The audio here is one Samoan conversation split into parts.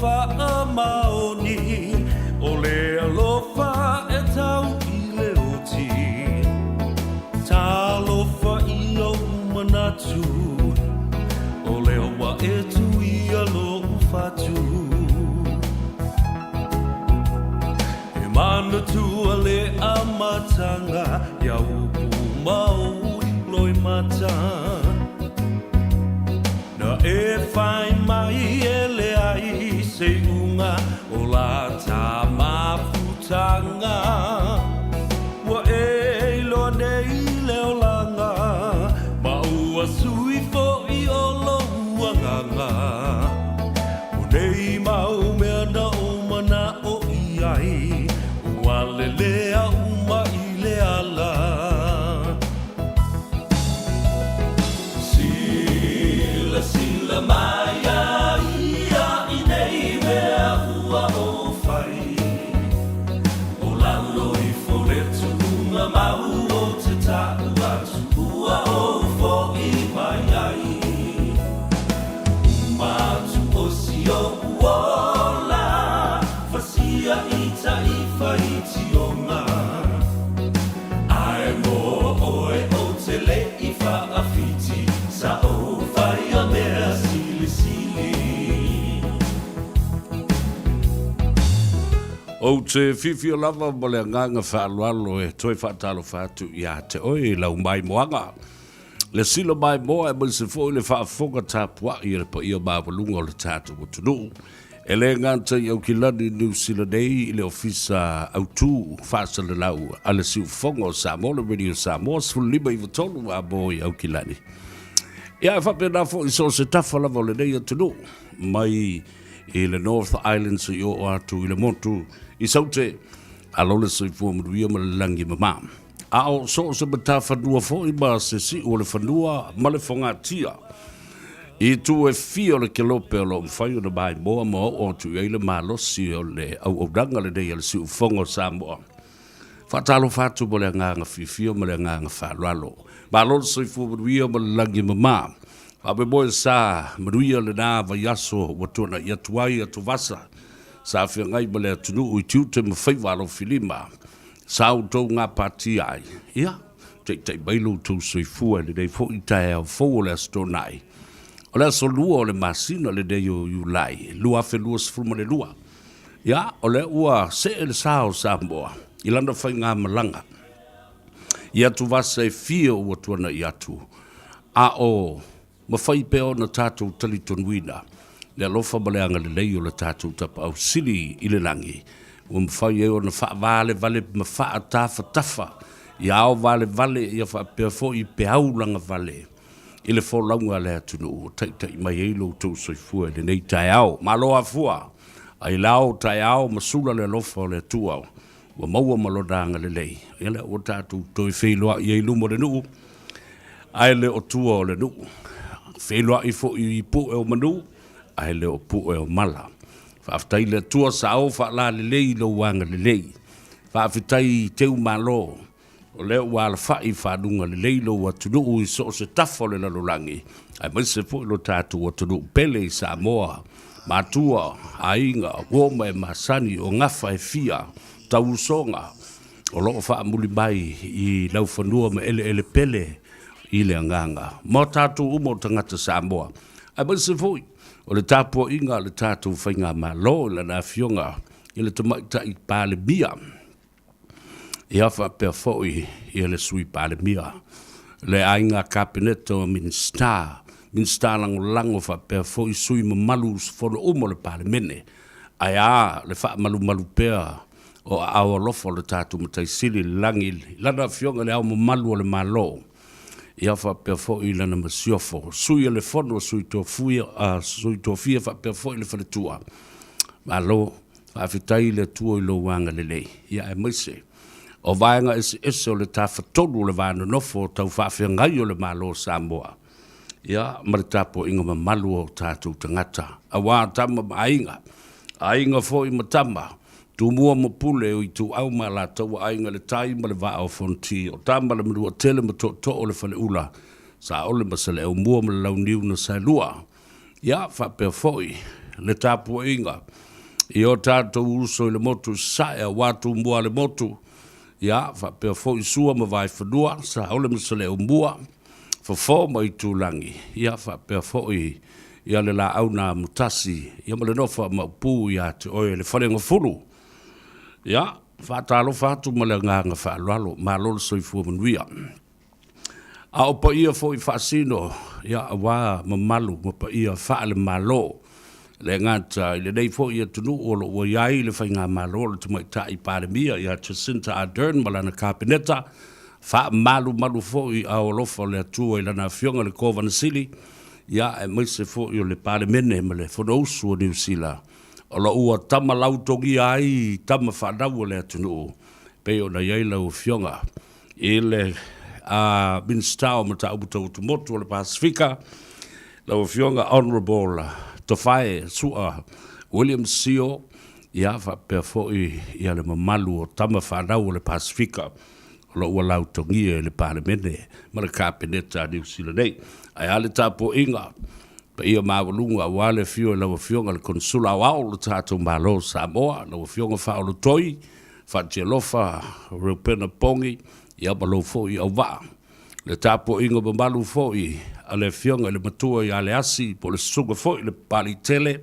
faamaoni, o le alofa e tau i le oti. Talofa i ou manatu, o lea ua e tuia lou fatu. E manatua le amataga ia upu ma ou loimata. Na e whai mai e leai se iuga o la ta mafutanga. Ua e iloa nei le olaga, ma ua sui foi o lou agaga. O nei mau mea na ou mana'o i ai, ua lelea uma i le ala. Silasila mai a ia i nei mea ua ou fai, o lalo ifo le tuuga mau o te ta'u atu ua ou fo'i mai ai. Uma atu o si o'u ola, fasia i ta'i faitioga. Ae mo oe ou te le i fa'afiti, sa ou faia mea silisili. Ou te fiafia lava ma le agaga faaaloalo e toe faatalofa atu ia te oe i lau maimoaga. Le sila maimoa aemaise foi le faafofoga tapuai a le paia maualuga o le tatou atunuu. E le gata i Aukilani, Niu Sila nei i le Ofisa Autu Faasalalau a le Siufofoga o Samoa, le Radio Samoa 15 93 a mo i Aukilani. Ia, e faapena foi i so o se tafa lava o lenei atunuu, mai i le North Island seia oo atu i le motu i Saute, alo le soifua manuia ma le lagi mama. A o so o se matafanua foi ma se siu o le fanua ma le fogatia i itu e fia o le kelope o lo o mafai ona maimoa ma oo atu i ai le malosi o le auaunaga lenei a le Siufofoga o Samoa. Faatalofa atu ma le agaga fiafia ma le agaga faaaloalo. Malo le soifua manuia ma le lagi e mama. Faamoemoe sa manuia lena vaiaso ua tuanai atu ai atuvasa sa feagai ma le atunuu i tiute ma faiva alofilima. Sa outou gapatia ai, ia, taitai mai lo outou soifua i lenei foi taeao fou o le Aso Toonai, o le aso 2 o le masina lenei o Iulai 2022. Ia, o lea ua see le sa o Samoa i lana faigamalaga i atuvasa e fia ua tuanai atu, a o mafai pea ona tatou talitonuina le alofa ma le agalelei o le tatou Tapaau Sili i le lagi, ua mafai ai ona faavalevale ma faatafatafa ia aovalevale ia faapea foi peau lagavale i le folauga a le atunuu o taitai mai ai lo outou soifua i lenei taeao. Malo afua, ailao taeao ma sula le alofa o le Atua ua maua ma lona agalelei, ia lea ua tatou toe feiloai ai i luma o le nuu, ae le o tua o le nuu. Feiloai foi i pue o manu, ae le o pue o mala. Faafetai i le Atua sa o faalalelei i lou agalelei. Faafetai i Teumalo, o lea ua alafai i faluga lelei lou atunuu i so o se tafa o le lalolagi, aemaise foi lo tatou atunuu pele i Samoa, matua, aiga, uo ma e masani, o gafa e fia, tauusoga, o lo o faamuli mai i laufanua ma eleele pele i le agaga ma tatou uma o tagata Samoa, aemaise foi o le tapuaiga a le tatou Faigamalo i lana Afioga i le Tamaitai Palemia, ia faapea foi ia le Sui Palemia, le Aiga Kapeneta o Minisita, Minisita Lagolago faapea foi sui mamalu usufono uma o le Palemene, ae a le faamalumalu pea o aao alofa o le tatou Matai Sili i le lagi i Lana Afioga i Le Ao Mamalu o le Malo, ia faapea foi Lana Masiofo, Sui o le Fono a Sui Tofia faapea foi le Faletua. Malo Faafetai i le Atua i lou agalelei, ia aemaise o vaega eseese o le Tafatolu o le Va Nonofo o Tau Faafeagai o le Malo o Samoa, ia ma le tapuaiga mamalu a o tatou tagata, aua tama ma aiga, aiga foi ma tama, Tumua ma Pule, o Ituau ma Alataua, Aiga i le Tai ma le Vaa o Fonoti, o Tama le Manuatele ma Tootoo o le Faleula, Saole ma Saleaaumua ma le Launiu na Saelua, ia faapea foi le tapuaiga i o tatou uso i le motu i Sasae aua Tumua le motu, ia, faapea foi Sua ma Vaefanua, Saole ma Saleaaumua, Fofo ma Aitulagi, ia, faapea foi ia le Laau na Amotasi, ia ma le Nofo a Maopu ia te oe le Faleagafulu. Ia, faatalofa atu ma le agaga faaaloalo, malo le soifua manuia. A o paia foi faasino, ia, aua mamalu ma paia faale-Malo, e le gata i lenei foi atunuu o lo o ua i ai le Faigamalo a le Tamaitai Palemia ia Jacinta Ardern ma lana Kapeneta, faamalumalu foi i aao alofa o le Atua i Lana Afioga i le Kovana Sili, ia, aemaise foi o le Palemene ma le Fonousu o Niu Sila, o lo o ua tamalautogia ai tama fanau a le atunuu, pei ona i ai lau Afioga i le Minisita o Mataupu Tau Atumotu o le Pasefika, lau Afioga Honourable Tofae Sua William Sio, ia faapea foi ia le mamalu o tama fanau o le Pasefika o lo o ua lautogia i le Palemene ma le Kapeneta a Niu Sila nei. Ae a le tapuaiga paia maualuga aua le afio i lau Afioga i le Konesula Aoao o le tatou Malo o Samoa, lau Afioga Faaolotoi Fatialofa Reupena Pongi, ia ma lou foi auvaa. Le tapuaiga mamalu foi a le Afioga i le Matua ia Leasi po o le Susuga foi i le Papaliitele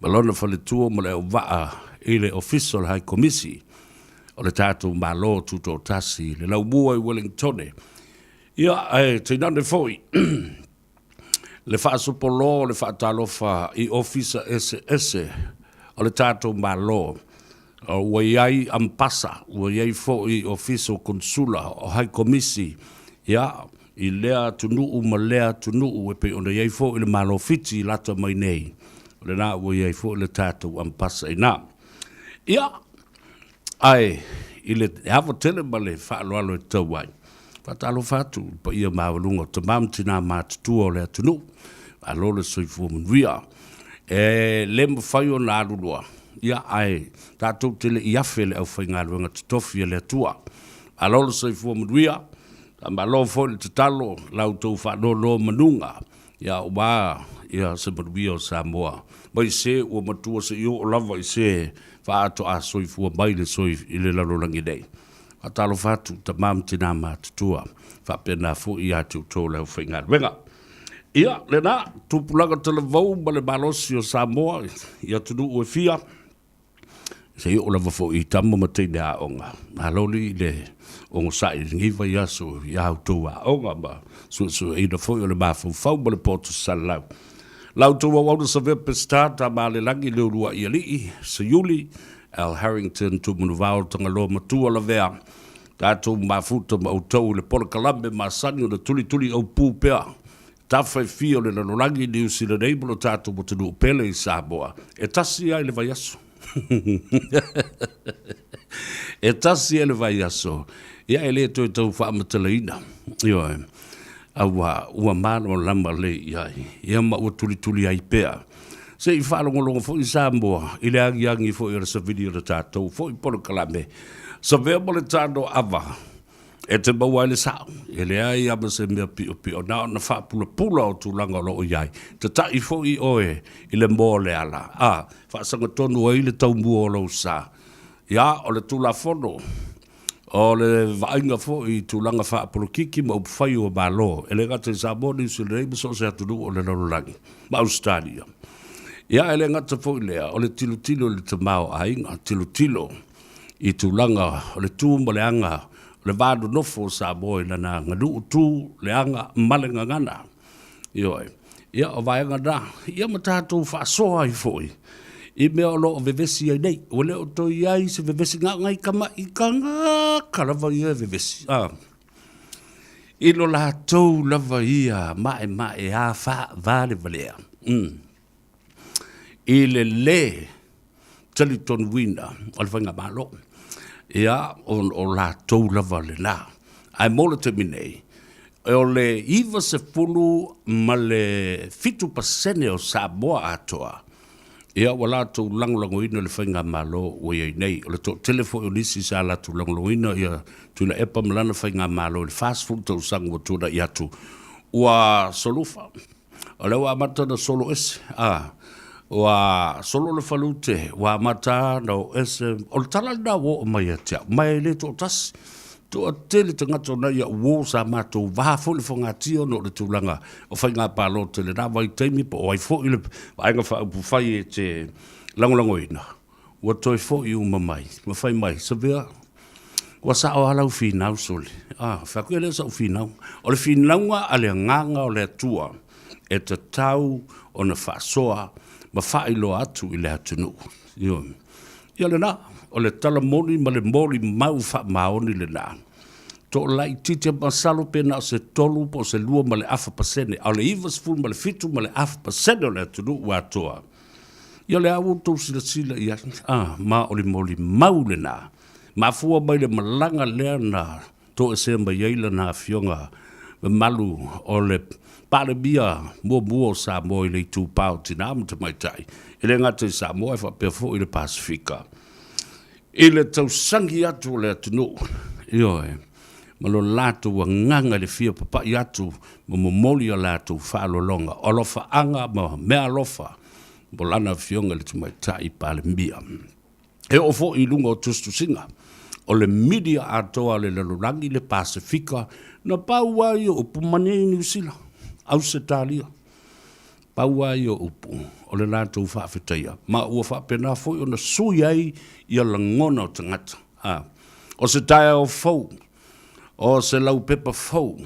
ma lona faletua ma le auvaa i le Ofisa o le Hai Komisi o le tatou Malo Tutoatasi i le Laumua i Ueligitone. Ia, ae tainane foi le faasopolō o le faatalofa i ofisa eseese o le tatou Malo, ua i ai Ampasa, ua i ai foi Ofisa o Konesula, o Hai Komisi, ia, i lea atunuu ma lea atunuu e pei ona i ai foi le Malo o Fiti i lata mai nei, o lena ua i ai foi le tatou Ampasa i ina. Ia, Ae i le ava tele ma le faaaloalo e tatau ai, faatalofa atu i le paia maualuga o tama ma tina matutua o le atunuu, malo le soifua manuia. E le mafai ona alu loa, ia ae tatou te le i afe le aufaigaluega totofi a le Atua. Malo le soifua manuia, faamalo foi le tatalo i la outou faanonomanuga Ia aua ia se manuia o Samoa mai se ua matua seia oo lava i se faaatoa soifua mai le soi i le lalolagi nei. Faatalofa atu tama ma tina matutua, faapena foi ia te outou le aufaigaluega. Ia lena, tupulaga talavou ma le malosi o Samoa i atunuu e fia, Se i oo lava foi i tama ma teine aoga, malo alii le onosai i lenei vaiaso i a outou aoga ma suesueina foi o le mafaufau ma le poto salalau. La outou auauna Savea Peseta, Tamaalelagi, Leulua'i Alii, Seiuli, Al Harrington, Tumanuvao, Tagaloa Matua Lavea, tatou mafuta ma outou i le polokalame masani ona tulituli aupu pea Tafa e fia o le lalolagi i Niu Sila nei ma lo tatou atunuu pele i Samoa, e tasi lava i le vaiaso. E tasi lava i le vaiaso, ia e le toe tau faamatalaina. Ioe, aua ua malamalama lelei i ai, ia ma ua tulituli ai pea. Se i faalogologo foi Samoa i le agiagi foi o le savili o le tatou foi polokalame, Savea ma le Tano Ava. E te maua ai le sao, e leai lava se mea piopio, na ona faapulapula o tulaga o lo o i ai. Tata'i foi oe i le moa o le ala, a faasagatonu ai le taumua o lou sa. Ia, o le Tulafono, o le vaaiga foi i tulaga faapolokiki ma upufai o Malo, e le gata i Samoa, Niu Sila nei ma so o se atunuu o le lalolagi, ma Ausetalia. Ia, e le gata foi i lea, o le tilotilo i le tamaoaiga, tilotilo i tulaga o le tu ma le aga o le va nonofo o Samoa i lana aganuu, tu, le aga ma le gagana. Ioe. Ia, o vaega na, ia ma tatou faasoa ai foi i mea o lo o vevesi ai nei. Ua le o toe i ai se vevesi, na o nai tama'i tagata lava ia e vevesi, a. I lo latou lava ia maemaea faavalevalea. I le lē talitonuina o le Faigamalo, ia, o latou lava lena. Ae mo le taimi nei, o le 97% o Samoa atoa, ia ua latou lagolagoina le Faigamalo ua i ai nei. O le toatele foi o nisi sa latou lagolagoina ia Tuilaepa ma lana Faigamalo i le 40 tausaga ua tuanai atu, ua solufa. O lea ua amata ona solo ese, a. Ua solo le falute, ua amata ona oo ese, o le tala lena ua oo mai ia te au, ma e le toatasi. Toatele tagata o nai au uo sa matou va foi le fogatia ona o le tulaga o faiga palota i lena vaitaimi po o ai foi le Vaega Faaupufai e te lagolagoina, ua toe foi uma mai ma fai mai, Savea, ua sao lava lau finau sole. Ah, fai atu, e le o sau finau. O le finauga a le Agaga o le Atua e tatau ona faasoa ma faailoa atu i le atunuu. Ioe. Ia lena, o le tala moni ma le molimau faamaoni lena. Toalaitiiti masalo pe na o se 3 po o se 2.5%, a o le 97.5% o le atunuu atoa. Ia o lea ua outou silasila i ai, a, ma o le molimau lena. Mafua mai le malaga lea na toesea mai ai lana afioga mamalu o le Palemia muamua o Samoa i le itupa o Tina ma Tamaitai, e le gata i Samoa ae faapea foi le Pasefika. I le tausagi atu o le atunuu, ioe, ma lo latou agaga i le fia papai atu ma momoli a latou faaaloaloga, o alofaaga ma meaalofa mo lana afioga i le Tamaitai Palemia. E oo foi i luga o tusitusiga o le media atoa a le lalolagi, le Pasefika, na pau lava ia o upu, manuia i Niu Sila, Ausetalia, pau lava ia o upu o le latou faafetaia, ma ua faapena foi ona sui ai ia lagona o tagata. A, o se taeao fou, o se laupepa fou,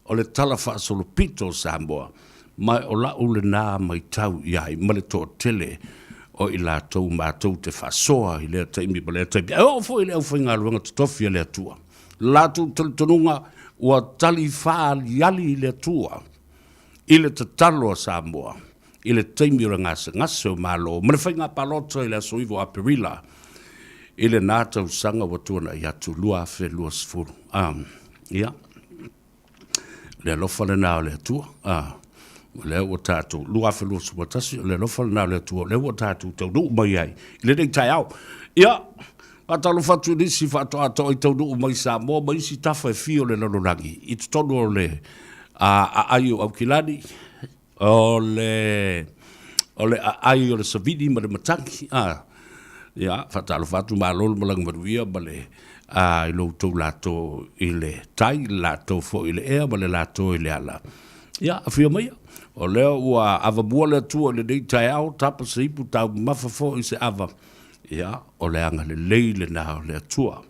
o le Tala Faasolopito o Samoa, ma o la'u lena maitau i ai ma le toatele o i latou matou te faasoa i lea taimi ma lea taimi, e oo foi i le aufaigaluega totofi a le Atua, le latou talitonuga ua tali faaaliali i le Atua i le tatalo a Samoa i le taimi o le gasegase o Malo ma le faiga palota i le aso 9 o Aperila i lena tausaga ua tuanai atu 2020. Ia. Le alofa lena o le Atua. A, o lea ua tatou, 2021, o le alofa lena o le Atua, o lea ua tatou taunuu mai ai i lenei taeao. Ia, faatalofa atu i nisi faatoa toi taunuu mai Samoa ma isi tafa e fia o le lalolagi i totonu o le aai o Aukilani, O le o le aai o le savili ma le matagi, a. Ia, faatalofa atu, malo le malaga manuia ma le a i lo outou lato i le tai, le lato foi i le ea ma le lato i le ala. Ia, afio maia. O lea ua avamua le Atua i lenei taeao, tapa se ipu, taumamafa foi se ava. Ia, o le agalelei lena o le Atua.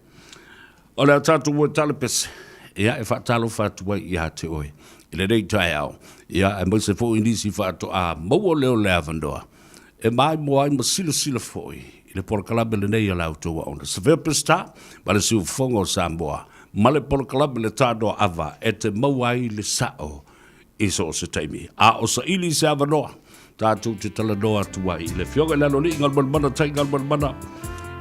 O le a tatou moe talapese, ia, e faatalofa atu ai ia te oe i lenei taeao, ia, aemaise foi nisi faatoa maua lea o le avanoa e maimoa ai ma silasila foi i le polokalame lenei a la outou aoga. Severe Peseta ma le siufofoga o Samoa ma le polokalame le Tanoa Ava e te maua ai le sao i so o se taimi. A o saili se avanoa, tatou te talanoa atu ai i le Afioga i le Aloalii Galumalemana Tai Galumalemana,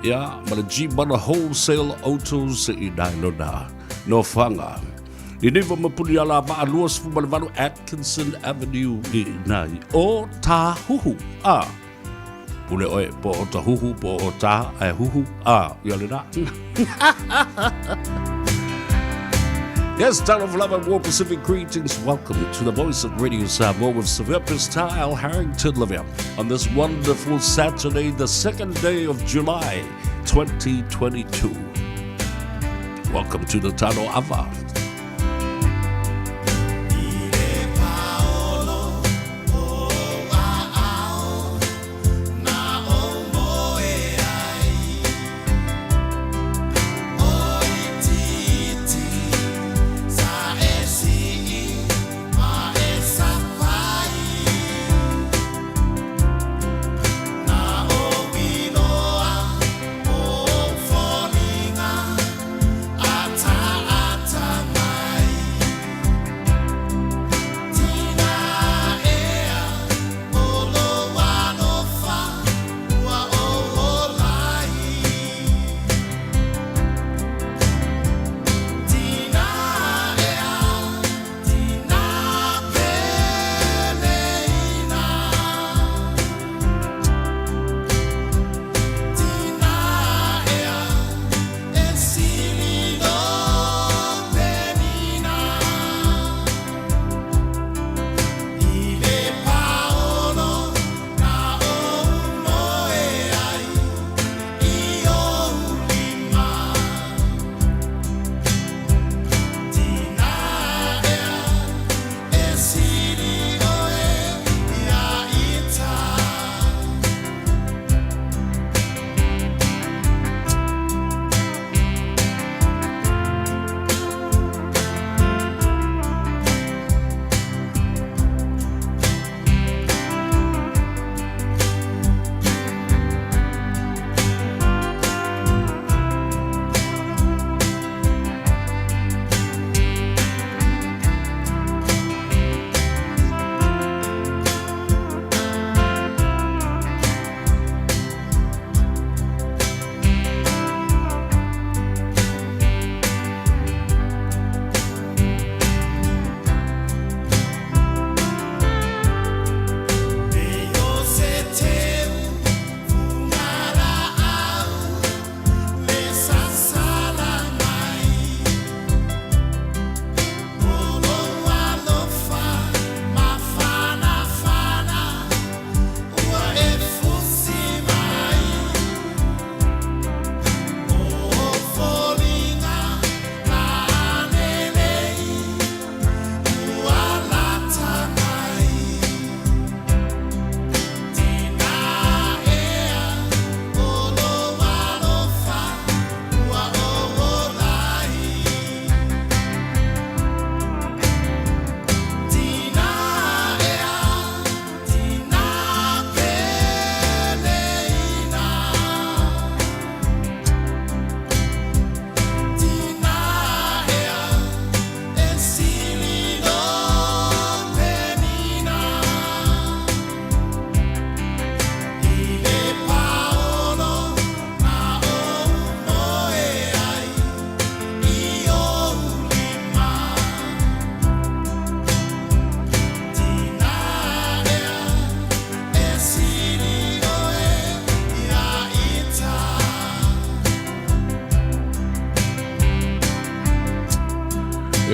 ia, ma le G-Mana Wholesale Autos i Nailona, Nofoaga. Niniva ma Punialavaa 28 Atkinson Avenue i Nai o Tāhuhu. A, pule oe, po o Tahuhu, po o Tā, ae huhu, a, ia lena. Yes, town of love and war Pacific greetings. Welcome to the voice of Radio Samoa with Severe Star Al Harrington Lavea on this wonderful Saturday, the second day of July 2022. Welcome to the Tano Ava.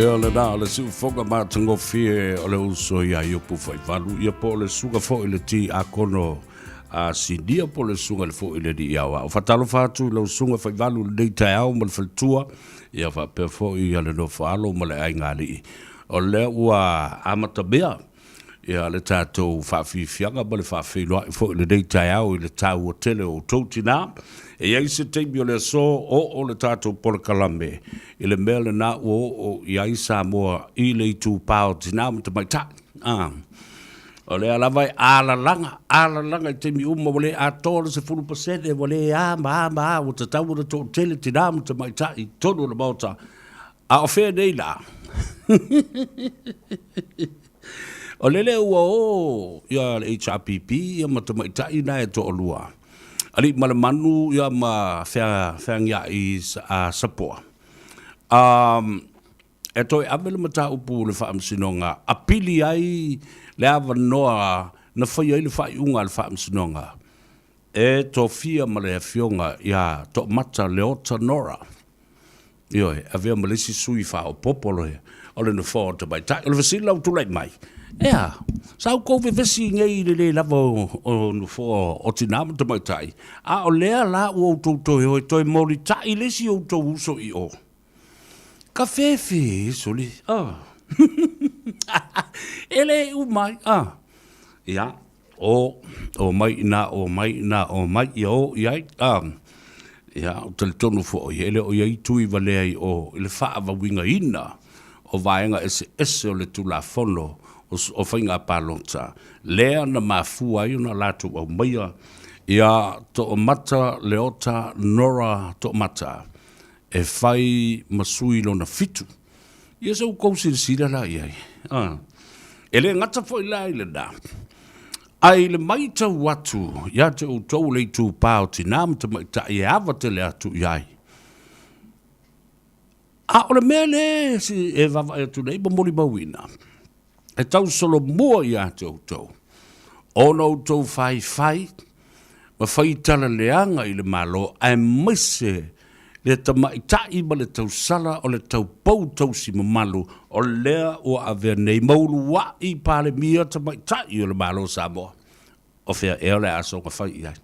Ia lena o le siufoga matagofie o le uso ia Iopu Faivalu, ia po o le susuga foi i le Tiakono a Sinia po o le susuga i le foi i le Alii Aoao. Faatalofa atu i lau susuga Faivalu i lenei taeao ma le faletua, ia faapea foi ia le nofo alo ma le aigaalii. O lea ua amatamea ia le tatou faafiafiaga ma le faafeiloai foi i lenei taeao i le taua tele o outou tinā. E i ai se taimi o le aso, oo le tatou polokalame i le mea lena ua oo i ai Samoa i le itupa o tinā ma tamaitai. A, o lea lava e alalaga, alalaga i taimi uma ua le atoa le 10%, ua le a ma a ma a, ua tatau ona toatele tinā ma tamaitai i totonu o le Maota. A o fea nei la? O lele ua o ia le HRPP ia ma tamaitai na e toalua, Aliimalemanu ia ma Feagiai Sapoa, e toe ave le mataupu i le Faamasinoga, apili ai le avanoa na faia ai le faaiuga a le Faamasinoga e tofia ma le Afioga ia Toomata Leota Nora. Ioe, avea ma le isi sui faaopoopo o le Nofoa o Tamaitai. O le fesili la ua tulai mai, e a? Sa outou vevesi nei i le le lava o Nofoa o Tina ma Tamaitai, a o lea la ua outou toe o e toe molitai le isi o outou uso i o? Ka fefe soli, ah. E le uma ai, ah. Ia, O, omai i ina, omai i ina, omai, ia o i ai. A, ia, ou te talitonu foi, e le o i ai tui valea i o i le faaauauina o vaega eseese o le Tulafono o Faiga Palota, lea na mafua ai ona latou aumaia ia Toomata Leota Nora Toomata e fai ma sui lona fitu. Ia se ua tou silasila la i ai. A. E le gata foi la i lena, ae i le matau atu ia te outou le itupa o tinā ma tamaitai e ava tele atu i ai. A o le mea lea e vaavaai atu nei ma molimauina, e tausolomua ia te outou, ona outou faifai ma fai tala leaga i le Malo, aemaise le tamaitai ma le tausala o le taupou tausi mamalu o lea ua avea nei ma uluai Palemia tamaitai o le Malo o Samoa. O fea ea o le a soona fai i ai?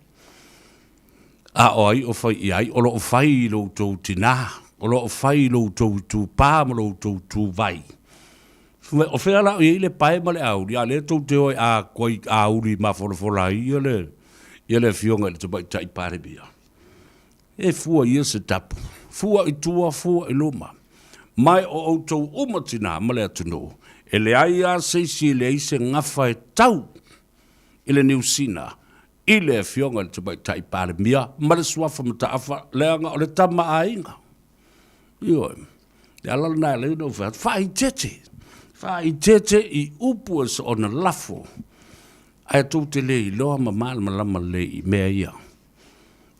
A o ai o fai i ai? O lo o fai i lo outou tinā, o lo o fai i lo outou itupa ma lo outou ituvai. O fea la o i ai le pae ma le auli, a o lea tou te o e auli mafolafola ai ia le, ia le afioga i le Tamaitai Palemia. E fua ia se tapu, fua i tua, fua i luma. Mai o outou uma tinā ma le atunuu, e leai lava se isi e leai se gafa e tau i le Niu Sina, i le afioga i le Tamaitai Palemia ma le suafa mataafa, leaga o le tama aiga. Ioe. Le ala lena e ala ai ona ou fai atu, faaeteete, faaeteete i upu e soona lafo, ae tou te le iloa ma malamalama lelei i mea ia.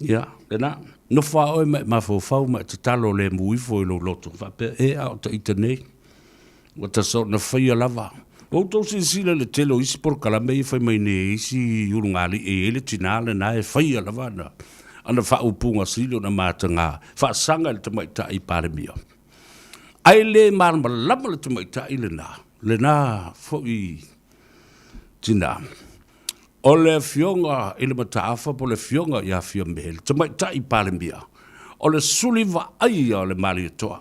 Ia, lena, nofo lava oe ma e mafaufau ma e tatalo lemu ifo i lou loto, faapea, e, a o ta ita nei, ua ta soona faia lava. Ua outou silasila i le tele o isi polokalame ia e fai mai nei e isi ulugalii e i ai le tinā lena e faia lava ana, ana faaupuga sili ona mataga, faasaga i le tamaitai Palemia. Ae le malamalama le tamaitai lena, lena foi tinā. O le Afioga i le Mataafa po o le Afioga ia Fiame, le tamaitai Palemia, o le suli vaaia o le Malietoa.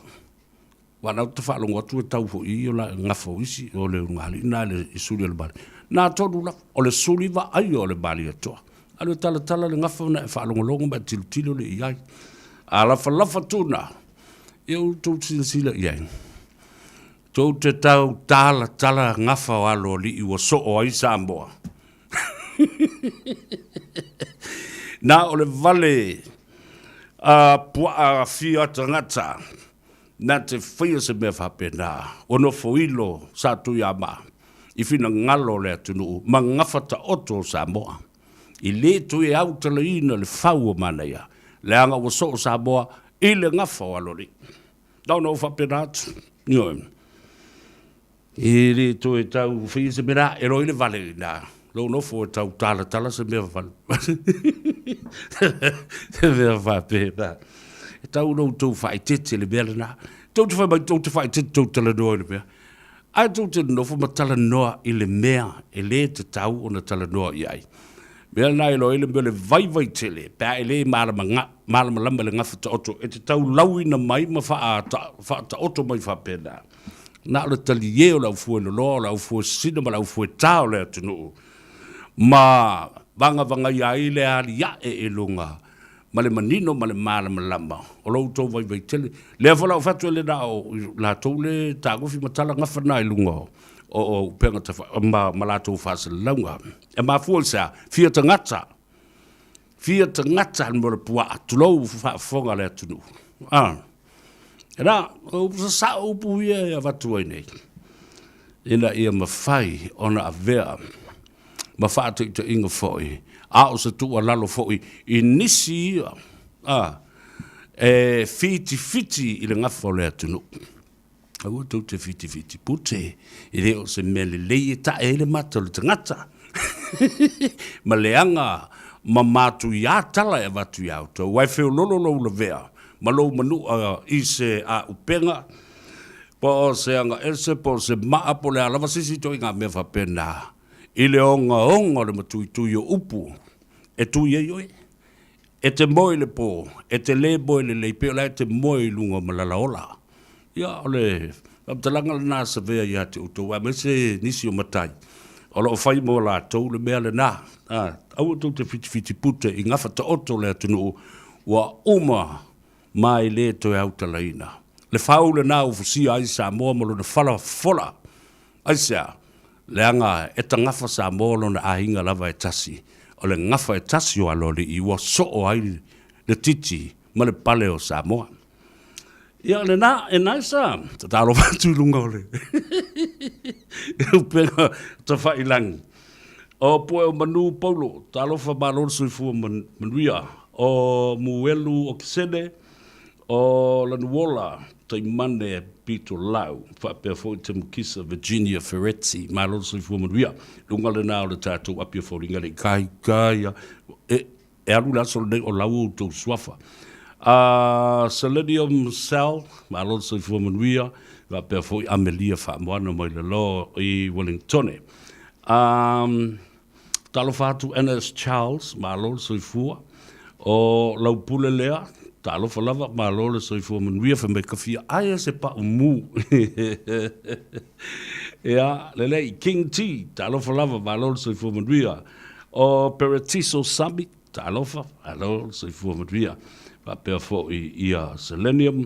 Aua o lena ou te faalogo atu e tau foi i o la gafa o isi o le ulugalii lena i le suli o le Malie. Na tonu lava, o le suli vaaia o le Malietoa. Alu e talatala le gafa ona e faalogologo ma e tilotilo lea i ai. A lafalafa tuna, ia outou silasila i ai. Tou te tau talatala gafa o aloalii ua soo ai Samoa. Na o le vale a puaa fia tagata na te faia se mea faapena, ua nofoilo Satuiamaa i finagalo o le atunuu ma gafa taoto o Samoa. E le toe autalaina le fau o manaia, leaga ua soo Samoa i le gafa o aloalii. Na ona ou faapena atu, ioe. E le toe tau faia se mea la, e loa i le vale i ina, lou nofo e tau talatala se mea se mea faapena. E tau ona outou faaeteete i le mea lena. Tou te fai mai tou te faaeteete tou talanoa i le mea, ae tou te nonofo ma talanoa i le mea e lē tatau ona talanoa i ai. Mea lena e iloa ai le mea o le vaivai tele pe a e le malamalama i le gafa taoto e te taulauina mai ma faataoto mai faapena. Na o le talie o le aufueloloa, o le aufuesina ma le aufueta o le atunuu ma vagavagaia ai le aliae i luga ma le manino ma le malamalama o lo outou vaivai tele. Lea foi la ua fai atu e le na o latou le tagofi ma tala gafa na i luga o upega ma latou faasalalauga. E mafua i se a? Fia tagata, fia tagata le mea o le puaa, tulou faafofoga a le atunuu. Ah. Ena, o upu sasao upu ia e avatu ai nei, ina ia mafai ona avea ma faataitaiga foi, a o se tuualalo foi i nisi ia a, e fitifiti i le gafa o le atunuu. Aua tou te fitifiti pute, e le o se mea lelei e tae ai le mata o le tagata. Ma leaga ma matuia tala e avatu iā outou, aua e feololo lou lavea ma lou manua i se aupega, po o se agaese, po o se maa, po o le a lava se isi ituaiga mea faapena, i le ogaoga o le matuitui o upu e tui ai oe. E te moe i le po, e te le moe lelei, pei o la e te moe i luga o malala ola. Ia, o le faamatalaga lena a Savea ia te outou, aemaise nisi o matai o lo o fai mo latou le mea lena. Aua tou te fitifiti pute i gafa taoto o le atunuu ua uma ma e le toe autalaina. Le fau lena ua fusia ai Samoa ma lona fala fola. Aisea? Leaga e tagafa Samoa lona aiga lava e tasi, o le gafa e tasi o Aloalii ua soo ai le titi ma le pale o Samoa. Ia lena, e nice a tatalofa atu i luga o le upega tafailangi. O Pue o Manu Paulo, talofa malo le soifua manuia. O Muelu Okesene, o Lanuola Taimane Pitolau, faapea foi Temukisa Virginia Ferretti, malo le soifua manuia. Luga lena o le tatou Apia Foliga le ikaika ia. E, e alu le aso lenei o lau outou suafa. Selenium Cell, malo le soifua manuia, faapea foi Amelia Faamoana mai lalo i Wellingtone. Talofa atu NS Charles, malo le soifua. O lau pule lea, talofa lava, malo le soifua manuia, fai mai ka fia aia se pa'u mu. Ia, lelei, King T, talofa lava, malo le soifua manuia. O Peretiso Sami, talofa, malo le soifua manuia. Faapea foi ia Selenium,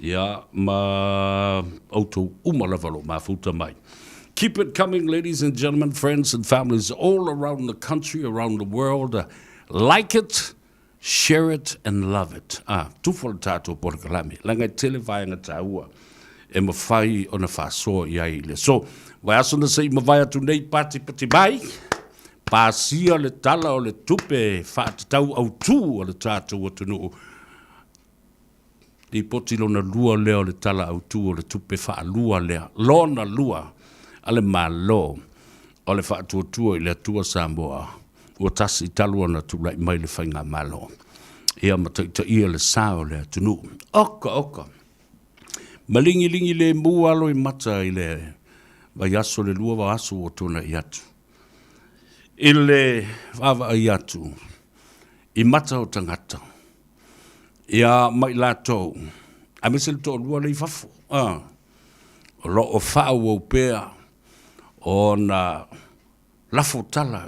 Ia, ma outou uma lava o lo o mafuta mai. Keep it coming, ladies and gentlemen, friends and families all around the country, around the world. Like it, share it and love it. Ah, tufa le tātou polokalame. Leaga e tele vaega tāua e mawhai ona whāsoa i ai i le so. Vaiaso na se i mavae atu nei patipati mai, pasia le tala o le tupe whaatatau autū o le tātou atunuu. Lipoti lona lua lea o le Tala Autu o le Tupe Faalua lea, lona lua a le Malo o le Faatuatua i le Atua Samoa ua tasi talu ona tulai mai le Faigamalo ia ma taitaia le sa o le atunuu. Oka, oka! Malingilingi lemu alo i mata i le vaiaso le lua aso ua tuanai atu. I le vaavaai atu i mata o tagata, Ia ma i latou, aemaise le toalua lea i fafo, a, o lo o faaauau pea ona lafo tala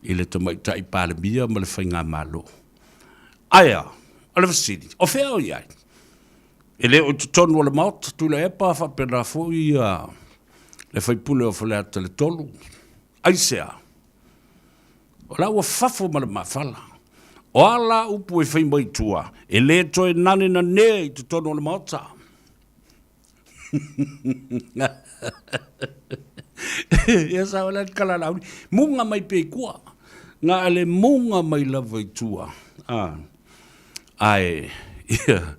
i le Tamaitai Palemia ma le Faigamalo. Ae a? O le fesili, o fea o i ai? E le o i totonu o le Maota, Tuilaepa faapena foi ia le sui usufono o Faleata le 3. Aisea? O la ua fafo ma le mafala. O a la upu e fai mai tua, e le toe nanenanea i totonu o le Maota. Ia sa o le kala lauli. Muga mai pe kua. Nga le muga mai lava i tua. Ah. Ae, ia,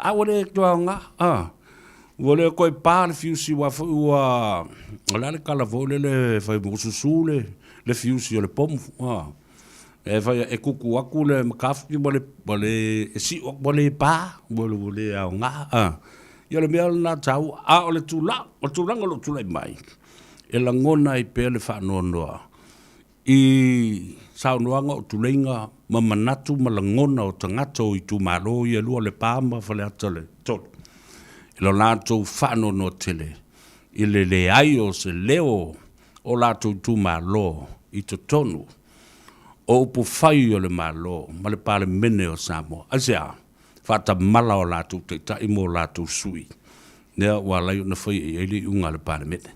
a ua le toe aoga, a, ua le toe pa le fiusi aua foi ua, o le a le tala foi lele e fai mai, ua susu le, le fiusi o le pomu, a. E fai e kuku atu le matafuki ua le, ua le, e siu atu ua le pa, ua le aoga. Ia o le mea lena taua. A o le tulaga, o le tulaga o lo o tulai mai, e lagona ai pea le faanoanoa i saunoaga o tuleiga ma manatu ma lagona o tagata o itumalo ia e lua o Lepa ma Faleata le 3, i lo latou faanoanoa tele i le leai o se leo o latou itumalo i totonu o upufai o le Malo ma le Palemene o Samoa. Aisea? Faatamala o latou taitai ma o latou sui, lea ua ala ai ona faia i ai le iuga a le Palemene.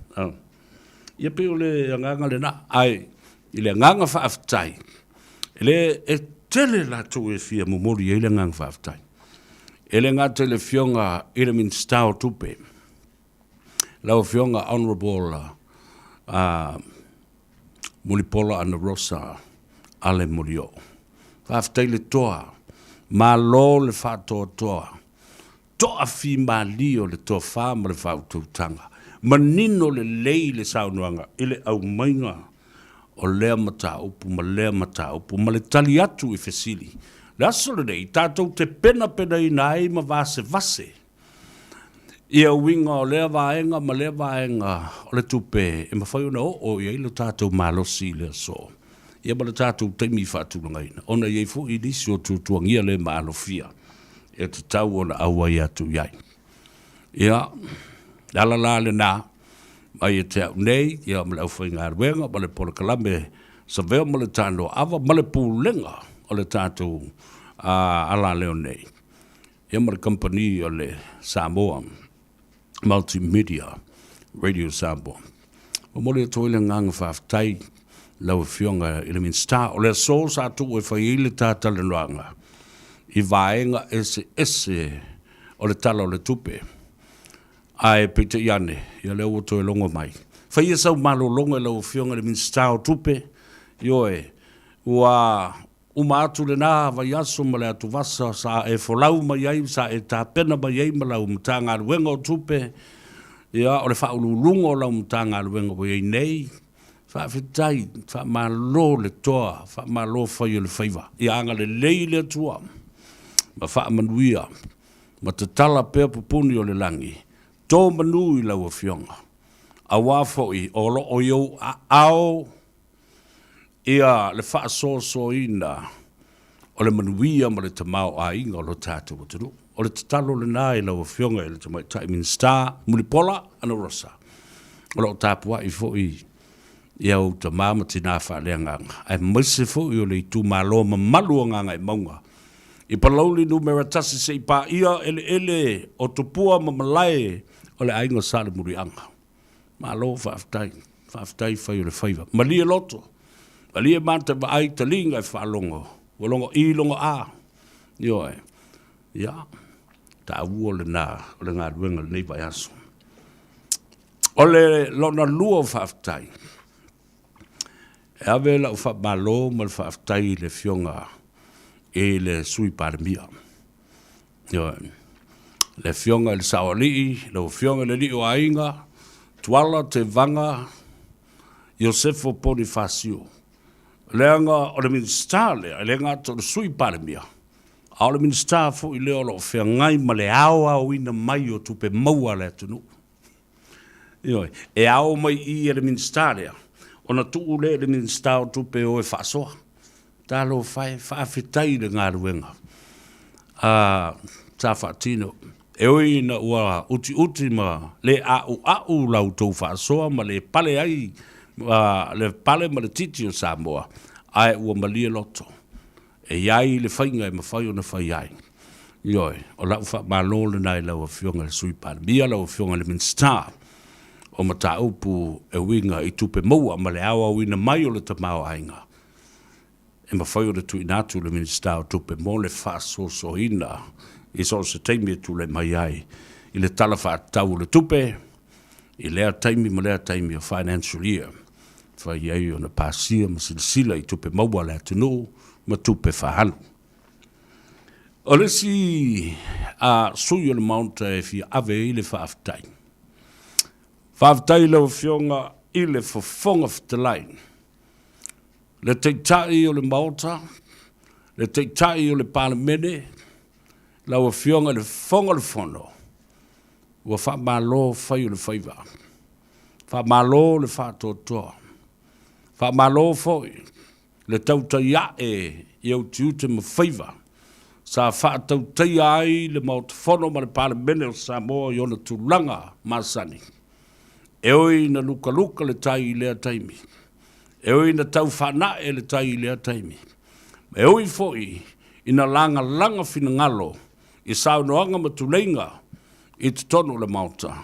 Ia pei o le agaga lena, ae i le agaga faafetai, e le, e tele latou e fia momoli i ai le agaga faafetai. E le gata i le Afioga i le Minisita o Tupe, lau Afioga Honourable Mulipola Anarosa Ale Molioo. Faafetai le toa, malo le faatoatoa, toafimalie o le tofa ma le faautautaga. Manino lelei le saunoaga i le aumaiga o lea mataupu ma lea mataupu ma le tali atu i fesili. Le aso lenei, tatou te penapenaina ai ma vasevase ia uiga o lea vaega ma lea vaega o le tupe e mafai ona oo i ai lo tatou malosi i le aso, ia ma le tatou taimi faatulagaina, ona e i ai foi nisi o tuatuagia le maalofia e tatau ona auai atu i ai. Ia, le ala la lena, mai ia te au nei, ia ma le aufaigaluega ma le polokalame Savea ma le Tanoa-ava ma le Pulega o le tatou alaleo nei, ia ma le kamupani o le Samoa Multimedia Radio Samoa. Momoli atu ai le agaga faafetai i lau Afioga i le Minisita. O le aso sa tuu e fai ai le ta talanoaga i vaega eseese o le Tala o le Tupe. Ae peitai ane, ia lea ua toe logo mai. Faia sau malologa i lau Afioga i le Minisita o Tupe, ioe, ua uma atu lena vaiaso ma le atuvasa sa e folau mai ai, sa e tapena mai ai ma lau Matagaluega o Tupe, ia, o le Faauluuluga o lau Matagaluega ua i ai nei, faafetai, faamalo le toa, faamalo fai o le faiva. Ia agalelei le Atua ma faamanuia ma tatala pea pupuni o le lagi, to manu i lau Afioga, aua foi o lo o i ou aao ia le faasoasoaina o le manuia ma le tamaoaiga o lo tatou atunuu. O le tatalo lena i lau Afioga i le Tamaitai Minisita Mulipola Anarosa, o lo o tapuai foi ia ou tama ma tina faaleagaga, aemaise foi o le itumalo mamalu o Gagaemauga i Palauli numera 1 se i paia eleele o Tupua ma malae o le aiga Salemuliaga. Malo faafetai, faafetai fai o le faiva. Malie loto, malie mata vaai taliga e faalogo, ua logo i logo a. Ioe, ia, taua lena o le galuega lenei vaiaso. O le lona lua o faafetai, e ave lau faamalo ma le faafetai i le Afioga i le Sui Palemia. Ioe. Le Afioga i le Saoalii, lau Afioga i le Alii o Aiga, Tuala Tevaga Iosefo Ponifasio. Leaga o le Minisita lea, e le gata o le Sui Palemia, a o le Minisita foi lea o lo o feagai ma le aoaoina mai o tupe maua a le atunuu. Ioe, e ao mai i e le Minisita lea, ona tuu lea i le Minisita o Tupe e o e faasoa. Talofa e, faafetai i le galuega a sa faatino. E ui ina ua utiuti ma le a'ua'u la outou faasoa ma le pale ai le pale ma le titi o Samoa, ae ua malie loto. E i ai le faiga e mafai ona fai ai. Ioe, o lau faamalo lena i lau Afioga i le Sui Palemia, lau Afioga i le Minisita o Mataupu e uiga i tupe maua ma le aoaoina mai o le tamaoaiga e mafai ona tuuina atu i le Minisita o Tupe mo le faasoasoaina i so o se taimi e tulai mai ai i le Tala Faatatau o le Tupe i lea taimi ma lea taimi o financial year. Fai ai ona pasia ma silasila i tupe maua a le atunuu ma tupe faaalu. O le isi a sui o le Maota e fia ave ai le faafetai. Faafetai i lau Afioga i le Fofoga Fetalai. Le Taitai o le Maota, le Taitai o le Palemene, lau Afioga i le Fofoga o le Fono, ua faamalo fai o le faiva, faamalo le faatoatoa, faamalo foi le tautai ae i ou tiute ma faiva sa faatautaia ai le Maota Fono ma le Palemene o Samoa i ona tulaga masani. E ui ina lukaluka le tai i lea taimi, e ui ina tau faanae le tai i lea taimi, e ui foi ina lagalaga finagalo i saunoaga ma tuleiga i totonu o le Maota,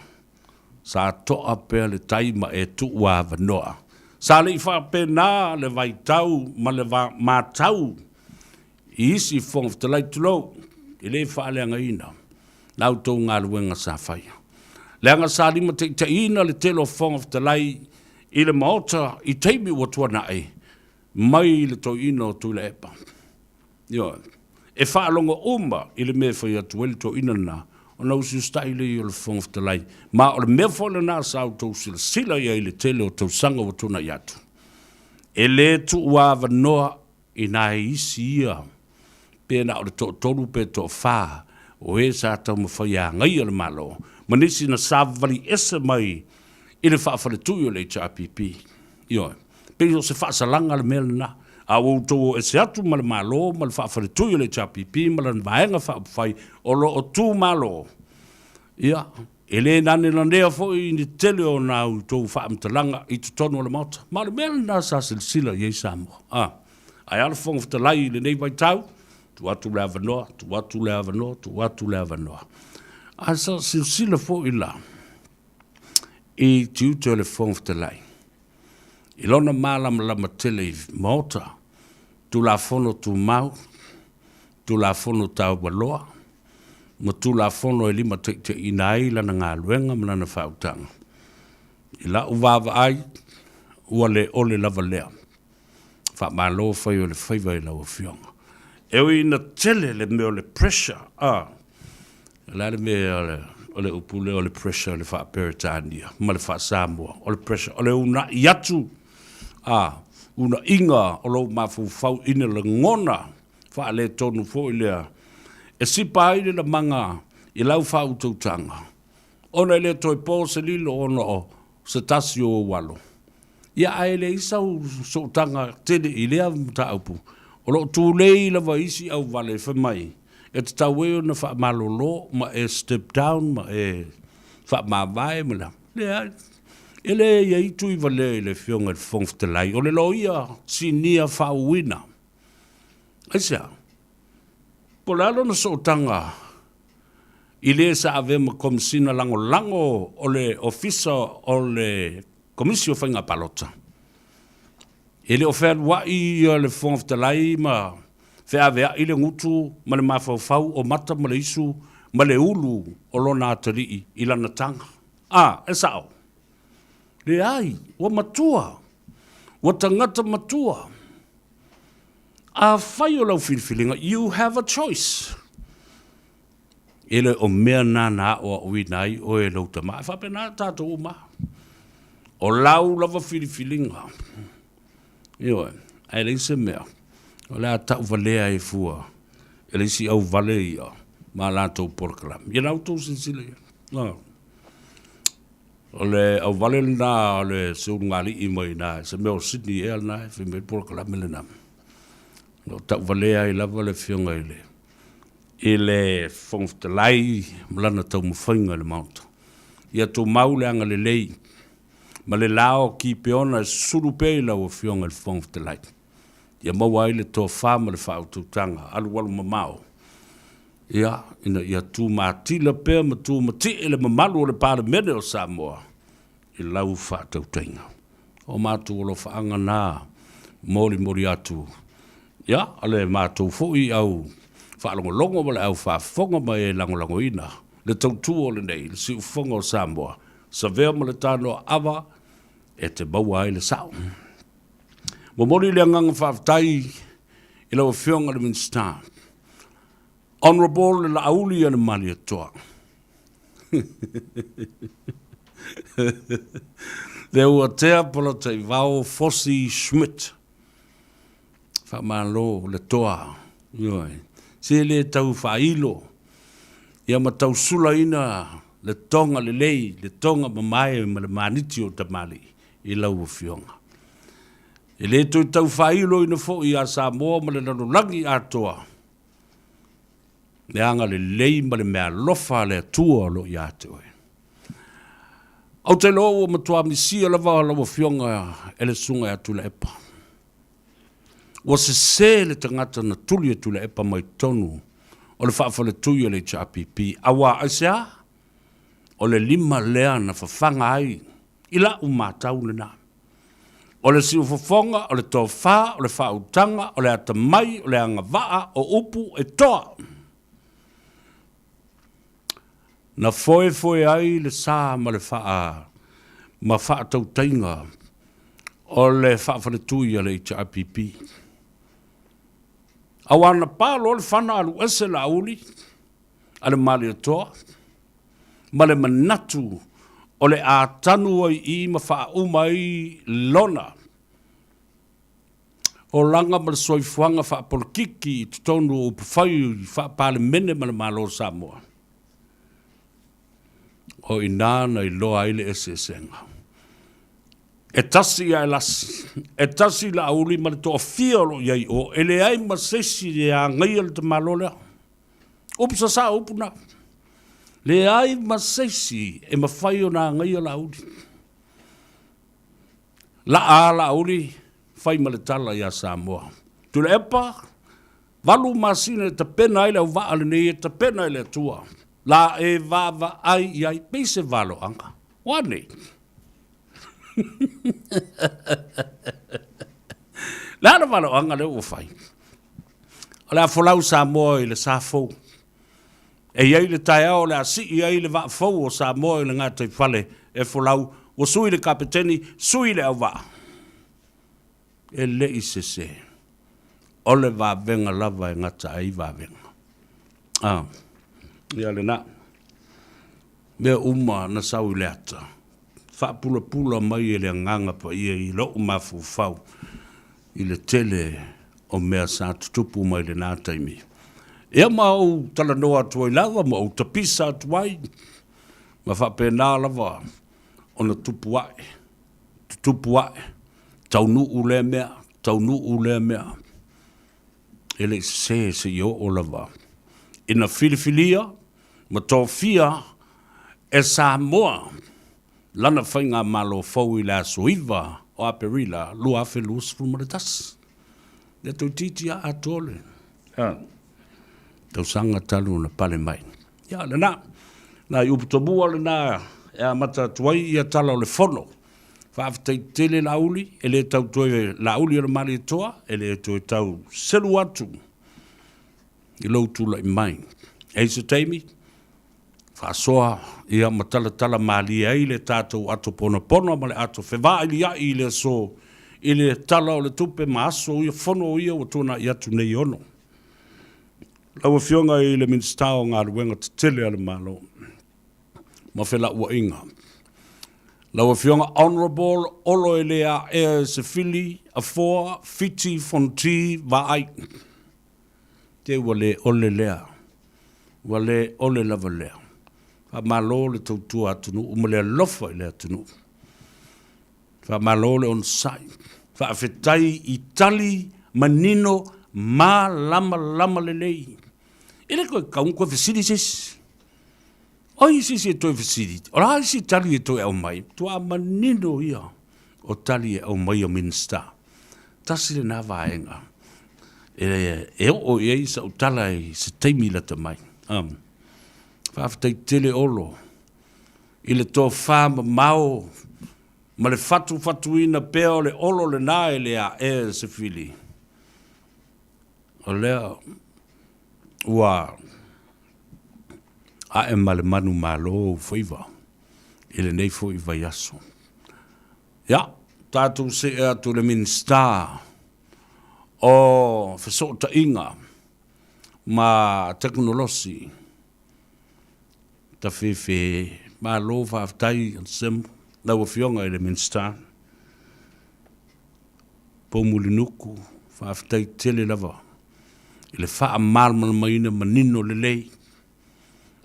sa toa pea le tai ma e tuu avanoa. Sa le i faapena le vaitau ma le matau i isi Fofoga Fetalai, tulou, e le faaleagaina la outou galuega sa faia. Leaga sa limataitaiina le tele o Fofoga Fetalai i le Maota i taimi ua tuanai mai le toeaina o Tuilaepa. Ioe. E faalogo uma i le mea e fai atu ai le toeaina lena, ona usiusitai lea o le Fofoga Fetalai. Ma o le mea foi lena sa outou silasila i ai i le tele o tausaga ua tuanai atu. E le tuuavanoa i nai isi ia, pe na o le toatolu pe toafa o e sa taumafai e agaia le Malo, ma nisi na savavali ese mai i le faafaletui o le HRPP. Ioe. Pei o se faasalaga le mea lena. A ua outou o ese atu ma le Malo ma le faafaletui o le HRPP ma lana Vaega Faaupufai o lo o tu malo, ia, e le nanenanea foi i le tele o na outou faamatalaga i totonu o le Maota. Ma o le mea lena sa silasila i ai Samoa. A, ae a le Fofoga Fetalai i lenei vaitau, tuu atu le avanoa, tuu atu le avanoa, tuu atu le avanoa. Ae sa silasila foi la i tiute o le Fofoga Fetalai, i lona malamalama tele i Maota, Tulafono Tumau, Tulafono Taualoa, ma Tulafono e limataitaiina ai lana galuega ma lana faautaga. I la'u vaavaai, ua le ole lava lea. Faamalo fai o le faiva i lau Afioga. E ui ina tele le mea o le pressure, a, o le a le mea o le upu lea o le pressure i le faa-Peretania ma le faa-Samoa? O le pressure, o le uunai atu, a, uunaiga o lou mafaufau ina lagona faaletonu foi lea e sipa ai le lamaga i lau faautautaga, ona e le toe po se lilo ona o se tasi o ou alo. Ia, ae leai sau sootaga tele i lea mataupu. O lo o tulei lava isi auvale fai mai e tatau ai ona faamalolo ma e step down ma e faamavae ma le a. Leai. E le i ai Tuivalea i le Afioga i le Fofoga Fetalai, o le Loia Sinia Faauuina. Aisea? Po o le a lona sootaga i le sa avea ma Komesina Lagolago o le Ofisa o le Komisi o Faiga Palota. E le o fealuai le Fofoga Fetalai ma feaveai le gutu ma le mafaufau o mata ma le isu ma le ulu o lona atalii i lana taga. A, e sao? Leai, ua matua, ua tagata matua. Afai o lau filifiliga, you have a choice. E le o mea na na aʻoaʻoina ai oe e lou tama. E faapena tatou uma. O lau lava filifiliga. Ioe, ae leai se mea o le a tauvalea ai fua e le isi auvale ia ma latou polokalame. Ia la outou silasila i ai. No. O le auvale lena o le seulugalii mai ina, se mea o Sydney ea lena e fai mai le polokalame lena. O lo o tauvalea ai lava le Afioga i le i le Fofoga Fetalai ma lana taumafaiga i le Maota. Ia tumau le agalelei ma le la o Kipeona e susulu pea i lau Afioga i le Fofoga Fetalai, ia maua ai le tofa ma le faautautaga alualu mamao, ia, ina ia tumatila pea ma tumatie le mamalu o le Palemene o Samoa i lau faatautaiga. O matou alofaaga na molimoli atu, ia, o le matou foi au faalogologo ma le au faafofoga ma e lagolagoina le tautua o lenei, le siufofoga o Samoa, savea ma le tanoa ava e te maua ai le sao. Momoli le agaga faafetai i lau Afioga i le Minisita, Honourable Laauli Alemalietoa. Le Uatea Polataivao Fosi Schmidt. Faamalo le toa, ioe. Se le tau faailo, ia ma tau sulaina le toga lelei, le toga mamae ma le maniti o tamalii i lau Afioga. E le toe tau faailoina foi ia Samoa ma le lalolagi atoa le agalelei ma le meaalofa a le Atua o lo o ia te oe. Ou te iloa ua matua misia lava lau Afioga e le Susuga ia Tuilaepa. Ua sese le tagata na tuli e Tuilaepa mai totonu o le faafaletui o le HRPP, aua aisea? O le lima lea na fafaga ai i lau matau lena. O le siufofoga, o le tofa, o le faautaga, o le atamai, o le agavaa, o upu e toa. Na foefoe ai le sa ma le faa ma faatautaiga o le faafaletui a le HRPP. Aua na pa loa le fana alu ese Laauli a le Malietoa ma le manatu o le a tanu ai i ma faauma ai lona olaga ma le soifuaga faapolokiki i totonu o upufai faa-Palemene ma le Malo o Samoa. O i ina na iloa ai le eseesega. E tasi ia Elasi, e tasi Laauli ma le toafia o lo o i ai i o, e leai ma se isi e agaia le tamaloa lea. Upu sasao upu na. Leai ma se isi e mafai ona agaia Laauli. Laa a Laauli, fai ma le tala ia Samoa. Tuilaepa, Valu masina e tapena ai le auvaa lenei e tapena e le Atua. La e vaavaai i ai, pei se valoaga. Ua nei? Le a le valoaga lea ua fai? O le a folau Samoa i le sa fou. E i ai le taeao o le a sii ai le vaa fou o Samoa i le gataifale e folau, ua sui le kapeteni, sui le auvaa. E le i sese. O le vavega lava e gata ai vavega. Ah, ia lena. Mea uma na sau i le ata, faapulapula mai e le Agaga Paia i lou mafaufau i le tele o mea sa tutupu mai lena taimi. Ia ma ou talanoa atu ai lava ma ou tapisa atu ai, ma faapena lava ona tupu ae, tutupu ae, taunuu lea mea, taunuu lea mea. E le i sese seia oo lava ina filifilia ma tofia e Samoa lana faigamalo fou i le aso 9 o Aperila 2021. Lea toeitiiti lava atoa le tausaga talu ona pale mai. Ia lena, nai upu tomua lena e amata atu ai ia tala o le fono. Faafetai tele Laauli, e le tau toe Laauli o le Malietoa, e le toe tau selu atu i lou tulai mai. E i ai se taimi, faasoa ia ma talatala malie ai le tatou ato ponapona ma le ato fevailia'i i le aso i le Tala o le Tupe ma aso ia fono ia ua tuanai atu nei e ono. Lau Afioga i le Minisita o Galuega Tetele a le Malo ma Felauaiga, lau Afioga Honourable Oloeleaea Sefili Afoa Fiti Fonoti Vaai, te ua le ole lea, ua le ole lava lea. Faamalo le tautua atunuu ma le alofa i le atunuu. Faamalo le onosai. Faafetai i tali manino malamalama lelei. E le toe tatau ona toe fesili se isi. O ai se isi e toe fesili? O le a isi tali e toe aumai? Matua manino ia o tali e aumai a Minisita. Tasi lena vaega e oo i ai sau tala i se taimi lata mai. Faafetai tele Olo i le tofa mamao ma le fatufatuina pea o le olo lena e le aʻe se fili. O lea ua ae ma le manumalo ou faiva i lenei foi vaiaso. Ia, tatou see atu i le Minisita o Fesootaiga ma Tekonolosi. Tafefe, malo faafetai Sam, lau Afioga i le Minisita. Poumulinuku, Faafetai tele lava i le faamalamalamaina manino lelei.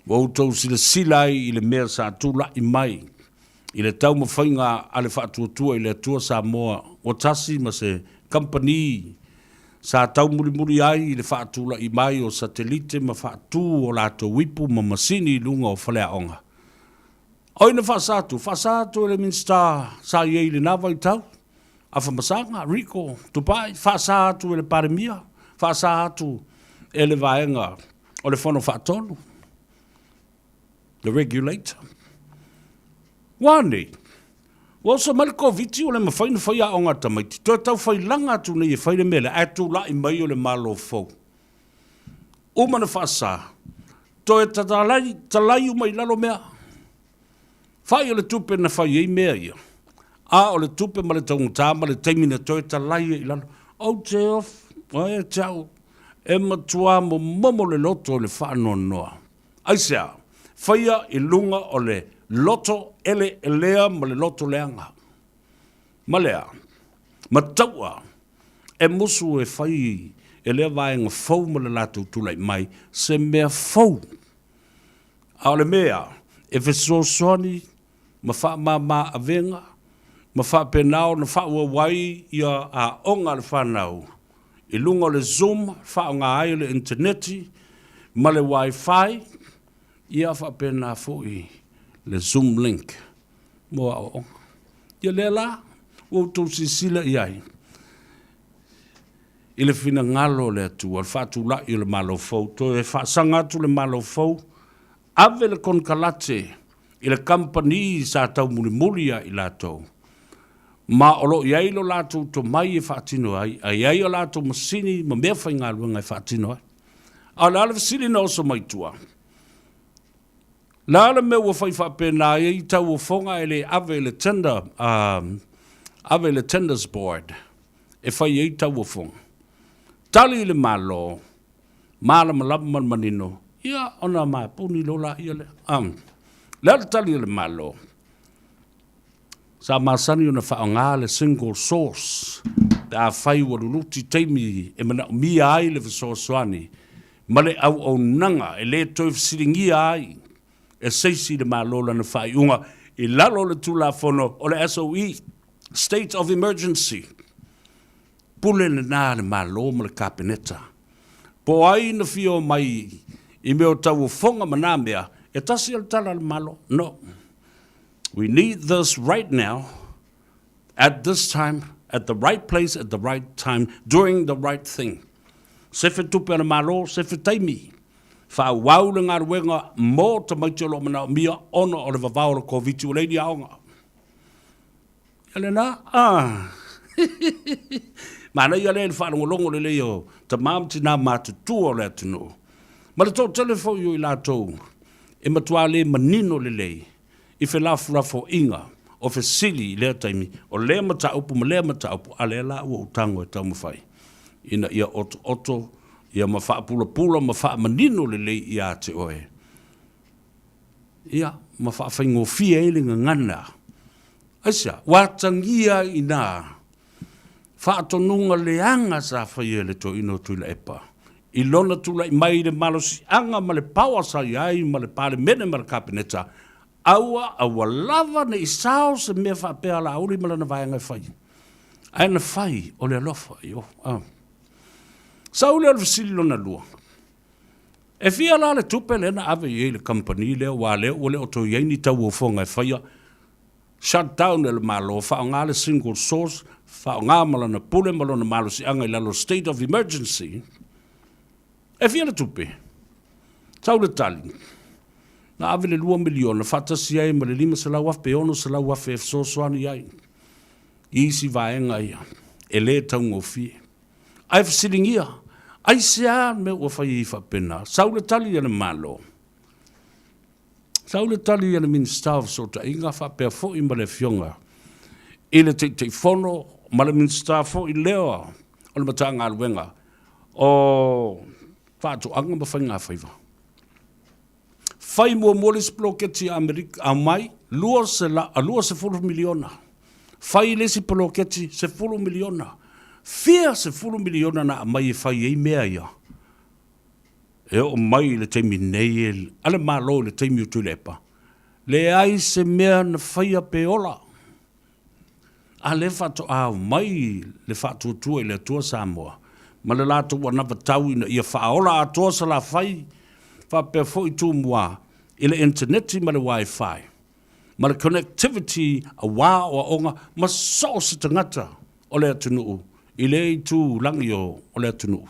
Ua outou silasila ai i le mea sa tulai mai i le taumafaiga a le Faatuatua i le Atua Samoa ua tasi ma se kamupani sa taumulimuli ai i le faatulai mai o satelite ma faatu o latou ipu ma masini i luga o faleaoga. Oi na faasa atu, faasa atu e le Minisita sa i ai i lena vaitau, Afamasaga, Rico Tupai, faasa atu e le Palemia, faasa atu e le vaega o le Fono Faatonu, the regulator. Ua nei, ua oso mai le Koviti ua le mafai ona fai aoga a tamaiti, toe tau failaga atu nei e fai le mea lea, ae tulai mai o le Malo fou. Uma na faasa, toe tatalai, talai uma i lalo mea. Fai o le tupe na fai ai mea ia, a o le tupe ma le taugata ma le taimi na toe talai ai i lalo. Ou te of, e te au, e matua momomo le loto i le faanoanoa. Aisea? Faia i luga o le loto eleelea ma le loto leaga. Ma lea, ma taua e musu e fai e lea vaega fou ma le latou tulai mai se mea fou. A o le mea e fesoasoani ma faamama avega ma faapena ona faaauau ai ia aoga a le fanau i luga o le Zoom, faaaoga ai le initaneti ma le Wi-Fi, ia faapena foi le Zoom link mo aoaoga. Ia lea la ua outou silasila i ai i le finagalo o le Atua, le faatulai o le Malo fou, toe faasaga atu le Malo fou, ave le konekarate i le kamupani sa taumulimuli ia i latou, ma o lo o i ai lo latou tomai e faatino ai, a i ai a latou masini ma mea faigaluega e faatino ai. A o le a le fesili na oso mai tua? Le a le mea ua fai faapena ai tauofoga e le ave i le tender, ave i le tenders board e fai ai tauofoga? Tali le Malo, malamalama ma le manino, ia ona mapuni loa laia lea. Le a le tali a le Malo? Sa masani ona faaaoga le single source pe afai ua luluti taimi e manaomia ai le fesoasoani ma le auaunaga e le toe fesiligia ai e se isi le Malo lana faaiuga i lalo o le Tulafono o le SOE, State of Emergency. Pule lena a le Malo ma le Kapeneta. Po o ai na fia omai i mea o tauofoga ma na mea, e tasi lava le tala a le Malo, No. We need this right now, at this time, at the right place, at the right time, doing the right thing. Sefe tupe a le Malo, sefe taimi. Faaauau le galuega mo tamaiti o lo o manaomia ona o le vavao o le Koviti ua leai ni aoga. Ia lena, ah. Manaia lea i le faalogologo lelei o tama ma tina matutua o le atunuu. Ma le toatele foi o i latou e matua le manino lelei i felafolafoaiga o fesili i lea taimi, o lea mataupu ma lea mataupu, a lea la ua ou tago e taumafai ina ia otooto ia ma faapulapula ma faamanino lelei ia te oe, ia ma faafaigofie ai le gagana. Aisea? Ua atagia ai i ina faatonuga leaga sa faia e le toeaina o Tuilaepa i lona tulai mai i le malosiaga ma le power sa i ai ma le Palemene ma le Kapeneta, aua, aua lava ne i sao se mea faapea a Laauli ma lana vaega e fai. Ae na fai o le alofa. Io, ah. Sau lea o le fesili lona lua. E fia la le tupe lea na ave i ai le kamupani lea aua lea ua le o toe i ai ni tauofoga e faia shut down e le Malo, faaaoga le single source, faaaoga ma lana pule ma lona malosiaga i lalo o state of emergency. E fia le tupe? Sau le tali, na ave le $2 miliona faatasi ai ma le $500,000 pe $600,000 e fesoasoani ai i isi vaega ia e le taugofie. Ae fesiligia, aisea le mea ua fai ai faapena? Sau le tali a le Malo. Sau le tali a le Minisita o Fesootaiga faapea foi ma le Afioga i le Taitaifono ma le Minisita foi lea o le Matagaluega o Faatoaga ma Faigafaiva. Fai muamua le isi poloketi a Amerika, aumai $20 miliona. Fai le isi poloketi $10 miliona. Fia $10 miliona na aumai e fai ai mea ia? E oo mai i le taimi nei e a le Malo i le taimi o Tuilaepa, leai se mea na faia pe ola. A lea faatoa aumai le faatuatua i le Atua Samoa ma le latou anavatau ina ia faaola atoa Salafai faapea foi Tumua i le initaneti ma le Wi-Fi ma le connectivity aua aoaoga ma so o se tagata o le atunuu i lea itu lagi o le atunuu.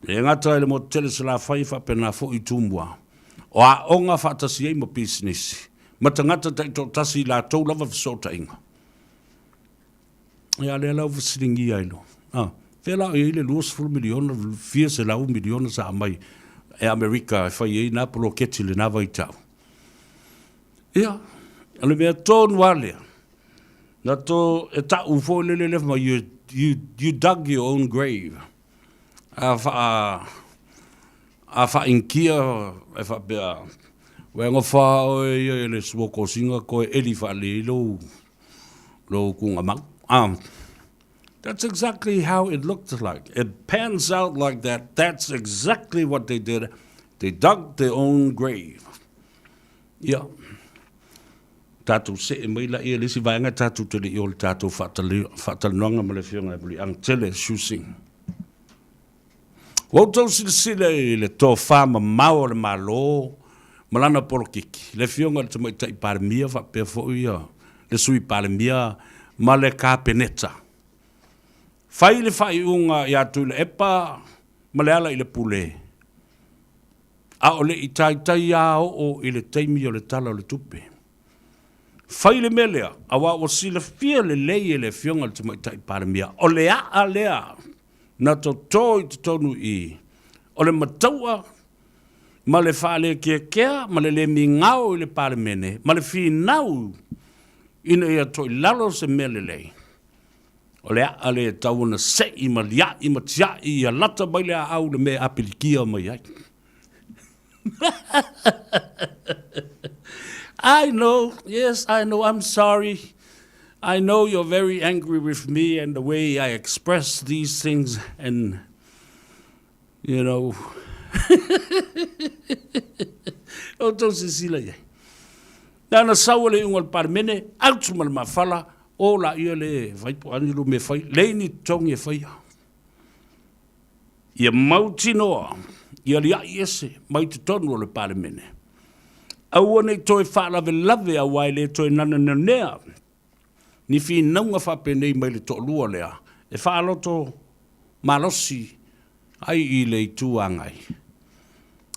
E le gata i le motu tele Salafai e faapena foi i Tumua, o aoga faatasi ai ma pisinisi, ma tagata taitoatasi i latou lava fesootaiga. Ia, a lea la ua fesiligia ai loa, a, fea la o i ai le $20 miliona, fia selau miliona sa aumai e Amerika e fai ai na poloketi i lena vaitau? Ia, o le mea tonu lava lea, na to, e ta'u foi lele lea fai mai, you, you, you dug your own grave. A faa, a faainikia e faapea, ua e gofa oe ia i le suokosiga koe eli faalelei ai lou, lou kugamau. That's exactly how it looked like. It pans out like that. That's exactly what they did. They dug their own grave. Ia, tatou see mai laia i le isi vaega tatou te le i o le tatou faatalanoaga ma le Afioga ia Muliaga Tele Shu Sing. Ua outou silasila i le tofa mamao a le Malo ma lana polokiki, le Afioga i le Tamaitai Palemia faapea foi le Sui Palemia ma le Kapeneta. Fai le faaiuga ia Tuilaepa ma Lealailepule, a o le i taitai lava oo i le taimi o le Tala o le Tupe. Fai le mea lea, aua ua silafia lelei e le Afioga i le Tamaitai Palemia, o le a'a lea na toto i totonu i i, o le mataua ma le faalekeakea ma le le migao i le Palemene ma le finau ina ia toilalo se mea lelei. O le a'a lea e tatau ona se'i ma lia'i ma tia'i ia lata mai le aau i le mea e apilikia mai ai. I know, yes, I know, I'm sorry. I know you're very angry with me and the way I express these things and, you know, outou silasila i ai. Na ona sau e le iuga o le Palemene, out ma le mafala, o laia le fai po o a ni lua mea e fai, leai ni totogi e faia. Ia mautinoa, ia aliaʻi ese mai totonu o le Palemene. Aua ne i toe faalavelave aua e le toe nanenanea ni finauga faapenei mai le toalua lea e faaloto malosi ai i le Itu Agai.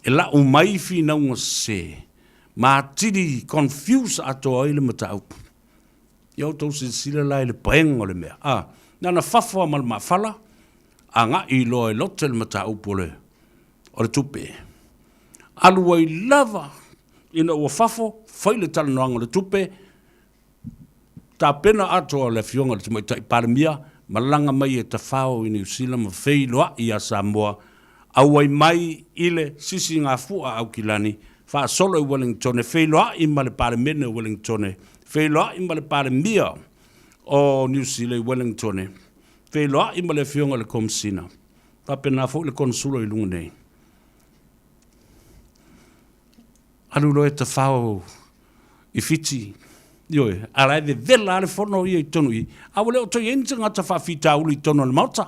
E lau mai finauga sese ma atili confuse atoa ai le mataupu. Ia outou silasila la i le paega o le mea, a, na ona fafo lava ma le maafala, agai loa e lote le mataupu o le, o le tupe. Alu ai lava ina ua fafo, fai le talanoaga o le tupe, tapena atoa le Afioga i le Tamaitai Palemia, malaga mai e tafao i Niu Sila ma feiloai ia Samoa, auai mai i le sisigafua a Aukilani, faasolo i Wellingtone, feiloai ma le Palemene o Wellingtone, feiloai ma le Palemia o Niu Sila i Wellingtone, feiloai ma le Afioga i le Komesina, faapena foi le Konesula i luga nei. Alu loa e tafao i Fiti, ioe, a la e vevela lava le fono ia i totonu i i, a ua le o toe i ai ni tagata faafitauli i totonu o le Maota.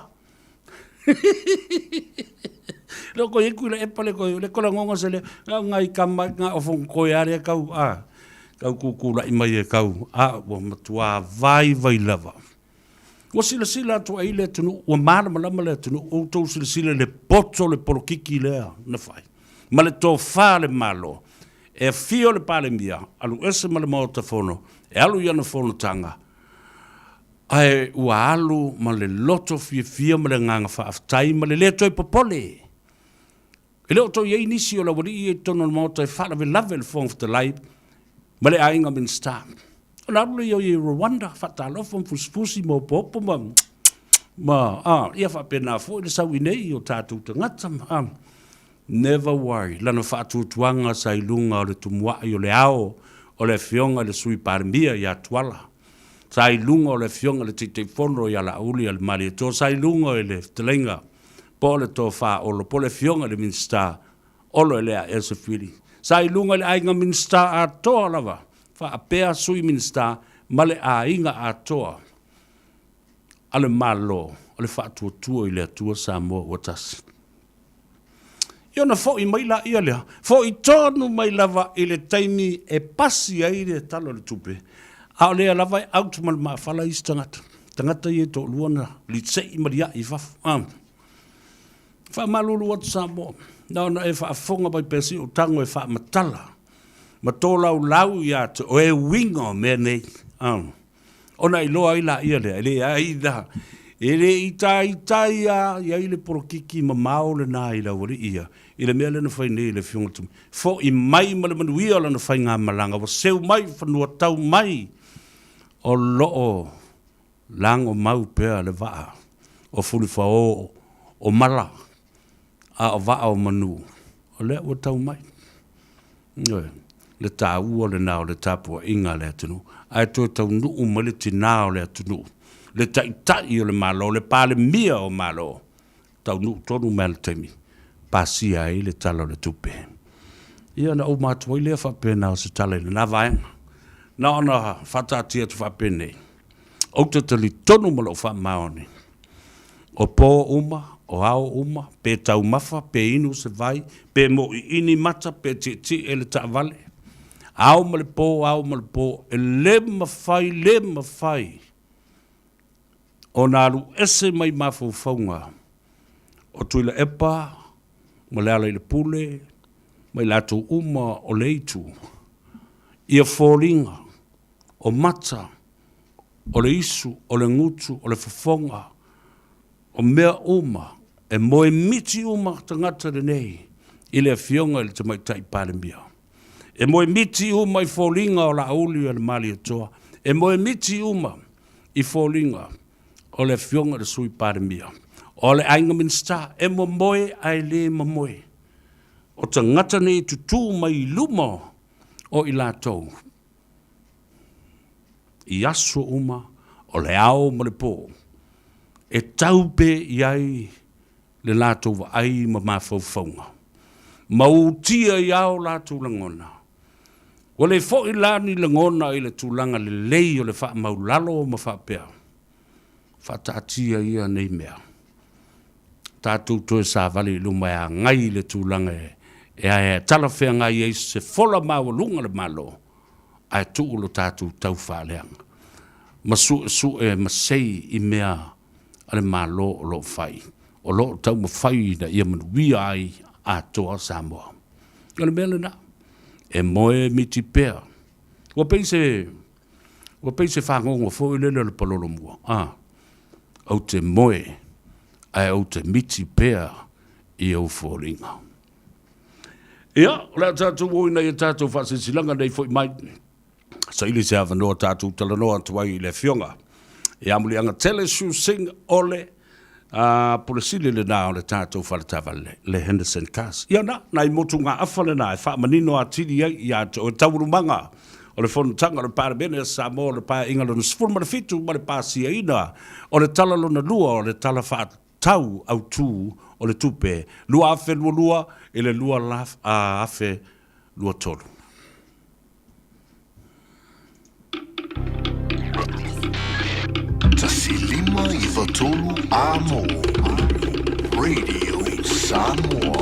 Le o koe i kui le epa le koe, le koe ngonga se le, ngā ngai kama, ngā ofo koe a lea kau, a, kau kukula'i mai e kau, a, ua matua vaivai lava. Ua silasila atu ai le atunuu, ua malamalama le atunuu, outou silasila i le poto o le polokiki lea na fai, ma le tofa a le Malo, e afio le Palemia, alu ese ma le Maota Fono, e alu i ana fonotaga, ae ua alu ma le loto fiafia ma le agaga faafetai ma le le toe popole. E le o toe i ai nisi o le aualii ia i totonu o le Maota e faalavelave le Fofoga Fetalai ma le aiga Minisita. Ona alu lea i Rwanda, faatalofa ma fusifusi ma opoopo ma, ma a, ia faapena foi le sau i nei i o tatou tagata. A, never worry, lana faatuatuaga sa i luga o le tumuai o le ao o le Afioga i le Sui Palemia ia Tuala. Sa i luga o le Afioga i le Taitaifono ia Laaulialemalietoa, sa i luga i le fetalaiga po o le Tofa Olo, po o le Afioga i le Minisita Olo Eleaese Fili. Sa i luga i le aiga Minisita atoa lava, faapea Sui Minisita ma le aiga atoa a le Malo o le Faatuatua i le Atua Samoa ua Tasi. Ia ona foi mai laia lea, foi tonu mai lava i le taimi e pasi ai le Tala o le Tupe, a o lea lava e out ma le maafala isi tagata, tagata ia e toalua na lisei ma liai i fafo. Ah. Faamalulu atu Samoa, na ona e faafofoga mai pea si ou tago e faamatala ma tolaulau ia te oe uiga o mea nei. Ah. Ona iloa ai laia lea, e leai la, e le i taitai lava i ai le polokiki mamao lena i le aualii ia, i le mea lea na fai nei e le Afioga i le Tamaitai. Foi mai ma le manuia o lana faigamalaga, ua seu mai fanua tau mai, o lo o lagomau pea le vaa o Fulifao o mala, a o vaa o manu, o lea ua tau mai. Ioe, le taua lena o le tapuaiga a le atunuu, ae toe taunuu mai le tinā o le atunuu, le taitai o le Malo, le Palemia o Malo, taunuu tonu mai lava i le taimi pasia ai le Tala o le Tupe. Ia ona uma atu ai lea faapena o se tala i lena vaega. Na ona faataatia atu faapenei, ou te talitonu ma lou faamaoni, O po uma, o ao uma, pe taumafa, pe inu se vai, pe moʻiʻini mata, pe tietie le taavale, ao ma le po, ao ma le po, e le mafai, le mafai ona alu ese mai mafaufauga o Tuilaepa ma Lealailepule ma i latou uma o le itu, ia foliga o mata, o le isu, o le gutu, o le fofoga, o mea uma, e moemiti uma tagata lenei i le Afioga i le Tamaitai Palemia. E moemiti uma i foliga o Laaulialemalietoa, e moemiti uma i foliga o le Afioga i le Sui Palemia, o le Aiga Minisita, e momoe ae le momoe. O tagata nei e tutū mai i luma o i latou i aso uma o le ao ma le po, e tau pea i ai le latou vaai ma mafaufauga, ma utia i ao latou lagona. Ua le foi la ni lagona i le tulaga lelei o le faamaulalo ma faapea, Faataatia ia nei mea. Tatou toe savali i luma e agai i le tulaga e ae talafeagai ai se fola maualuga a le Malo, ae tuu lo tatou tau faaleaga ma suesue ma sei i mea a le Malo o lo o fai, o lo o taumafai ina ia manuia ai atoa Samoa. O le mea lena, e moe miti pea. Ua pei se Ua pei se fagogo foi lele o le palolo mua, a, ou te moe ae ou te miti pea i ou foliga. Ia, o le a tatou o ina ia tatou faasilasilaga nei foi mai. Saili se avanoa tatou talanoa atu ai i le Afioga ia Muliagatele Shu Singh Ole, a Pule Sili lena o le tatou faletaavale, le Henderson Cars. Ia na, nai motugaafa lena e faamanino atili ai ia te oe taualumaga o le Fonotaga o le Palemene a Samoa o le Paeaiga Lona 17 ma le pasiaina o le Tala Lona Lua o le Tala Faatatau Autu o le Tupe 2022 i le 2023. 1 5 9 3 Amo Radio Samoa.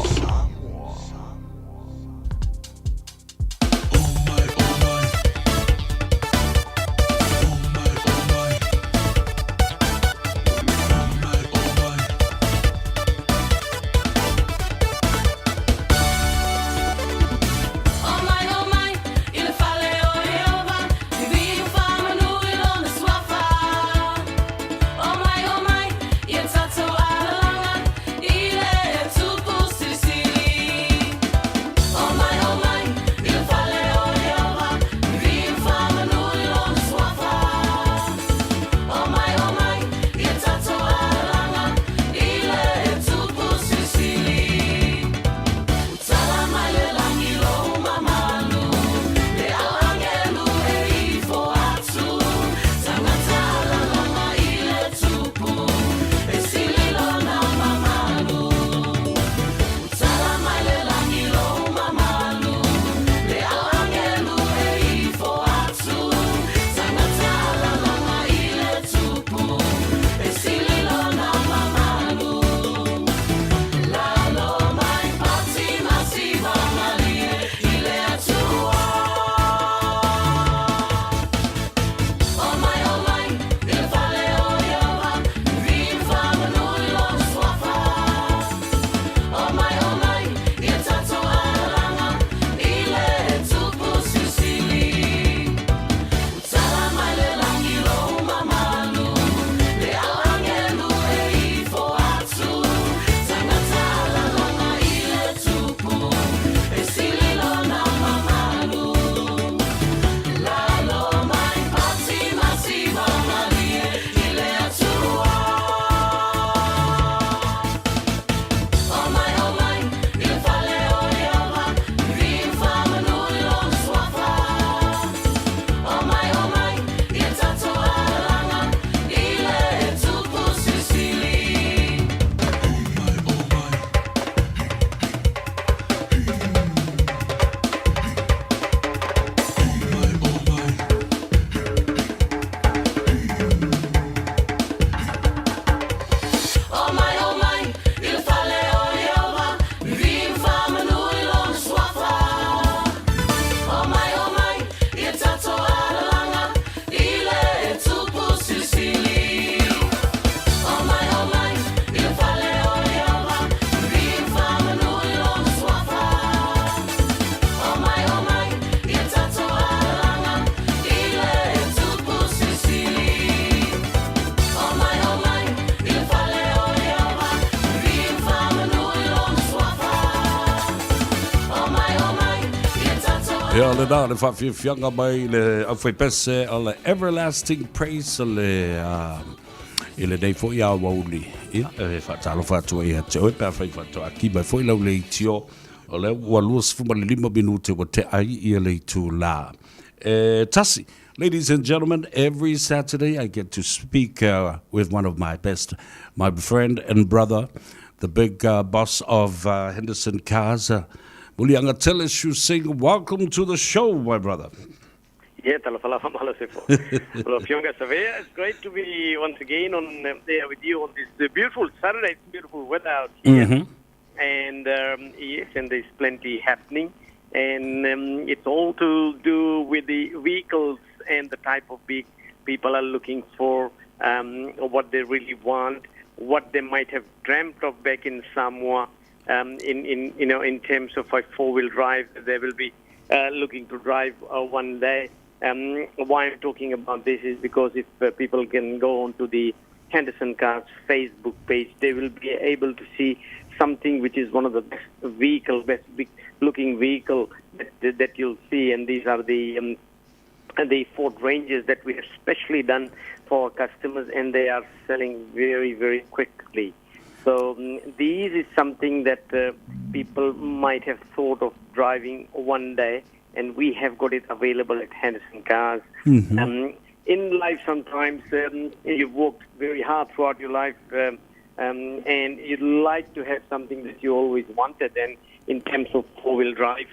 Ia lena le faafiafiaga mai le aufaipese o le Everlasting Praise le i lenei foi aoauli. Ia, e faatalofa atu ai ia te oe pe afai faatoa ki mai foi lau leitio. O lea ua 25 minute ua tea ai ia le itulā e tasi. Ladies and gentlemen, every Saturday I get to speak with one of my best, my friend and brother, the big boss of Henderson Cars, Muliagatele Singh. Welcome to the show, my brother. Yeah, talofa lava Malosefo. Well, Fionga Savea, it's great to be once again on there with you on this beautiful Saturday. It's beautiful weather out here. And yes, and there's plenty happening. And it's all to do with the vehicles and the type of big people are looking for, what they really want, what they might have dreamt of back in Samoa, in you know in terms of a four-wheel drive they will be looking to drive one day. Why I'm talking about this is because if people can go onto the Henderson Cars Facebook page, they will be able to see something which is one of the best vehicle, best looking vehicle that you'll see, and these are the Ford Rangers that we have specially done for our customers, and they are selling very, very quickly. So these is something that people might have thought of driving one day, and we have got it available at Henderson Cars. In life, sometimes you've worked very hard throughout your life, and you'd like to have something that you always wanted. And in terms of four-wheel drive,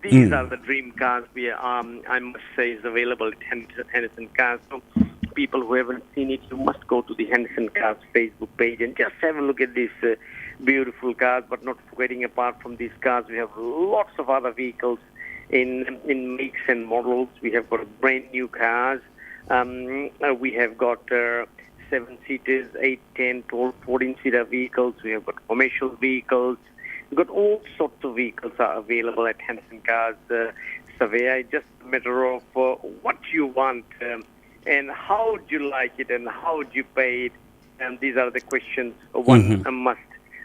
these are the dream cars we I must say is available at Henderson Cars. So people who haven't seen it, you must go to the Henderson Cars Facebook page and just have a look at these beautiful cars. But not forgetting, apart from these cars, we have lots of other vehicles in makes and models. We have got brand new cars. We have got 7-seaters, 8, 10, 12, 14-seater vehicles. We have got commercial vehicles. We've got all sorts of vehicles are available at Henderson Cars. Savea. It's just a matter of what you want and how do you like it and how do you pay it. And these are the questions one must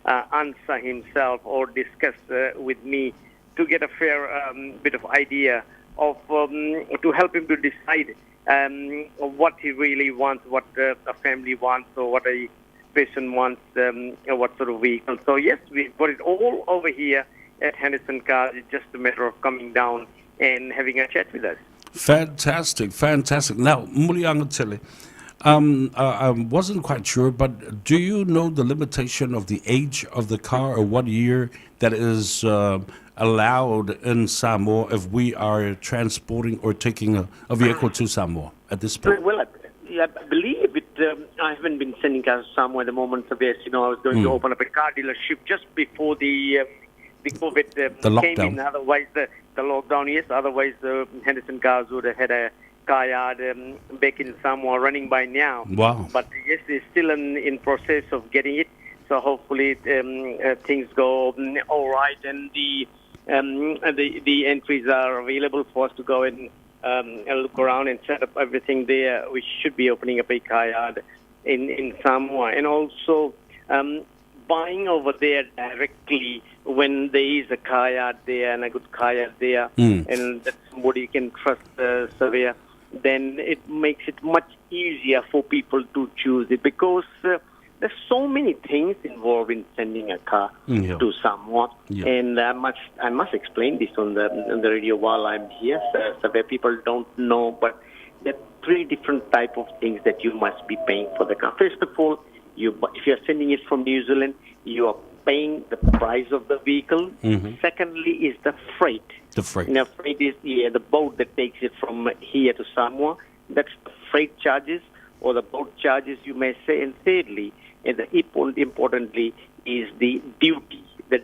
answer himself or discuss with me to get a fair bit of idea of to help him to decide what he really wants, what a family wants, or what a person wants, what sort of vehicle. So yes, we've got it all over here at Henderson Cars. It's just a matter of coming down and having a chat with us. Fantastic, fantastic. Now, Muliagatele, I wasn't quite sure, but do you know the limitation of the age of the car or what year that is allowed in Samoa if we are transporting or taking a vehicle to Samoa at this point? Well, I believe it. I haven't been sending cars to Samoa at the moment. So yes, I was going to open up a car dealership just before the COVID The came lockdown. in. Otherwise, the lockdown, yes. Otherwise, the Henderson Cars would have had a car yard back in Samoa running by now. Wow. But yes, they're still in process of getting it. So hopefully things go all right, and the entries are available for us to go and look around and set up everything there. We should be opening up a car yard in Samoa, and also buying over there directly when there is a car yard there and a good car yard there, and that somebody can trust the surveyor, then it makes it much easier for people to choose it, because there's so many things involved in sending a car to Samoa. And I must explain this on the radio while I'm here, so where people don't know, but there are three different type of things that you must be paying for the car. First of all, if you're sending it from New Zealand, you are paying the price of the vehicle. Secondly is the freight. The freight. Now, freight is the boat that takes it from here to Samoa. That's the freight charges or the boat charges, you may say. And thirdly, and the importantly, is the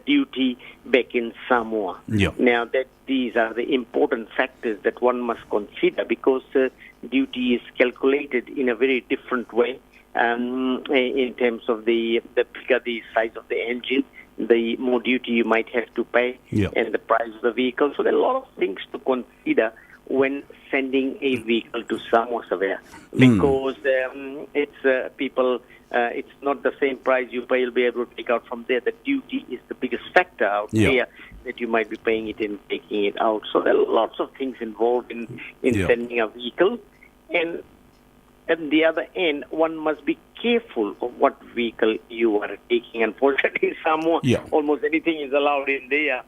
duty back in Samoa. Now, that these are the important factors that one must consider, because duty is calculated in a very different way in terms of the bigger the size of the engine, the more duty you might have to pay, and the price of the vehicle. So there are a lot of things to consider when sending a vehicle to Samoa Surveyor because it's people. It's not the same price you pay. You'll be able to take out from there. The duty is the biggest factor out there that you might be paying it and taking it out. So there are lots of things involved in sending a vehicle, and at the other end, one must be careful of what vehicle you are taking. Unfortunately, Samoa, almost anything is allowed in there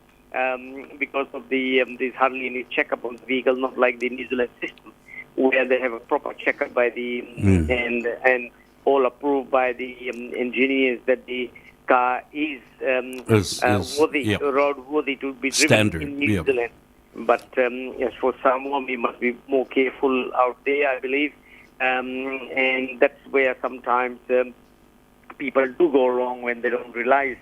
because of the there's hardly any checkup on the vehicle, not like the New Zealand system where they have a proper checkup by the and all approved by the engineers that the car is, worthy, roadworthy to be driven Standard, in New Zealand. But as for Samoa, we must be more careful out there, I believe. And that's where sometimes people do go wrong when they don't realize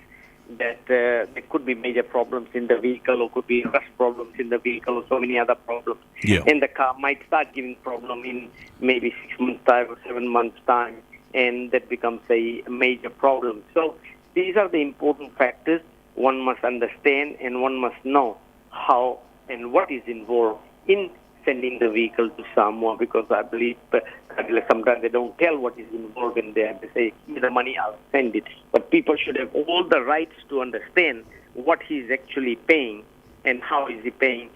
that there could be major problems in the vehicle, or could be rust problems in the vehicle, or so many other problems. Yeah. And the car might start giving problem in maybe 6 months' time or 7 months' time, and that becomes a major problem. So these are the important factors one must understand, and one must know how and what is involved in sending the vehicle to Samoa, because I believe sometimes they don't tell what is involved in there. They say, give me the money, I'll send it. But people should have all the rights to understand what he's actually paying and how is he paying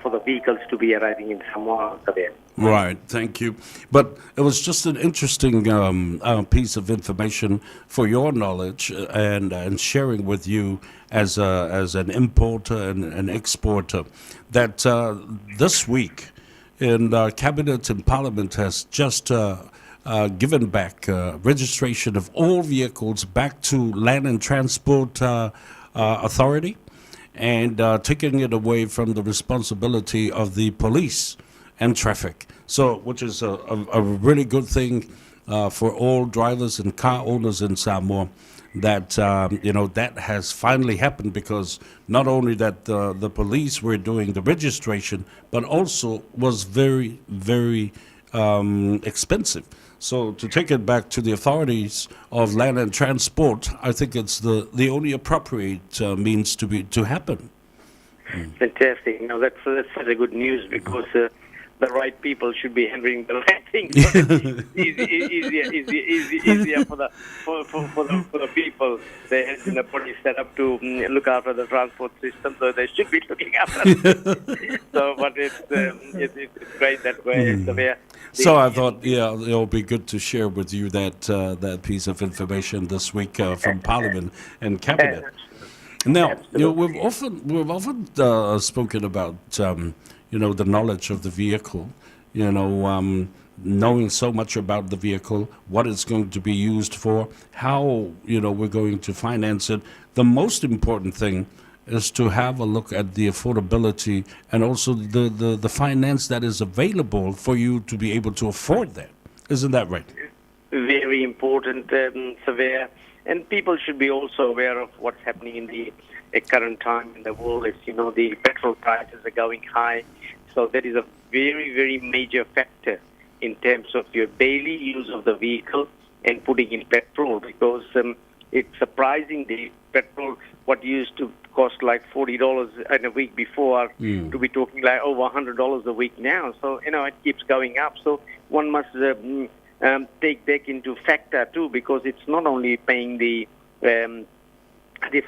for the vehicles to be arriving in Samoa. Right, thank you. But it was just an interesting piece of information for your knowledge and sharing with you as an importer and an exporter, that this week in Cabinet and Parliament has just given back registration of all vehicles back to Land and Transport Authority, and taking it away from the responsibility of the police and traffic. So, which is a really good thing for all drivers and car owners in Samoa, that that has finally happened, because not only that the police were doing the registration, but also was very, very expensive. So to take it back to the authorities of land and transport, I think it's the only appropriate means to happen. Fantastic. Now that's such a good news, because the right people should be handling the right things. So easier for the people. There has been a body set up to look after the transport system, so they should be looking after it. So, but it's great that way. So I thought, it'll be good to share with you that that piece of information this week from Parliament and Cabinet. Now, we've often spoken about the knowledge of the vehicle, knowing so much about the vehicle, what it's going to be used for, how, we're going to finance it. The most important thing is to have a look at the affordability and also the finance that is available for you to be able to afford that. Isn't that right? Very important, Savea. And people should be also aware of what's happening in the current time in the world. As you know, the petrol prices are going high. So that is a very, very major factor in terms of your daily use of the vehicle and putting in petrol, because it's surprising the petrol, what used to cost like $40 in a week before, to be talking like over $100 a week now. So, it keeps going up. So one must take that into factor too, because it's not only paying the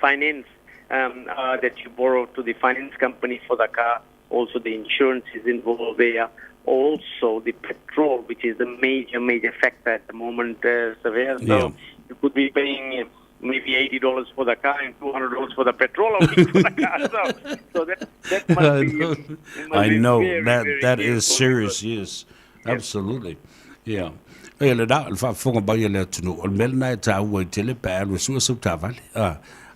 finance that you borrow to the finance company for the car, also the insurance is involved there, also the petrol, which is the major, major factor at the moment, Savea. So you could be paying maybe $80 for the car and $200 for the petrol for the car. So that must be... I know, very, that, that is serious, yes. Absolutely. Yeah. E le na le faafofoga mai a le atunuu, o le mea lena e taua i tele pe a alu e sua sau taavale.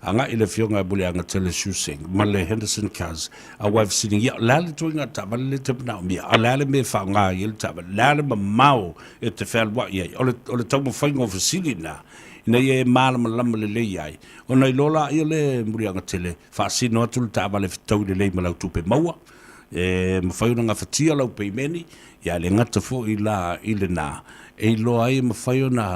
Agai i le afioga e Muliagatele Siuseng ma le Henderson Cars aua e fesiligia, o le a le ituaiga taavale lea e te manaomia, a o le a le mea e faaaoga ai le taavale, le a le mamao e te fealuai ai. O le taumafaiga o fesili na, ina ia e malamalama lelei ai, ona iloa laia le Muliagatele, faasino atu le taavale fetaui lelei ma lau tupe maua, e mafai ona gafatia lau peimeni, ia le gata foi la i lena, e iloa ai e mafai ona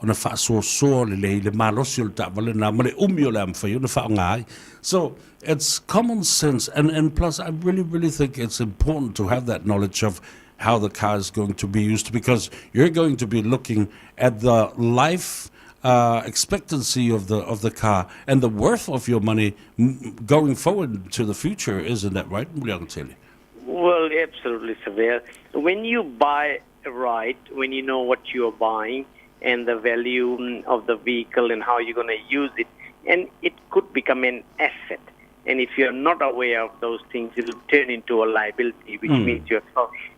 ona faasoasoa lelei le malosi o le taavale lena ma le umi o le a mafai ona faaaoga ai. So it's common sense and and plus I really really think it's important to have that knowledge of how the car is going to be used because you're going to be looking at the life uh, expectancy of the of the car and the worth of your money going forward to the future isn't that right Muliagatele? Well, absolutely, Savea. When you buy right, when you know what you're buying and the value mm, of the vehicle and how you're going to use it, and it could become an asset. And if you're not aware of those things, it'll turn into a liability, which mm. means you're,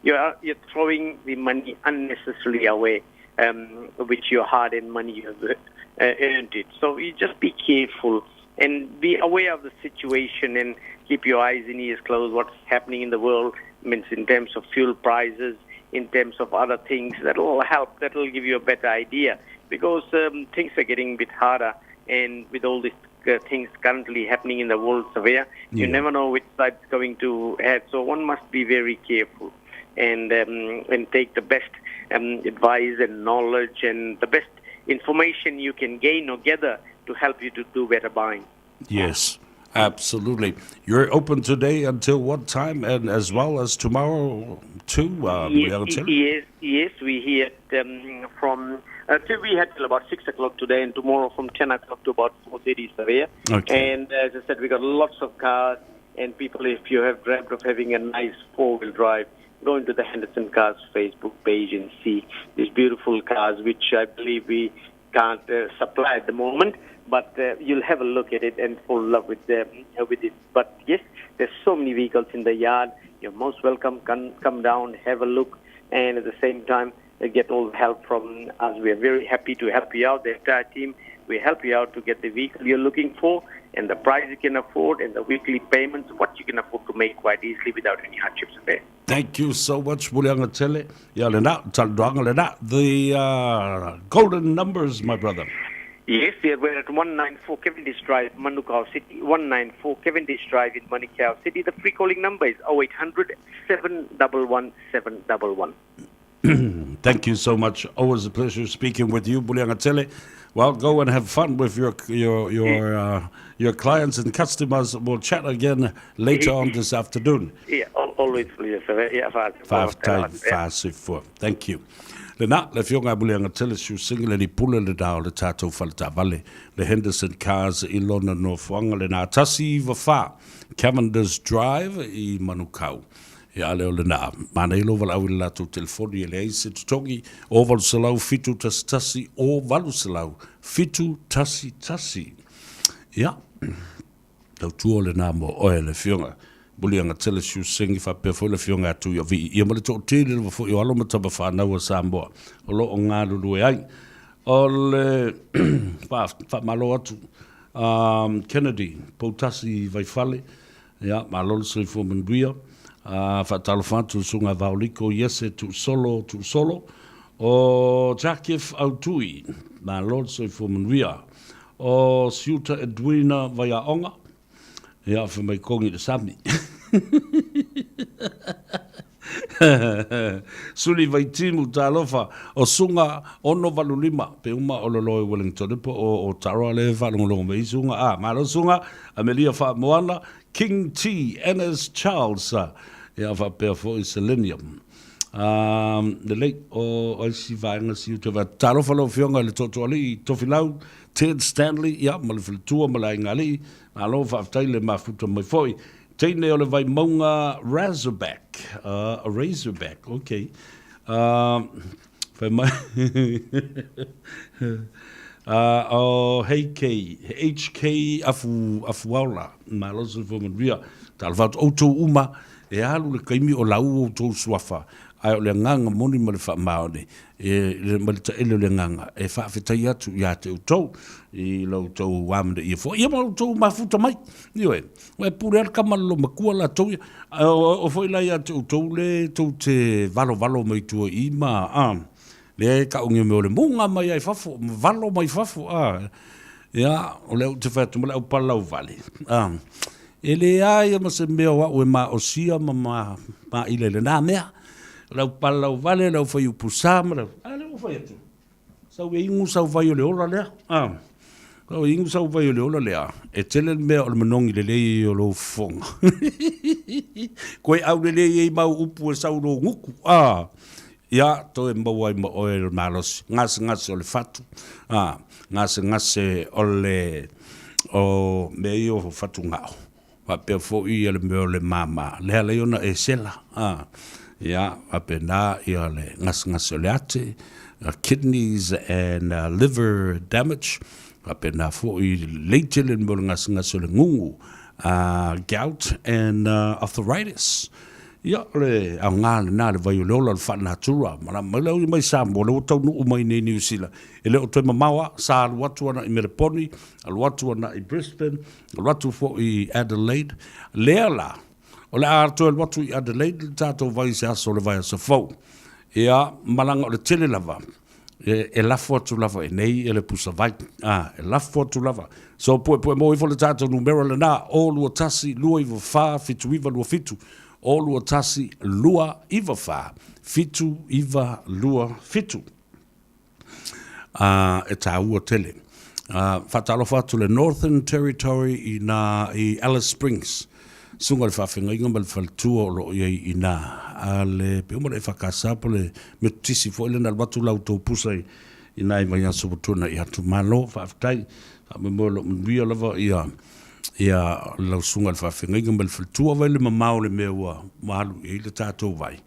you're, you're throwing the money unnecessarily away, um, which your hard-earned money you have uh, earned it. So you just be careful and be aware of the situation and keep your eyes and ears closed what's happening in the world means in terms of fuel prices in terms of other things that will help that will give you a better idea because um, things are getting a bit harder and with all these uh, things currently happening in the world surveyor yeah. you never know which side's going to head so one must be very careful and um, and take the best um, advice and knowledge and the best information you can gain or gather to help you to do better buying. Yes, absolutely. You're open today until what time, and as well as tomorrow too? Uh, yes, yes, yes, we here um, from uh, till we had till about six o'clock today, and tomorrow from ten o'clock to about 4:30. Surveyor. Okay. And as I said, we got lots of cars, and people, if you have dreamt of having a nice four-wheel drive, go into the Henderson Cars Facebook page and see these beautiful cars, which I believe we can't uh, supply at the moment. But uh, you'll have a look at it and fall in love with them, uh, with it. But yes, there's so many vehicles in the yard. You're most welcome. Come, come down, have a look, and at the same time, uh, get all the help from us. We are very happy to help you out, the entire team. We help you out to get the vehicle you're looking for and the price you can afford and the weekly payments, what you can afford to make quite easily without any hardships there. Thank you so much, Muliagatele. Ya lena, talanoaga lena. The uh, golden numbers, my brother. Yes, we are at 194 Cavendish Drive, Manukau City. 194 Cavendish Drive in Manukau City. The free calling number is 0800 711 711. Thank you so much. Always a pleasure speaking with you, Muliagatele. Well, go and have fun with your your your uh, your clients and customers. We'll chat again later on this afternoon. Yeah, always pleasure. Yeah, Faafetai, faasifua. Thank you. Lena, le Afioga ia Muliagatele Siusingi le Lipule lena o le tatou faletaavale, le Henderson Cars i lona nofoaga lena, 194 Cavendish Drive i Manukau. Ia a leo lena, manaia lou valaau i le latou telefoni e leai se totogi, o 800 711 o 800 711. Ia, tautua lena mo oe le Afioga Muliagatele Siusingi faapea foi le Afioga ia Tuiavii ia ma le toatele lava foi o alo ma tama fanau a Samoa o lo o galulue ai. O le faamalo atu um, Kennedy Poutasi Vaifale, ia, malo le soifua manuia. Uh, faatalofa atu le susuga Vaoliko Iese Tuusolo Tuusolo, o Jakif Autui, malo le soifua manuia. O Siuta Edwina Vaiaoga, ia, fai mai kogi le sami. Suli Vaitimu, talofa, o Sunga 685, pe uma o Loloe Wellington po o, o Tara le faalogologo mai Sunga. Ah, malo Sunga, Amelia Faamoana, King T, Ennis Charles, ia faapea foi Selenium. Um, lelei, o aisi vaega si uta va. Talofa lau afioga i le Tootooalii, Tofilau, Ted Stanley, ia, ma le faletua ma le aiga alii, malo faafetai le mafuta mai foi. Teine o le Vaimauga Razorback, uh, Razorback, ok. Uh, fai mai, uh, o HK, HK Afu, Afuaola, malo soifua manuia. Talofa atu outou uma, e alu le taimi o lau outou suafa, ae o le agaga moni ma le faamaoni, e, ma le taele o le agaga, e faafetai atu ia te outou, i la outou amanaia foi, ia ma outou mafuta mai. Ioe, e pule lava le tama le loomatua latou ia, a o foi la ia te outou le tou te valovalo mai tua i i ma, a, lea e taungia mai o le muga mai lava i fafo, ma valo mai fafo, a, ia, o lea ou te fai atu ma le au palauvale, a, e leai lava ma se mea o au e maosia ma maila i lena mea. O le au palalauvale, o le au faiupu sa ma le au, a lea ua fai atu. Sau e inu sau vai o le ola lea. A, sau e inu sau vai o le ola lea, e tele le mea o le manogi lelei ai o lou fofoga. Koe aulelei ai mau upu e sau lou gutu. A, ia, toe maua ai ma oe le malosi. Gasegase o le fatu, a, gasegase o le, o mea ia o fatugao. Faapea foi ia le mea o le mama, lea ala ai ona e sela, a, ia, faapena ia le gasegase o le ate, kidneys and liver damage, faapena foi lelei tele le mea o le gasegase o le gugu, gout and arthritis. Ia, o le aoga lena le vai o le ola o le faanatura. Malaga mai lau mai Samoa, lea ua taunuu mai nei Niu Sila. E le o toe mamao lava, sa alu atu ana i Meleponi, alu atu ana i Brisbane, Alu atu foi i Adelaide. Lea la, o le a toe alu atu i Adelaide le tatou vai i se aso o le vaiaso fou. Ia, ma leaga o le tele lava, e, e lafo atu lava i nei e le pusa vai. A, e lafo atu lava. So, puepue mo ifo le tatou numera lena, 0 2 1 2 9 4 7 9 2 7. 0 2 1 2 9 4 7 9 2 7. ā, e tāua tele. Ā, whātalofa atu le Northern Territory i nā, i Alice Springs. Sunga le whawhengainga ma le whaletua o loo iai i nā. A le, pe uma le whakasa po le metutisi foi le na watu lau tau pusa i, i nā i mai aso tuna i atu malo, whaaftai. Whaamoemoe lo manuia lava ia, ia lau susuga i le faafeagaiga ma le faletua vai le mamao o le mea ua alu i ai le tatou vai.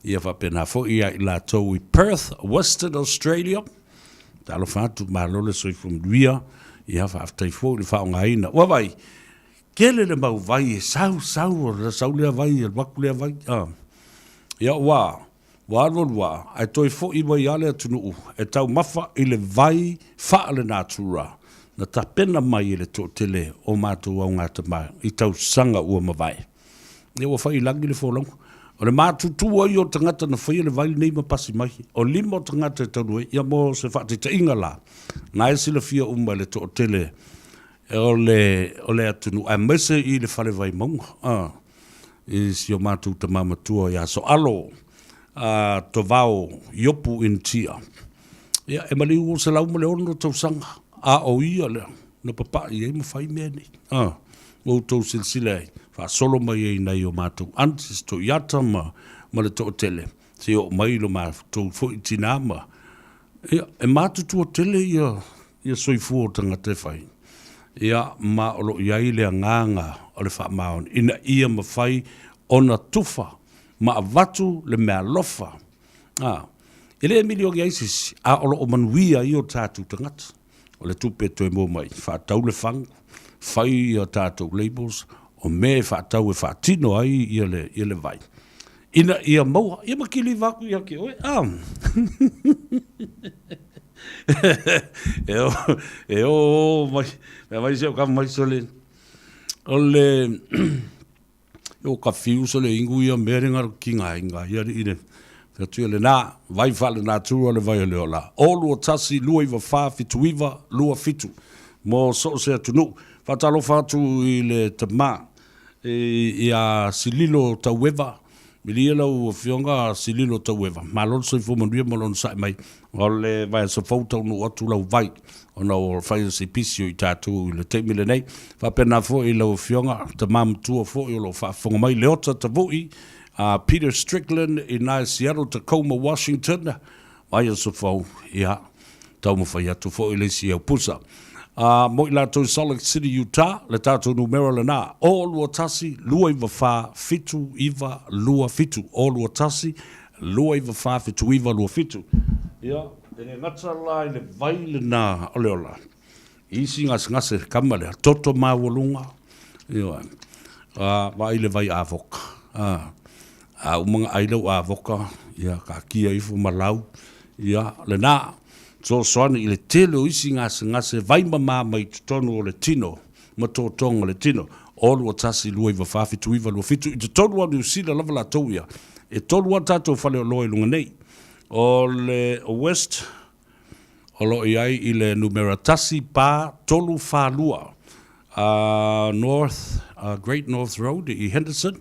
Ia faapena foi ia i latou i Perth, Western Australia. Talofa atu, malo le soifua manuia. Ia faafetai foi i le faaaogaina. Ua vai, tele le mau vai e sau, sau, sau lea vai, alu atu lea vai. Ah. Ia ua, Ua alualu lava, ae toe fo'i mai lava le atunuu e taumafa i le vai faalenatura na tapena mai e le toatele o matou augatama i tausaga ua mavae. Ia ua fai i lagi le folauga. O le matutua ia o tagata na faia le vai lenei ma pasi mai. O lima o tagata e talu ai, ia mo se faataitaiga la, na e silafia uma e le toatele o le, o le atunuu, aemaise i le fale Vaimauga. Ah. I si o matou tama matua ia Soalo a Tovao Iopu Initia. Ia, e maliu o 106 tausaga, a o ia lea na papai ai ma fai mea nei. A, ua outou silasila ai, faasolo mai ai nai o matou aunties, toiata ma, ma le toatele, seia oo mai lo matou foi tinā ma, ia, e matutua tele ia, ia soifua o tagata e fai, ia, ma o lo o i ai le agaga o le faamaoni, ina ia mafai ona tufa ma avatu le meaalofa. A, e le milioni ai se isi, a o lo o manuia ai o tatou tagata. O le tupe e toe maua mai, faatau le fagu, fai ia tatou labels, o mea e faatau e faatino ai ia le, ia le vai. Ina ia maua, ia ma kiliva aku ia te oe, a. E o, e o mai, mea mai se o ka mai sole. O le, o ka fiu sole ingu ia mea le ngaro ki ngā inga, ia ri ire. Te atu ia le nā, vai whale nā tūra le vai o le ola. O lua tasi, lua iwa whā, whitu iwa, lua whitu. Mō so se atu nu. Whatalofa atu i le tama, i a Sililo Taueva, Milia lau Afioga Sililo Taueva, malo le soifua manuia ma lona sae mai, o le vaiaso fou taunuu atu lau vai, ona ua fai o se pisi o i tatou i le taimi lenei. Faapena foi i lau Afioga, tama matua foi o lo o faafofoga mai, Leota Tavui, Peter Strickland i na i Seattle, Tacoma, Washington, Vaiaso fou, ia, taumafai atu foi le isi au pusa. A, mo i latou i Salt Lake City, Utah, le tatou numera lena, 0 2 1 2 9 4 7 9 2 7, 0 2 1 2 9 4 7 9 2 7. Ia, e le gata la i le vai lena o le ola, i isi gasegase kama lea, toto maualuga, ioe, a, vaai le vai avoka, a, A uma ona ai lau avoka, ia, taatia ifo ma lau, ia, lena, fesoasoani i le tele o isi gasegase vaimamā mai totonu o le tino ma totoga o le tino. 0 2 1 2 9 4 7 9 2 7 I totonu lava o Niu Sila lava latou ia. E tolu lava tatou faleoloa i luga nei. O le West o lo o i ai i le numera 1 pa 3 4 2 North, Great North Road i Henderson.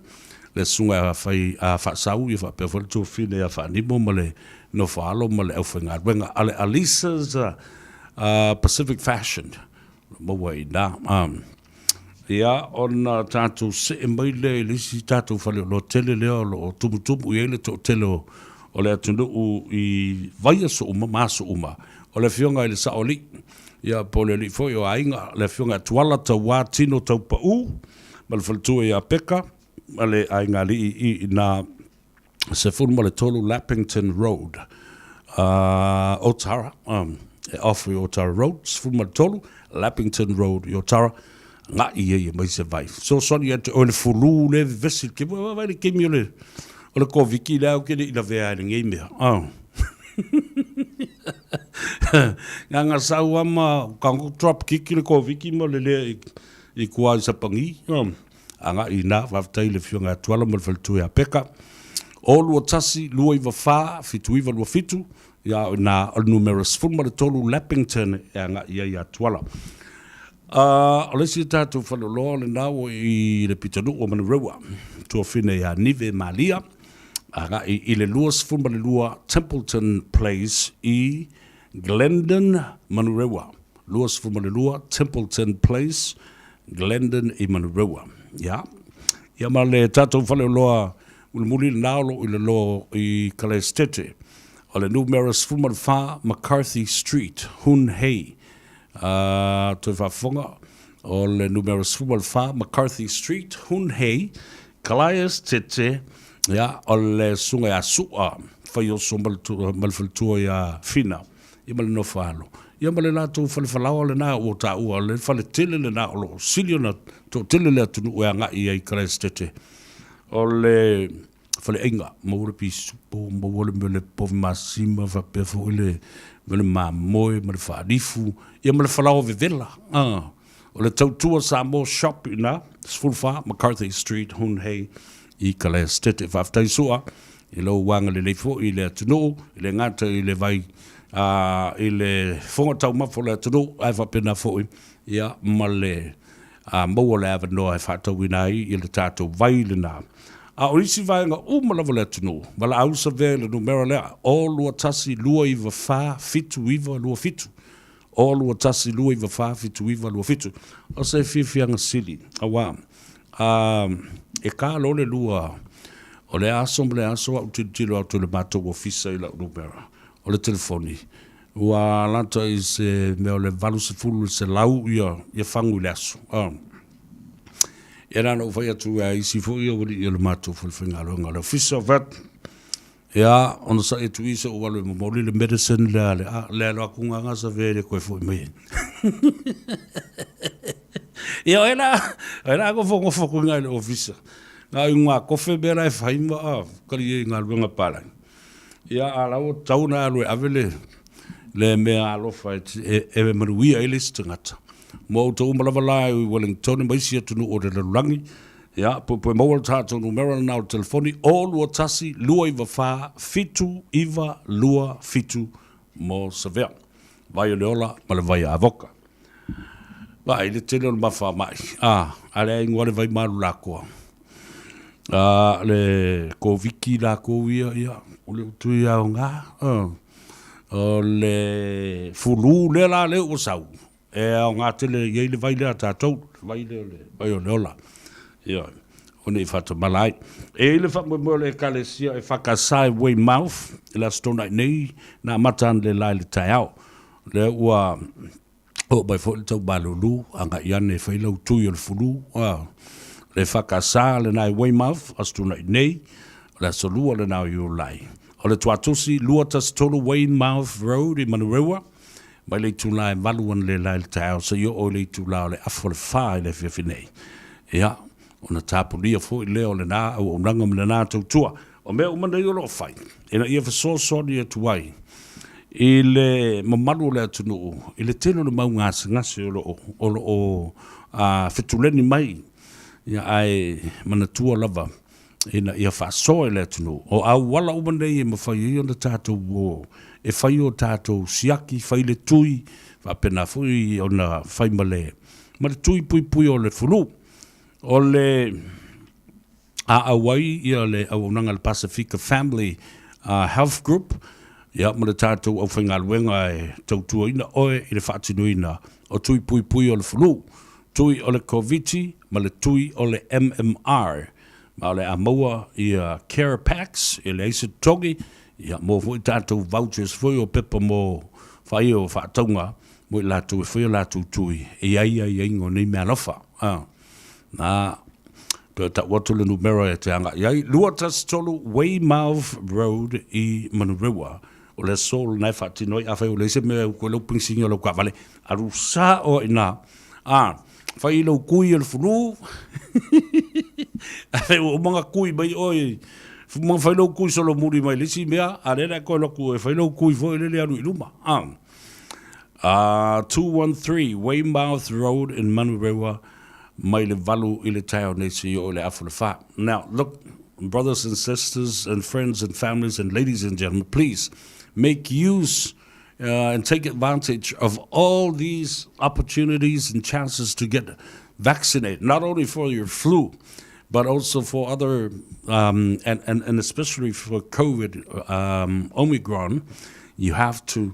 le susuga ia Fai a Faasau ia faapea foi le tuafafine ia Faanimo ma le nofo-a-alo ma le aufaigaluega a le Alisa's Pacific Fashion o lo o maua i ina. Ia, ona tatou see mai lea i le isi tatou faleoloa tele lea o lo o tumutumu i ai le toatele o le atunuu i vaiaso uma ma aso uma, o le Afioga i le Saoalii, ia po o le alii foi o aiga, le Afioga ia Tuala Tauā Tino Taupau ma le faletua ia Peka ma le aigaalii i ina 13 Lappington Road, Otara, e off i Otara Road, 13 Lappington Road i Otara, agai ai e mai se vai. Fesoasoani ia te oe le fulu le vevesi, ke vai le kemi o le, o le Koviki le au ke le i lavea ai lenei mea. Oh. Nganga sau ama, ka drop kick le Koviki ma le lea i, i kua i sapangi. Oh. Agai ina, faafetai i le Afioga ia Tuala ma le faletua ia Peka. O 21 294 7927, ia o ina o le numera 13 Lappington e agai ai ia Tuala. O le isi tatou faleoloa lena ua i le pitonuu o Manurewa, tuafine ia Nive Malia, agai i le 22 Templeton Place i Glendon, Manurewa. 22 Templeton Place, Glendon i Manurewa. Ia. Ia ma le tatou faleoloa mulimuli lena o lo o i lalo i Kalaestete. O le numera 14 McCarthy Street, Hun Hei. Toe faafofoga, o le numera 14 McCarthy Street, Hun Hei, Kalaestete, ia, o le susuga ia Su'a Faioso ma le faletua ia Fina. Ia ma le nofo alo. Ia ma le latou fale falaoa lena ua taua, o le fale tele lena o lo o sili ona toatele le atunuu e agai i ai i Kalaesetete. O le faleaiga, maua le pisupo, maua le mea o le povi masima, faapea foi le mea o le mamoe ma le faalifu, ia ma le falaoa vevela. O le Tautua Samoa Shop i ina, 14 McCarthy Street, Hun Hei i Kalaestete. Faafetai Sua i lou agalelei foi i le atunuu, e le gata i le vai i le fofoga taumafa o le atunuu, ae faapena foi ia ma le maua o le avanoa e faatauina ai le tatou vai lena. A o isi vaega uma lava o le atunuu, valaau savea i le numera lea, 0 2 1 2 9 4 7 9 2 7. O 2 1 2 9 4 7 9 2 7. O se fiafiaga sili, auā, a, e kā loa le lua o le aso ma le aso a'u tilotilo atu i le matou ofisa i la'u numera o le telefoni, ua lata i se mea o le 80 i le 100 ia, ia fagu i le aso. A. Ia na ona ou fai atu ia isi foi aualii o le matou falefaigaluega o le ofisa o vet, Ia, ona sa'i atu i se ou alu e momoli le medicine lea a le, a, le alo atu gaga sa ve le koe fo'i mai ai. Ia, o ela, o ela gofo gofo ku ngai le ofisa. Nga i ngā kofe mea la e whai ma, a, kari e ngā luenga pālangi. Ia, a lau o tau na alu e ave le, le mea alofa e, e, e manuia ai le isi tagata. Mo outou uma lava la i Wellington ma isi atunuu o le lalolagi, ia, poepoe maua le tatou numera lena o le telefoni, 0 2 1 2 9 4 7 9 2 7 mo Savea. Vai o le ola ma le vai avoka. Vaai le tele o le mafaamai, a, a le aingoa le vai malu lakoa. A, le Koviki lakou ia, ia, o le utu ia o ngā, o le fulu lea la lea ua sau, e aoga tele i ai le vai lea a tatou, le vai lea o le vai o le ola. Ioe, o nei faatamala ai. E i ai le faamoemoe o le Ekalesia e whakasai Weymouth i le Aso Toonai nei, na amata ana le la i le taeao. Lea ua oo mai foi le tau malulu, agai ane e fai lau tui o le fulu, a, le whakasā lena i Weymouth, Aso Toonai nei, o le aso lua lena o Iulai. O le Tuatosi, 213 Weymouth Road i Manurewa, mai le itulā e 8 analeila i le taeao seia oo i le itulā o le afa o le 4 i le afiafi nei. Ia, ona tapunia foi lea o lena auaunaga ma lena tautua. O mea uma nei o lo o fai, ina ia fesoasoani atu ai i le mamalu o le atunuu i le tele o le mau gasegase o lo o, o lo o fetuleni mai, ia, ae manatua lava ina ia faasoa i le atunuu. O auala uma nei e mafai ai ona tatou o e fai o tatou siaki, fai le tui, faapena foi ona fai ma le, ma le tui puipui o le fulu. O le A auai ia le auaunaga a le Pasifika Family Health Group, ia ma le tatou aufaigaluega e tautuaina oe i le faatinoina o tui puipui o le flu, tui o le Koviti ma le tui o le MMR. Ma o le a maua ia care packs e leai se totogi, ia maua foi tatou vouchers foi o pepa mo faia o faatauga mo i latou e faia latou tui e i ai aiaiga o nei meaalofa. Na, toe tau atu le numera e te agai ai, 213 Weymouth Road i Manurewa. O le aso lena e faatino ai, afai ua leai se mea e uku ai lau penisini o lau kaavale, alu sao ai i ina. A, fai i lou kui o le fulu, afai ua uma ona kui mai oe, uma ona fai lou kui solomuli mai le isi mea, a o lea o le a toe alu atu e fai lou kui foi lele alu i luma. A, 213 Weymouth Road in Manurewa, mai le 8 i le taeao nei seia oo i le afa o le 4. Now, look, brothers and sisters and friends and families and ladies and gentlemen, please make use and take advantage of all these opportunities and chances to get vaccinated, not only for your flu, but also for other, and, and, and especially for COVID, Omicron, you have to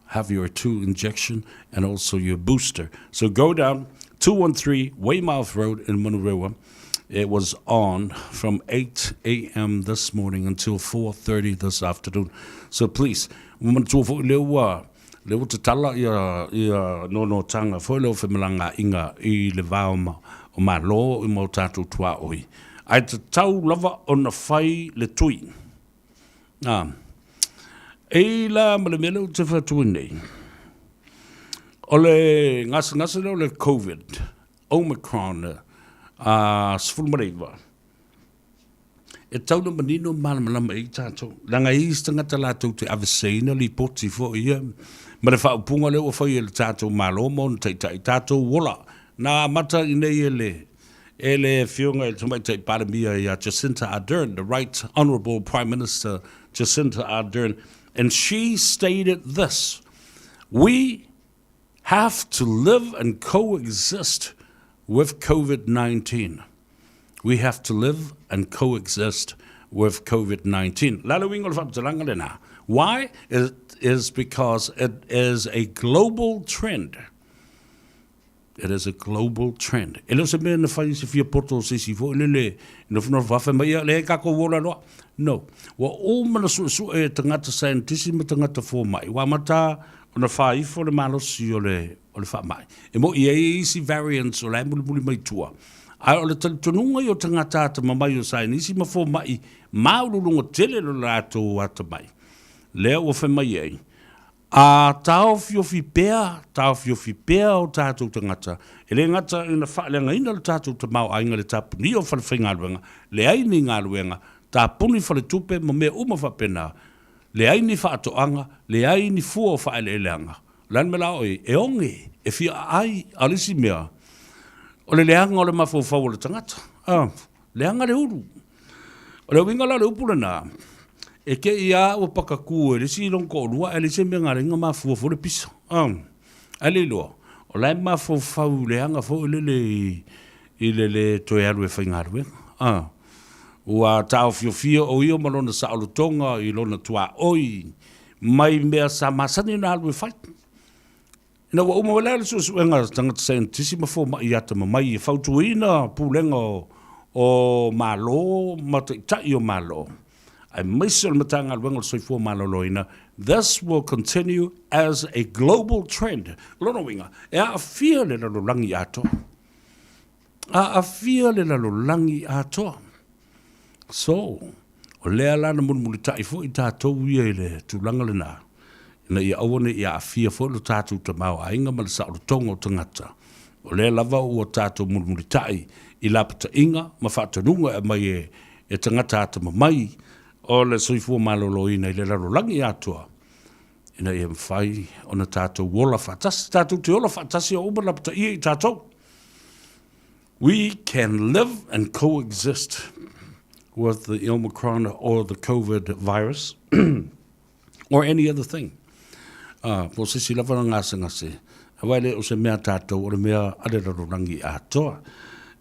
have your two injection and also your booster. So go down 213 Weymouth Road in Manurewa. It was on from 8 a.m. this morning until 4.30 this afternoon. So please, manatua foi lea ua lea ua tatala ia ia nonotaga foi lea o femalagaaiga i le va o ma, o Malo ma o tatou tuaoi. Ae tatau lava ona fai le tui. Ā. E i la ma le mea lea ou te fai atu ai nei, o le gasegase lea o le Covid, Omicron, a 19, e tau na manino ma malamalama i ai tatou. Leaga e i ai isi tagata latou te aveseina lipoti foi ia ma le faaupuga lea ua fai e le tatou Malo ma ona taitai, tatou ola. Na amata i inei e le E le Afioga i le Tamaitai Palemia ia Jacinta Ardern, the Right Honourable Prime Minister Jacinta Ardern, and she stated this, We have to live and coexist with COVID-19. We have to live and coexist with COVID-19. Le a le uiga o le faamatalaga lena? Why? It is because it is a global trend. It is a global trend. E le o se mea na fai i se fia poto o se isi foi lele e nofonofo faafe mai ia, leai tatou ola loa. No. Ua uma ona suesue e tagata saienitisi ma tagata fomai, ua amata ona faaifo le malosi o le, o le faamai. E moi e i ai isi variants o la e mulimuli mai tua. Ae o le talitonuga ia o tagata atamamai o saienisi ma fomai maualuluga tele lo latou atamai, lea ua fai mai ai, Ā, tāofiofī pea, tāofiofī pea ō tātou tagata, e le gata ina faaleagaina lo tātou tamaoaiga i le tapunia o falefaigaluega, leai ni galuega, tapuni faletupe ma mea uma faapena, leai ni faatoaga, leai ni fua o faaeleeleaga. O le a le mea la oe, e oge, e fia aai, a o le isi mea, o le leaga o le mafaufau o le tagata. Ā, Leaga le ulu. O le uiga la o le upu lena, e te i a ua pakakū e le isi lona toalua ae leai se mea na ala ai ona mafua fua le pisa. Ae le iloa, o la e mafaufau leaga foi lele i le le toe alu e faigaluega. Ua taofiofia o ia ma lona saolotoga i lona tuaoi mai mea sa masani ona alu e fai. Ina ua uma mai la le suesuega a tagata saienitisi ma fomai atamamai e fautuaina pulega o Malo ma taitai o Malo, aemaise o le Matagaluega o le Soifua Maloloina, this will continue as a global trend. O lona uiga, e aafia le lalolagi atoa. Aafia le lalolagi atoa. So, o lea la na mulimulitai foi tatou ia i le tulaga lena, ina ia aua ne i aafia foi lo tatou tamaoaiga ma le saolotoga o tagata. O lea lava ua tatou mulimulitai i lapataiga ma faatonuga e aumai e, e tagata atamamai o le soifua maloloina i le lalolagi atoa, ina ia mafai ona tatou ola faatasi. Tatou te ola faatasi a ua uma ona lapataia i tatou. We can live and coexist with the Omicron or the COVID virus or any other thing. Po o se isi lava na gasegase, aua e le o se mea a tatou, o le mea a le lalolagi atoa.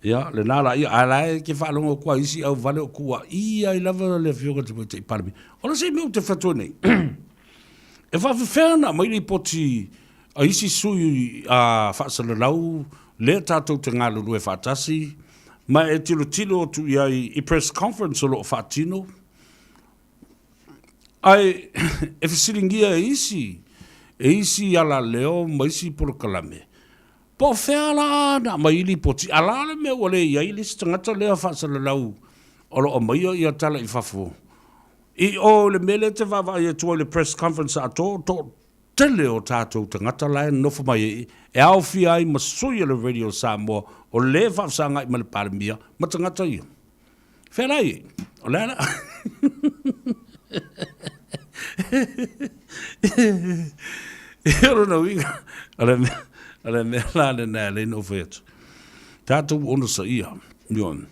Ia, lena la ia, ae la e ke faalogo atu a isi auvale o tuuaia ai lava le Afioga i le Tamaitai Palemia. O le isi mea ou te fai atu ai nei, e faafefea ona aumai lipoti a isi sui faasalalau lea tatou te galulue faatasi ma e tilotilo atu i ai i press conference o lo o faatino, ae e fesiligia e isi, e isi alaleo ma isi polokalame, Po o fea la na aumai ai lipoti? A la le mea ua le i ai le isi tagata lea faasalalau o lo o aumaia ia tala i fafo? I o i le mea lea e te vaavaai atu ai i le press conference atoa, o toatele o tatou tagata la e nonofo mai ai, e aofia ai ma sui o le Radio Samoa o lea e faafesagai ma le Palemia ma tagata ia. Fea la i ai? O le a la? O lona uiga, o le mea, o le mea la lena e ala ai ona ou fai atu, tatou onosaia, ioe,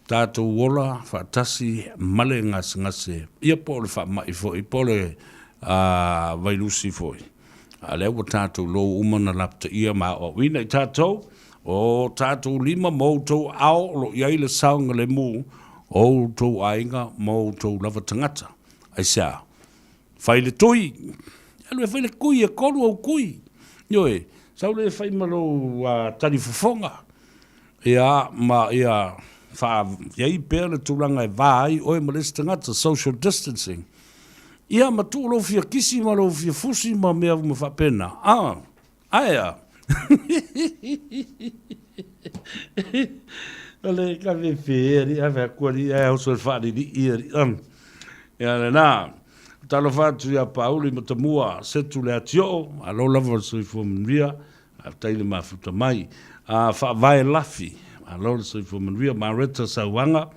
tatou ola faatasi ma le gasegase, ia po o le faamai foi, po o le vailusi foi. A o lea ua tatou lou uma na lapataia ma aoaoina i tatou, o tatou lima ma outou ao o lo o i ai le saogalemu o outou aiga ma outou lava tagata. Aisea? Fai le tui! Alu e fai le kui, e kolu ou kui. Ioe, sau lea e fai ma lou talifofoga, ia, ma ia faa, i ai pea le tulaga e va ai oe ma le isi tagata, social distancing. Ia ma tuu lou fia kisi ma lou fia fusi ma mea uma faapena. A, ae a? O le kafefe alii a fai atu alii ae oso i le faalilii alii. Ia lena. Talofa atu ia Pauli Matamua Setu Leatioo, malo lava le soifua manuia. Faafetai le mafuta mai. A Faavae Lafi, malo le soifua manuia. Mareta Sauaga,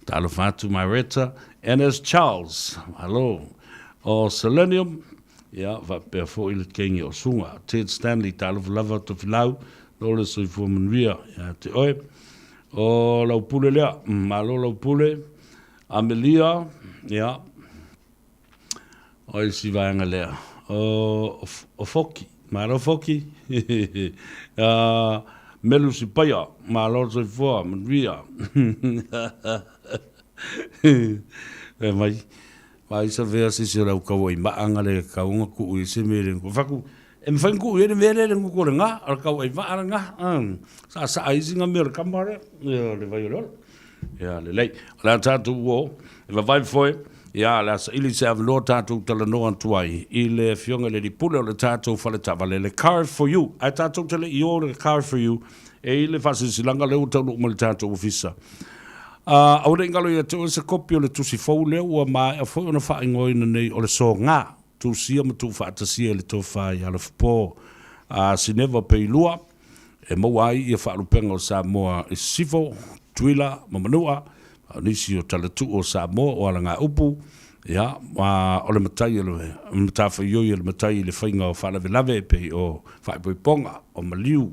talofa atu Mareta. NS Charles, malo. O Selenium, ia, faapea foi le kenge o Suga. Ted Stanley, talofa lava Tofilau, lo le soifua manuia ia te oe. O lau pule lea, malo lau pule. Amelia, ia, O isi vaega lea, o Foki, malo Foki, Melu Sipaia, malo le soifua, manuia. Fai mai, vaai savea sisi o le au kauaimaa nga le kauga kuu i se mea le nuku. Faku, e mafai ona kuu i ai le mea lea le nuku o le ga, o le kauaimaa le ga. Saasaa isi nga mea o le kama lea, le vai o le ola. Ia, lelei. O le a tatou o, e vavae foe, ia, o le a saili se avanoa tatou talanoa atu ai i le Afioga i le Alii Pule o le tatou fale taavale, le Car for You. Ae tatou te le i o i le Car for You, e i ai le faasilasilaga lea ua taunuu mai i le tatou ofisa. Aua ne i galo ia te oe se kopi o le tusi fou lea ua maea foi ona faaigoaina nei o le Soga, tusia ma tuufaatasia i le tofa i Alofapo a Sineva Peilua, e maua ai ia faalupega o Samoa i Sisifo, Tutuila ma Manua, a o nisi o talatuu o Samoa o alagaupu, ia, ma o le matai o le matafaioi a le matai i le faiga o faalavelave e pei o faaipoipoga, o maliu,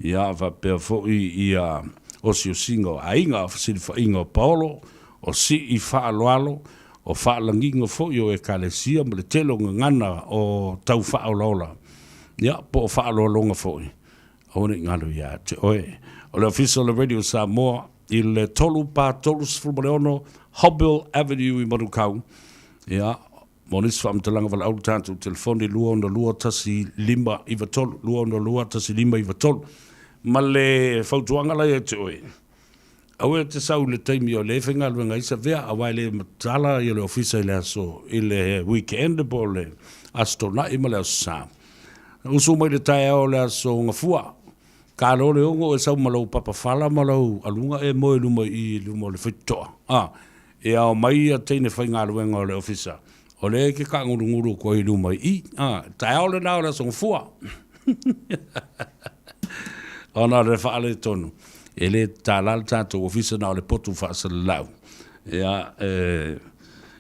ia, faapea foi ia osiosiga o aiga, o fesilafaiga o paolo, o sii faaaloalo, o faalagiga foi o Ekalesia ma le tele o gagana o tau faaolaola, ia, po o faaaloaloga foi, aua ne i galo ia te oe. O le Ofisa o le Radio Samoa i le 3/36 Hobbill Avenue i Manukau, ia, mo nisi faamatalaga valaau le tatou telefoni 262 1593, 262 1593. Ma le fautuaga la ia te oe, Aua e te sau i le taimi o le faigaluega ai Savea aua e le matala ia le ofisa i le aso i le weekend po o le Aso Toonai ma le Aso Sa. Usu mai le taeao o le Aso Gafua, kalo le 6 e sau ma lou papa fala ma lou aluga e moe i luma i i luma o le faitotoa. A, e ao mai ia teine faigaluega o le ofisa, o lea e ke kaagulugulu atu ai i luma i i. A, taeao lena o le Aso Gafua. Ona o le faaletonu, e le tatala le tatou ofisa na o le potu faasalalau ia, e,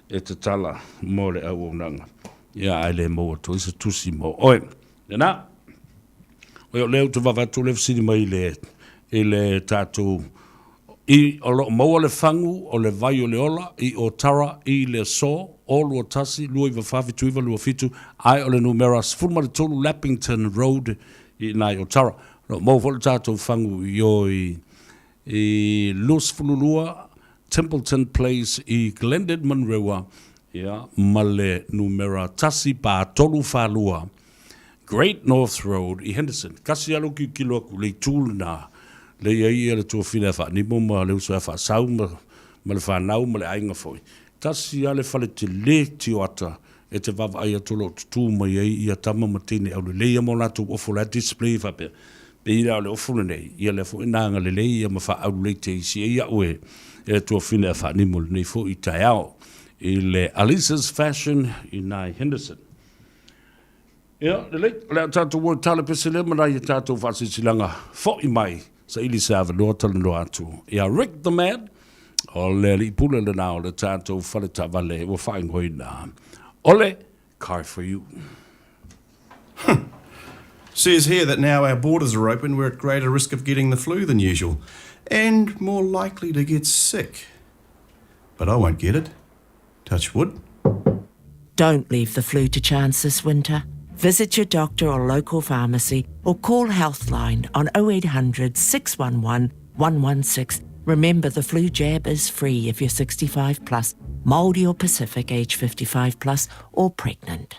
e tatala mo le auaunaga, ia, ae le maua atu ai se tusi mo oe. Lena, oi o lea ou te vava atu le fesili mai i le, i le tatou i o lo o maua le fagu o le vai o le ola i Otara i le aso o 21 29 79 27 ae o le numera 13 Lappington Road i ina i Otara. O lo o maua foi le tatou fagu i o i i 22 Templeton Place i Glendon Manurewa, ia, ma le numera 1342 Great North Road i Henderson. Kasi lava lou kilikilo atu i le itu lena, lea e i ai ia le tuafile a Faanimo ma le uso ia Faasau ma, ma le fanau ma le aiga foi. Tasi lava le fale tele tioata e te vaavaai atu o lo o tutū mai ai ia tama ma teine aulelei ia ma o latou ofo la e display faapea, pei la o le ofo lenei, ia lea foi na agalelei ia ma faaaulelei teisi ai au e le tuafine a Faanimo i lenei foi taeao i le Alisa's Fashion i nai Henderson. Ia, lelei, o le a tatou o i tala pese lea ma nai a tatou faasilasilaga fo'i mai saili se avanoa talanoa atu ia Rick the Man, o le alii pule lena o le tatou fale taavale ua faaigoaina o le Car for You. Says here that now our borders are open, we're at greater risk of getting the flu than usual, and more likely to get sick. But I won't get it. Touch wood. Don't leave the flu to chance this winter. Visit your doctor or local pharmacy or call Healthline on 0800 611 116. Remember, the flu jab is free if you're 65 plus, Māori or Pacific, age 55 plus, or pregnant.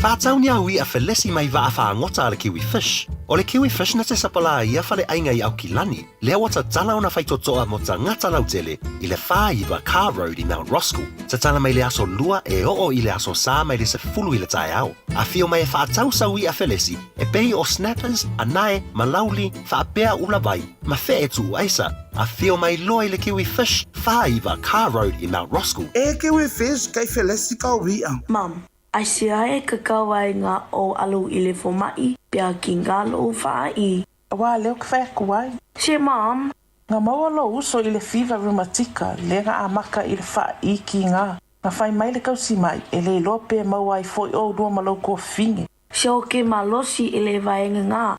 Whātau ni au i'a felesi mai va'a whaangota a le Kiwi Fish. O le Kiwi Fish na te sapalā ia fale aiga i Aukilani, lea ua tatala ona faitotoa mo tagata lautele i le 49 Carr Road i Mount Roskill. Tatala mai le aso lua e oo i le aso sa mai le 10 i le taeao. Afio mai e whaatau sau i'a felesi e pei o snappers, anae, malauli, whaapea ula vai, ma fe e tuu aisa. Afio mai loa i le Kiwi Fish, 49 Carr Road i Mount Roskill. E Kiwi Fish kei felesi kau i'a. Mum, aisea e kakau ai nga ou alu i le fomaʻi pea ki nga lou faaʻi. Aua leo ke whai aku ai. Se Mum. Nga maua lou uso i le fever rheumatika le nga amaka i le faaʻi ki nga. Nga whai mai le kausi mai e le iloa pe maua ai foi ou lua ma lou kuafine. Se o ke malosi i le vaega nga.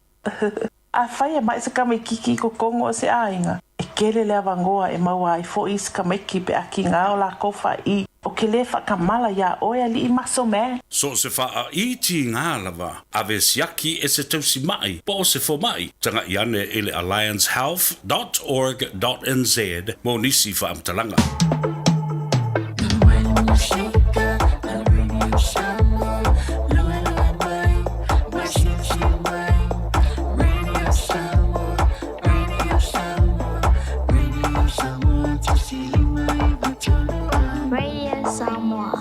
Afai e mai se kamaikiki i kokongo o se aiga, e kele le avangoa e maua ai foʻi se kamaiki pe a ki nga o lakou faaʻi o ke le faakamala iā oe alii maso man. So o se faaiti ngā lava, ave siaki e se tausi maʻi po o se fomaʻi, tagaʻi ane i le alliancehealth dot org dot nz mo nisi faamatalaga. Radio Samoa.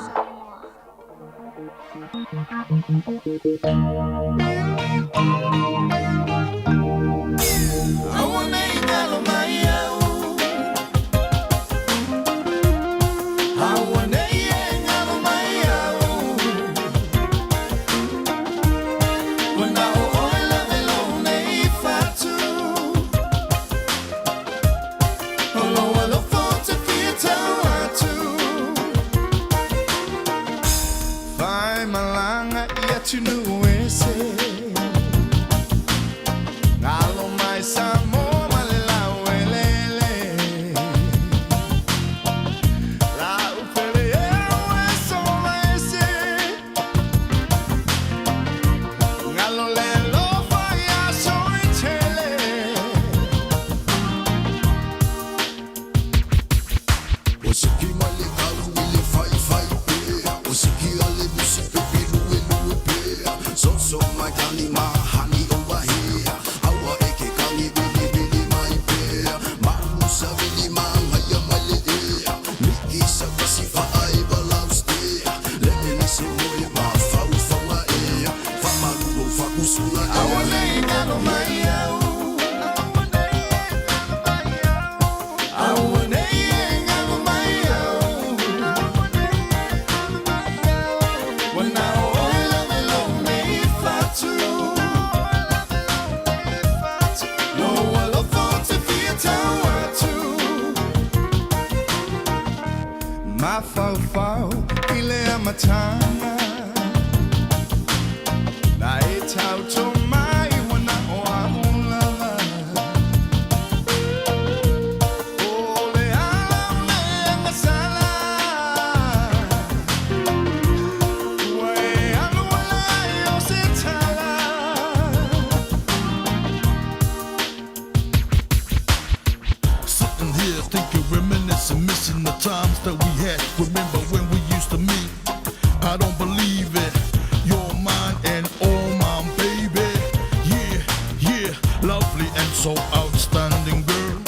so outstanding, girl.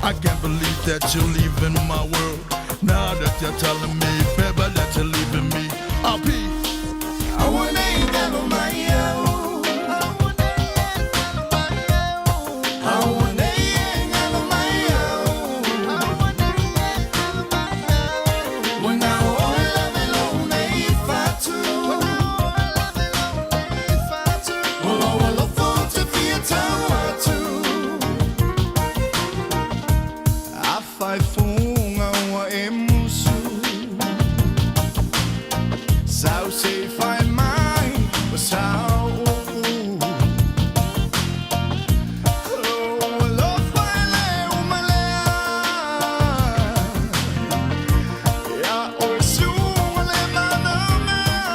I can't believe that you're leaving my world. Now that you're telling me, baby, that you're leaving me, I'll be. I wanna ain't got no money, oh. I wanna ain't got no money, oh. When I all love alone, if I too. Well, I love for to be a tower too. Afaifunga ua e musu Sau se fai mai o sau O alofa e le umalea Ia oe suga le manamea.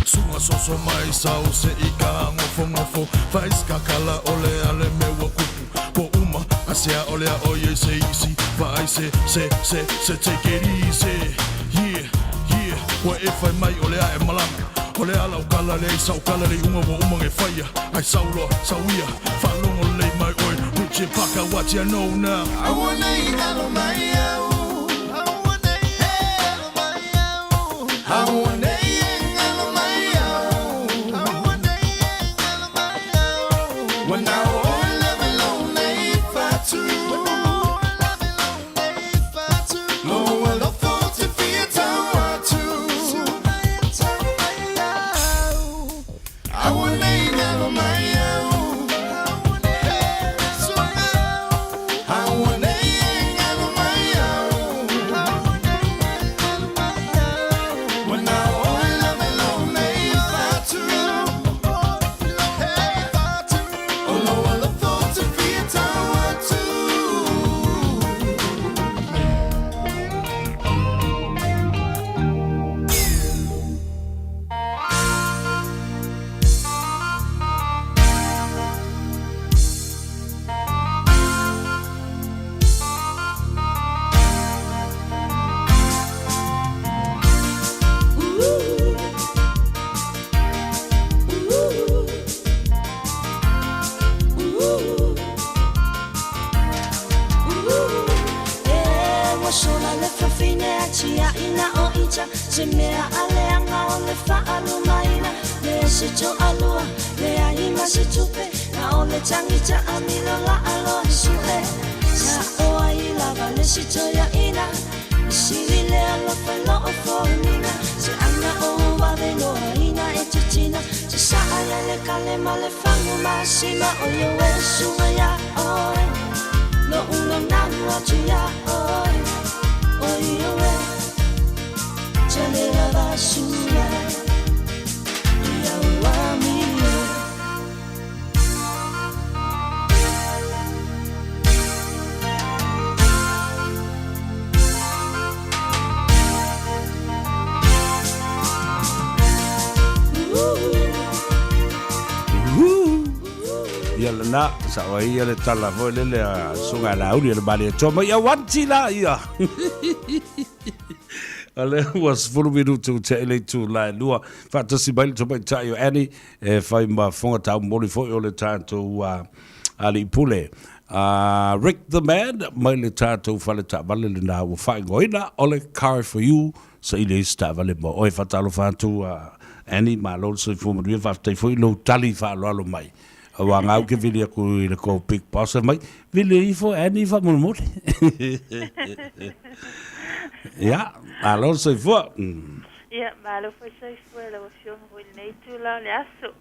Suga soso mai sau se i ka ngofo ngofo Faiskakala o le ale me ua kupu Po uma asea o lea o ye se isi Vai se se se se take it easy. Yeah, yeah. Ua e fai mai o le a e malama O le ala o kala le sau kala le unga ua uma nge faia Ai sau loa, sau ia, whalongo lei mai oi Richard Parker, what you know now? I wanna eat out of my own. I wanna eat out of my own. When I all love alone, if I too. Oh, I love for to feel tower too. I wanna eat out of my own. I wanna eat out of my own. When I all love alone, if I too. Oh, I love for to feel tower too. E ua sola le fafine a tiaʻina o ita se mea a leaga o le faaalumaina le se toalua leai ma se tupe na o le tagita amilo laaloa suʻe sa o ai lava le sitoiaʻina sili le alofa loo foliga se aga o uavenoaina e titina se saʻa ia le kale ma le fagu masima o ioe suga iā oe loʻu naunau atu iā oe o ioe tele lava suga ia ua mio. Ia lena, sa o ia le tala foi lele a suga la uli le mali e toa mai ia wanti la ia. O le ua 10 minutu te ele tu la e lua. Faatasi mai le tamaitai o Annie e fai ma fofoga taumoli foi o le tatou alii pule. Rick the Man mai le tatou fale taavale lena ua faaigoaina o le Car for You saili ai se taavale mo oe. Faatalofa atu Annie, malo le soifua manuia, faafetai foi i lou tali faaaloalo mai. Aua gau ke vili aku i le kou big boss e mai, vili ifo Annie faamolemole. Ia, malo le soifua. Ia, malo foi soifua lau Afioga foi i lenei itula o le aso.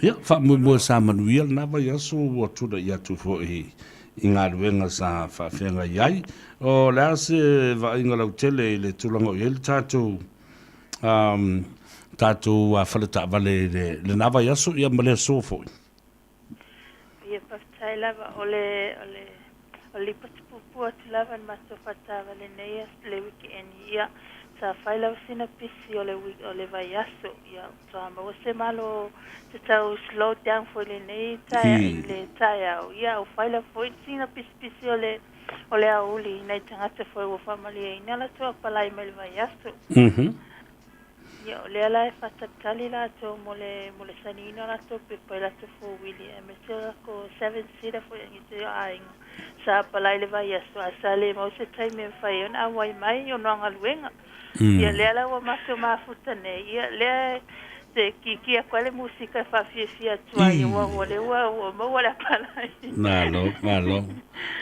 Ia, faamoemoe sa manuia lena vaiaso ua tulai atu foi i galuega sa faafeagai ai. O le a se vaaiga lautele i le tulaga o i ai le tatou um, tatou fale taavale i le, lena vaiaso ia ma le aso foi? Ia, faafetai lava. O le, o le, o le lipoti puupuu atu lava i le matou faletaavale nei le weekend, ia, sa fai lava sina pisi o le, o le vaiaso, ia, faatoa maua se malo se tau slow down foi lenei taea i le taeao, ia, ua fai lava foi sina pisipisi o le, o le aoauli i nai tagata foi ua faamalieina latou apalai mai le vaiaso. Ia, o lea la e faatalitali latou mo le mo le sainiina o latou pepa i latou fouwili aemaise o latou seven seater foi a nisi o aiga sa apalai i le vaiaso ae sa le maua se taimi e mafai ai ona auai mai ona o galuega. Ia lea la ua matou mafuta nei, ia lea e te kiki atu ai le musika e faafiafia atu ai aua ua lea ua ua maua le apalai. Malo, malo.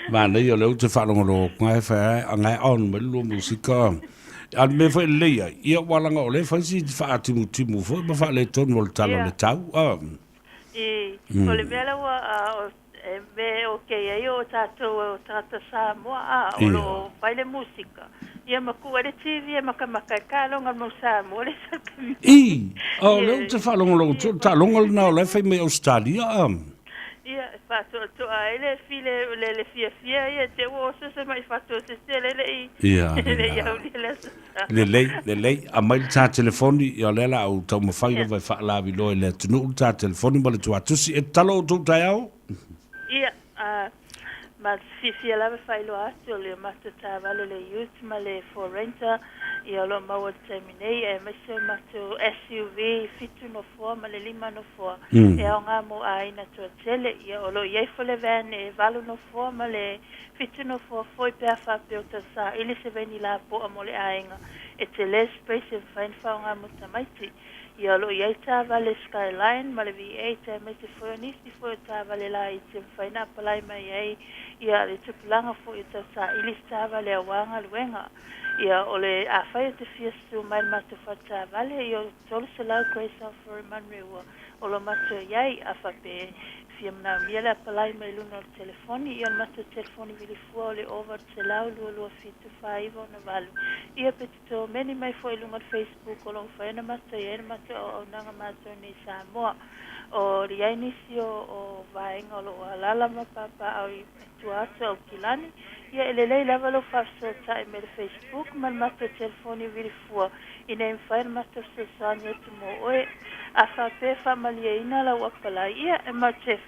Manaia o lea ou te faalogologo atu na e fai a na e on mai le lua musika. A o le mea foi e lelei ai, ia aua leaga o lea e fai si faatimutimu foi ma faaletonu o le tala o le tau. A. I, o le mea la ua e mea e okay ai o tatou o tagata Samoa a, o lo o fai le musika, ia ma tuu ai le TV e makamaka ai taaloga a le mau Samoa le taimi. I, o lea ou te faalogologo atu, o le taaloga lena o la e fai mai Ausetalia a. Ia, e faatoatoa ai le file, le, le fiafia ia te ua oso se mai faatoesese le le i, Ia, le i aulia le aso sa. Lelei, lelei, aumai le ta telefoni, ia o lea la a ou taumafai lava e faalaviloa i le atunuu le ta telefoni ma le tuatusi. E tatalo outou taeao. Ia, a, ma fiafia lava e faailoa atu o le matou taavale le ute ma le Ford Ranger, ia o lo o maua i le taimi nei, aemaise o le matou SUV 7 nofoa ma le 5 nofoa e aoga mo aiga toatele. Ia o lo o i ai foi le van e 8 nofoa ma le 7 nofoa foi pe a faapea o tau saili se veni lapoa mo le aiga e tele space e mafai ona faaaoga mo tamaiti. Ia o lo o i ai taavale Skyline ma le V8 aemaise foi o nisi foi o taavale laiti e mafai ona apalai mai ai ia le tupulaga foi e tau saili se taavale aua galuega. Ia o le afai e te fia susu mai i le matou fale taavale, ia o le 300 Grace Off Road Manurewa o lo matou i ai. A faapea e fia manaomia le apalai mai luna o le telefoni, ia o le matou telefoni vilifua o le 0800 227 4968. Ia pe Tomeni mai foi i luga o le Facebook o lo o mafai ona matou i ai le matou auaunaga matou nei i Samoa. O i ai nisi o o vaega o lo o alaala ma papaaao i tua atu o Aukilani, ia e lelei lava lou faafesootai mai le Facebook ma le matou telefoni vilifua ina ia mafai ona matou fesoasoani atu mo oe. A faapea e faamalieina lau apalai, ia e matou te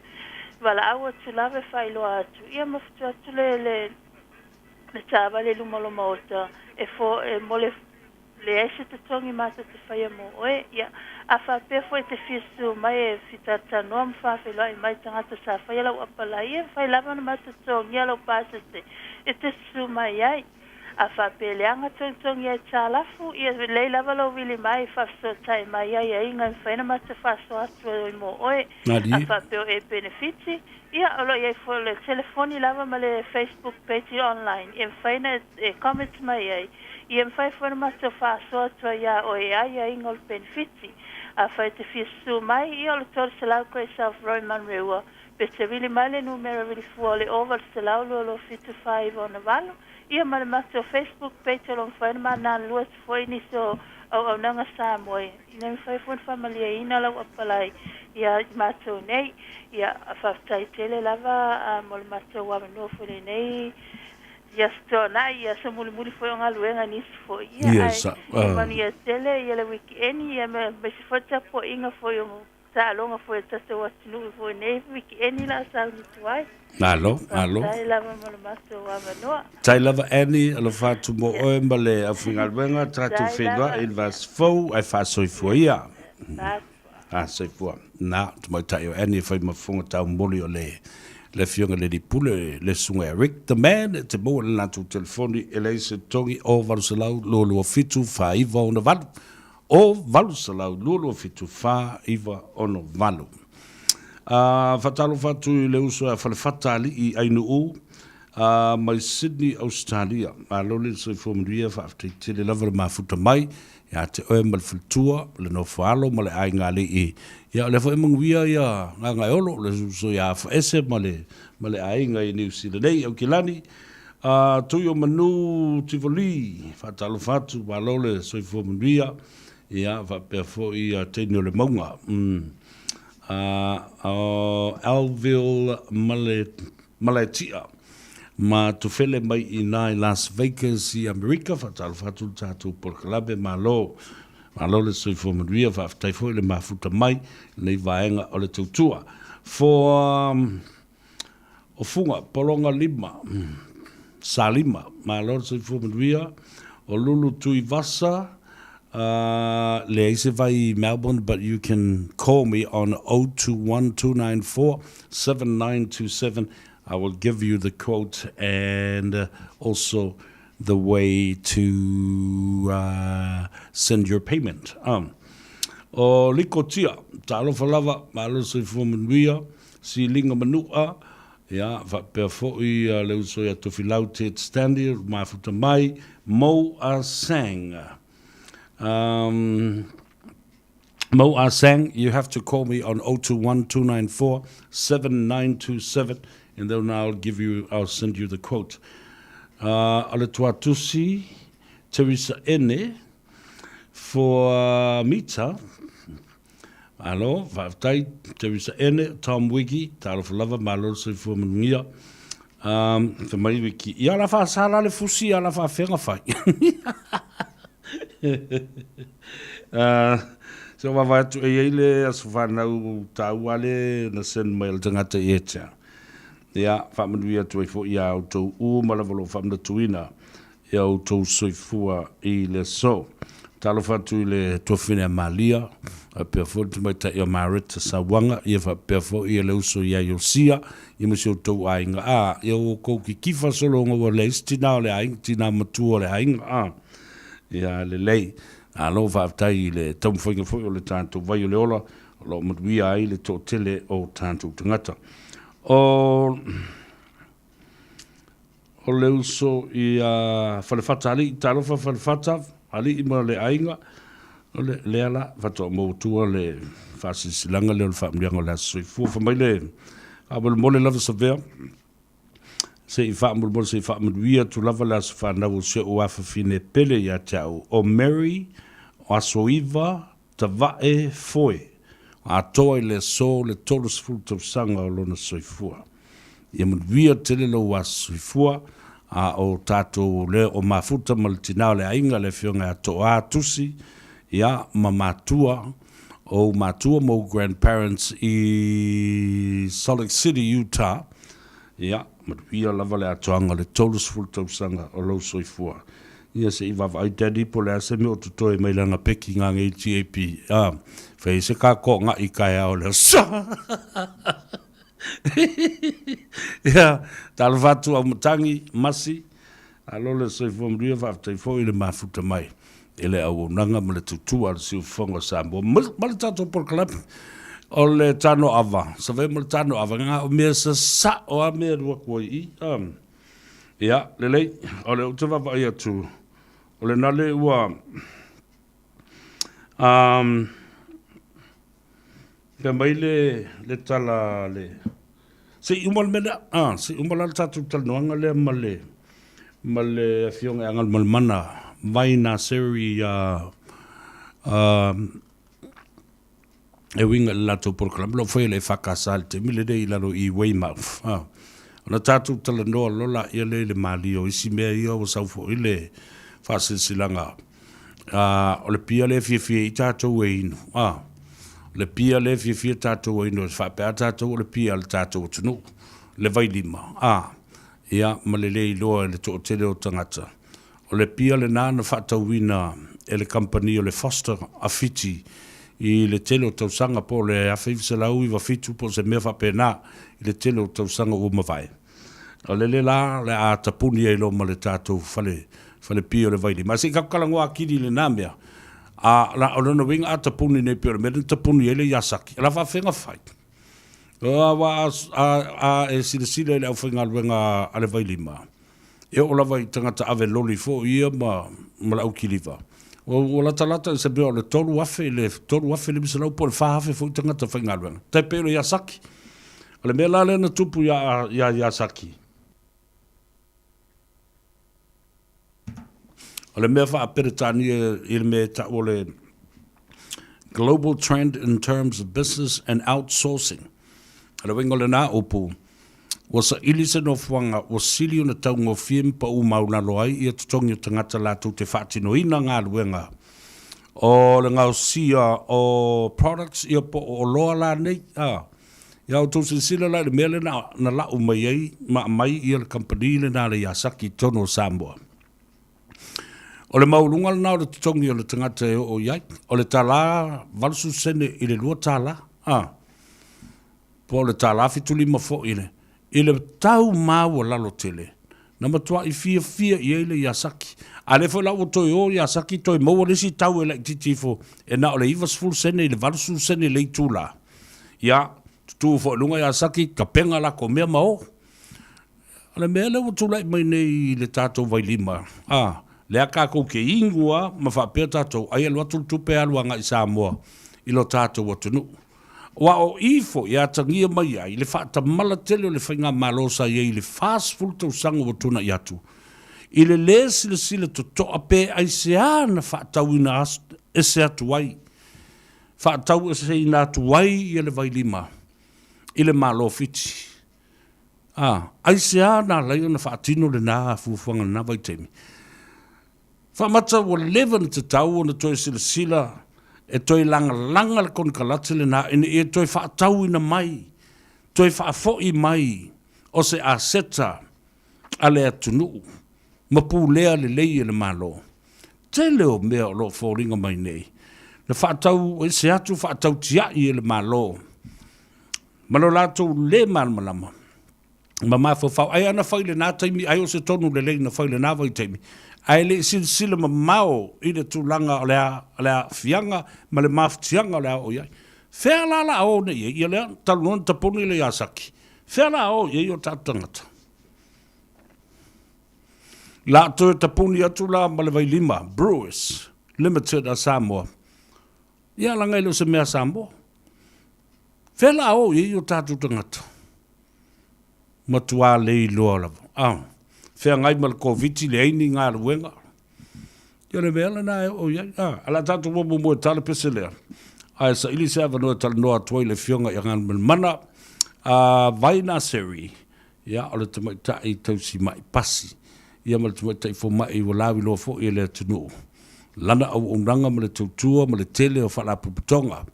valaau atu lava e faailoa atu, ia ma futu atu le le le taavale i luma o lo maota e fo e mo le leai se totogi matou te faia mo oe. Ia, a faapea foi e te fia susu mai e fitalatanoa ma faafeiloai mai tagata sa faia lau apalai, ia e mafai lava ona matou totogia lau pasese e te susu mai ai. A faapea e leaga togitogi ai talafu, ia lelei lava lou vili mai e faafesootai mai ai aiga e mafai ona matou faasoa atu ai mo oe. A faapea o e penefiti, Ia, o lo o i ai foi le telefoni lava ma le Facebook page online e mafai ona e comment mai ai. Ia, e mafai foi ona matou faasoa atu ai iā oe i aiaiga o le penefiti. Afai e te fia susu mai, ia o le 300 Great South Road Manurewa, pe te vili mai le numera vilifua o le 0800 227 4968. Ia, ma le matou Facebook page o lo o mafai ona manalua atu foi nisi o auaunaga Samoa ina ia mafai foi ona faamalieina lau apalai ia i matou nei. Ia, faafetai tele lava mo le matou avanoa foi lenei i Aso Toonai, i aso mulimuli foi o galuega nisi foi. Ia, ae ia manuia tele ia le weekend, ia aemaise foi le tapuaiga foi o taaloga foi a le tatou atunuu foi nei weekend la a sauni atu ai. Malo, malo. Faafetai lava mo le matou avanoa. Tai lava Annie, alofa atu mo oe ma le aufaigaluega, tatou feiloai i le vaiaso fou, ae faasoifua ia. Faasoifua. Na, tamaitai o Annie e fai ma fofoga taumoli o le le afioga i le alii pule, le susuga ia Rick the Man, e te maua i le latou telefoni e leai se totogi o 800 227 4968. O 800 227 4968. A faatalofa atu i le uso ia Falefata Alii Ainuu a mai Sydney, Australia. Malo le soifua manuia, faafetai tele lava le mafuta mai ia te oe ma le faletua, le nofo alo ma le aiga alii. Ia o lea foi e manuia ia Gagaeolo, le uso ia Afaese ma le ma le aiga i Niu Sila nei, Aukilani. A Tuiomanu Tivoli, faatalofa atu, malo le soifua manuia, ia faapea foi ia teine o le mauga. A o Alville Male, Malaetia ma Tufele mai i ina i Las Vegas i Amerika, faatalofa atu le tatou polokalame, malo. Malo le soifua manuia, faafetai foi le mafuta mai lenei vaega o le tautua. For um, O Fuga, Pologa Lima, Salima, malo le soifua manuia, o Lulu Tuivasa, Uh, leai se vai i Melbourne, but you can call me on 021 294 7927. I will give you the quote and uh, also the way to uh, send your payment. Um, o Likotia, talofa lava, malo soifua manuia, silinga manua, ia, faapea foi uh, le uso ia Tofilau Ted Stanley, mafuta mai, Mo A Sang. Um, Mo A Sang, you have to call me on 021 294 7927 and then I'll give you, I'll send you the quote. Uh, o le tuatusi, Teresa Ene, for uh, Mita, Alo, faafetai, Teresa Ene, Tom Wiki, talofa lava, malo le soifua manuia. Um, fai mai Wiki, ia la whaasala le fusi, ia la whaafenga whai. uh, so wawae atu e iai le aso whanau tāua le na send mai le tangata i etea. Ia, faamanuia atu ai foi iā outou uma lava o lo o faamanatuina ia outou soifua i le aso. Talofa atu i le tuafafine a Malia, faapea foi le tamaitai o Mareta Sauaga, ia faapea foi le uso ia Iosia, ia ma si outou aiga, a, ia ua outou kikifa sologa ua leai se tina o le aiga, tina matua o le aiga, a. Ia lelei. Malo faafetai i le taumafaiga foi o le tatou vai o le ola, o lo o manuia ai le toatele o tatou tagata. O o le uso i a Falefata Alii, talofa Falefata Alii ma le aiga, o le lea la faatoa maua atua le faasilasilaga lea o le faamanuiaga o le Aso Soifua. Fai mai le faamolemole lava Savea, se i faamolemole se i faamanuia atu lava le aso fanau o si ou afafine pele ia te au, o Mary Asoiva Tavae Foe, atoa i le aso le 30 tausaga o lona soifua. Ia manuia tele lou aso soifua, a o tatou lea o mafuta ma le tina o le aiga, le afioga ia Toa Tusi, ia, ma matua, ou matua ma ou grandparents i Salt Lake City, Utah, ia, manuia lava le atoaga o le 30 tausaga o lou soifua. Ia se i vaavaai Daddy po o le a se mea o totoe mai lana peki ngā ngei TAP. Ah, fai se ka ko nga'i kaeao le aso. Ia, talofa atu au matangi, masi, alo le soifua manuia faafetai foi i le mafuta mai i le auaunaga ma le tutua a le Siufofoga o Samoa ma, ma le tatou polokalame o le tano ava, save ma le tano ava, ngā o mea sasa'o a mea alu atu ai i, um, ia, lelei, o le ou te vaavaai atu, o le nale ua, um, Pea mai le, le tala le... Se i uma le mea lea, ah, se i uma la le tatou talanoaga lea ma le, ma le afioga ia Galumalemana Vai Naseri uh, uh, e uiga i le latou polokalame, lo faia le EFKS i le taimi lenei i lalo i Weymouth. Ah. Ona tatou talanoa loa laia lea i le malie o isi mea ia ua sau foi le faasilasilaga A, o le pia lea e fiafia ai tatou e inu. A, o le pia lea e fiafia tatou e inu, e faapea lava tatou o le pia a le tatou atunuu, le vailima. A, ia, ma le le iloa e le toatele o tagata. O le pia lena na faatauina e le kamupani o le Foster a Fiti i le tele o tausaga, po o le 1997 po o se mea faapena, i le tele o tausaga ua mavae. O le le la o le a tapuni ai loa ma le tatou fale, fale pia o le Vailima. Se i tatou talanoa atili i lena mea. A, la, o lona uiga a tapuni nei pei o le mea lea na tapuni ai le Yasaki, o le a faafefea ona fai? Aua a, a, a e silasila i le aufaigaluega a le Vailima, e oo lava i tagata ave loli foi ia ma, ma le aukiliva, ua, ua latalata i se mea o le 3,000 i le 3,500 po o le 4,000 foi tagata faigaluega. Tai pei o le Yasaki. O le mea la lea na tupu iā iā Yasaki, o le mea faa-Peretania i le mea e tau o le Global Trend in Terms of Business and Outsourcing. O le uiga o lenā upu, ua saili se nofoaga ua sili ona taugofie ma pau maulalo ai ia totogi o tagata latou te faatinoina galuega o le gaosia o products ia po o oloa la nei, a. Ia outou silasila la i le mea lea na, na lau mai ai ma aumai ia le kamupani lena a le Yasaki i totonu o Samoa. O le maualuga lena o le totogi o le tagata e oo i ai, o le $1 80 sene i le $2, a, po o le $1 75 foi i le, i le tau maualalo tele. Na matuai fiafia i ai le Yasaki. A lea foi la ua toe o Yasaki toe maua le isi tau e laitiiti ifo e na o le 90 sene i le 80 sene le itula. Ia, tutu foi i luga Yasaki, tapena latou mea ma o. O le mea lea ua tulai mai nei i le tatou vailima, a, lea tatou te inu lava ma faapea tatou, ai e alu atu le tupe alu agai i Samoa i lo tatou atunuu. Aua o i foi e atagia mai ai le faatamala tele o le faigamalo sa i ai i le 40 tausaga ua tuanai atu, i le lē silasila totoa pe aisea na faatauina ese atu ai, faataueseina atu ai ia le vailima i le Malo o Fiti. A, aisea na ala ai ona faatino lena fuafuaga i lena vaitaimi? Faamata ua leva ona tatau ona toe silasila e toe lagalaga le konekarate lena ina ia toe faatauina mai, toe faafoi mai o se aseta a le atunuu ma pulea lelei e le Malo. Tele o mea o lo o foliga mai nei na faatau ese atu faatau tiai e le Malo ma lo latou le malamalama ma mafaufau. Ai ana fai i lena taimi, ai o se tonu lelei na fai i lena vaitaimi, ae le i silasila mamao i le tulaga o le aafiaga ma le mafatiaga o le a oo i ai. Fea la la a o nei i ai? Ia lea, talu noa na tapuni le Yasaki. Fea la a o i ai o tatou tagata? La toe tapuni atu la ma le vailima, Brewers Limited a Samoa. Ia laga e le o se mea Samoa. Fea la a o i ai o tatou tagata? Matua le iloa lava. A, feagai ma le Koviti, leai ni galuega. Ia o le mea lena e oo i ai. A, o le a tatou o muamua e tala pese lea. Ae saili se avanoa e talanoa atu ai le Afioga ia Galumalemana a Vai Naseri. Ia, o le tamaitai tausi ma'i pasi, ia ma le tamaitai fomai ua lauiloa foi e le atunuu lana auaunaga ma le tautua ma le tele o faalapotopotoga.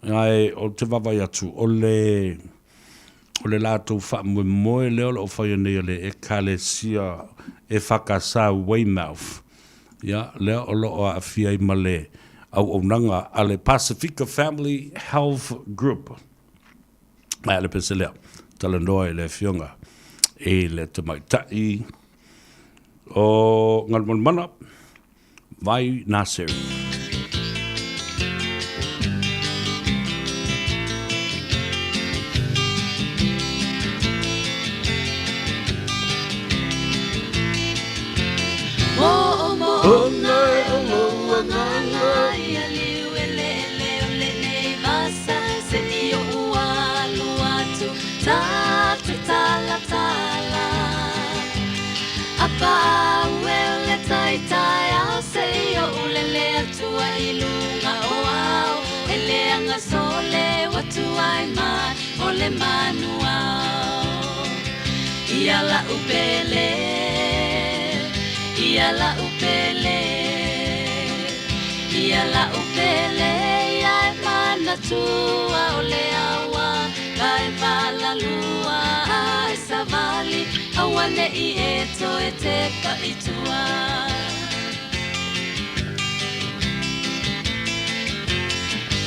Ae ou te vaavaai atu, o le, o le latou faamoemoe lea o lo o faia nei e le Ekalesia EFKS Weymouth, ia, lea o lo o aafia ai ma le auaunaga a le Pasifika Family Health Group. Ae le pese lea, talanoa i le afioga i le tamaitai o Galumalemana, Vai Naseri. Ia la'u pele ia e manatua o le aua ka e valalua a e savali auane'i e toe tepa i tua.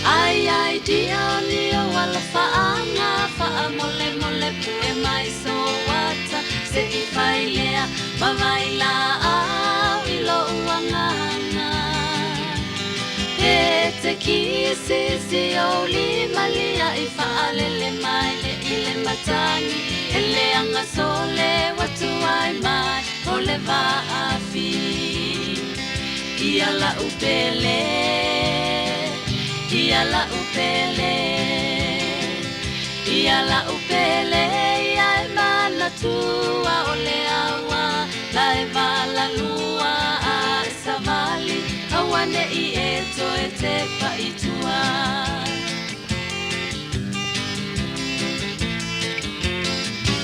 Ai ai dia o ni ou alofa'aga fa'amolemole pue mai so ata se i fai lea ma vai la'au i lo'u agaga. Pe te kisisi ou lima lia i fa'alele mai le i le matagi e leaga sole ua tuai mai o le va'afi. Ia la'u pele, ia la'u pele, ia la'u pele ia e manatua o le aua la e valalua a e savali auane'i e toe tepa i tua.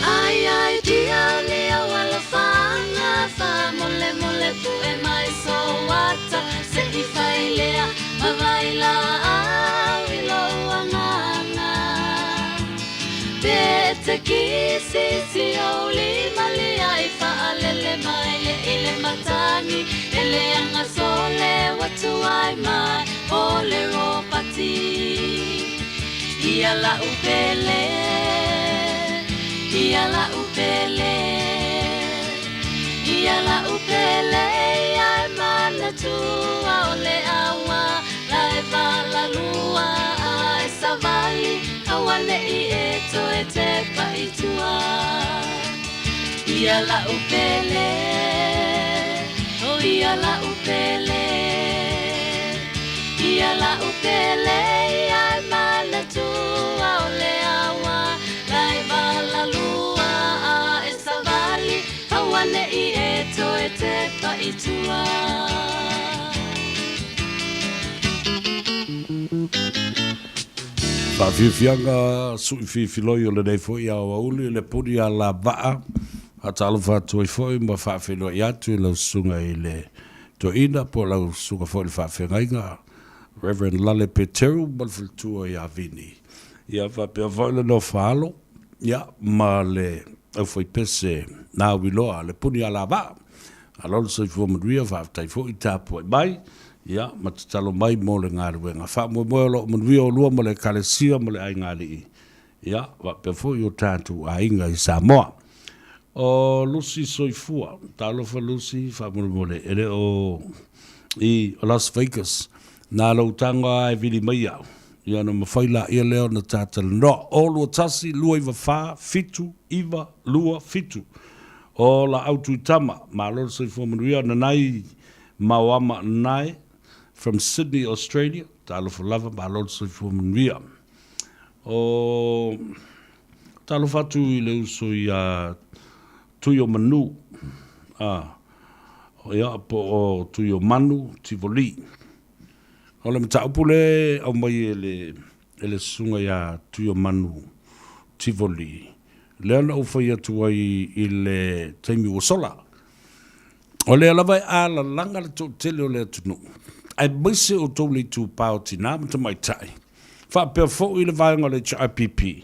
Ai ai dia o ni ou alofa'aga fa'amolemole pue mai so ata se i fai lea ma vai la'au i lou agaga. Pe te kisisi ou lima lia i fa'alele mai le i le matagi e leaga sole ua tuai mai o le Ropati. Ia la'u pele, ia la'u pele, ia la'u pele ia e manatua o le aua la e valalua a e savali auane'i e toe tepa i tua. Ia la'u pele, oh ia la'u pele, ia la'u pele ia e manatua o le aua la e valalua a e savali auane'i e toe tepa i tua. Faafiafiaga sui fifiloi o lenei foi aoauli le puni a lavaa. Faatalofa atu ai foi ma faafeiloai atu i lau susuga i le Toeaina po o lau susuga foi i le Faafeagaiga Reverend Lale Peteru ma le faletua ia Vini. Ia faapea foi le nofo alo ia ma le aufaipese Nauiloa le puni a lavaa. Malo le soifua manuia, faafetai foi tapuai mai, ia, ma tatalo mai mo le galuega. Faamoemoe o lo o manuia oulua ma le Ekalesia ma le aigaalii, ia, faapea foi o tatou aiga i Samoa. O Lucy Soifua, talofa Lucy, faamolemole, e le o i Las Vegas, na lou tago lava e vili mai au, ia ona mafai laia lea ona ta talanoa. 0 2 1 2 9 4 7 9 2 7. O Laau Tuitama, malo le soifua manuia, Nanai Maoama Nae from Sydney, Australia, talofa lava, malo le soifua manuia. O talofa atu i le uso ia Tuiomanu, a, ia, po o Tuiomanu Tivoli. O le mataupu lea e aumai e le, e le susuga ia Tuiomanu Tivoli, lea na ou fai atu ai i le taimi ua sola, o lea lava e alalaga le toatele o le atunuu, aemaise outou le itupa o tinā ma tamaitai, faapea foi le vaega o le HRPP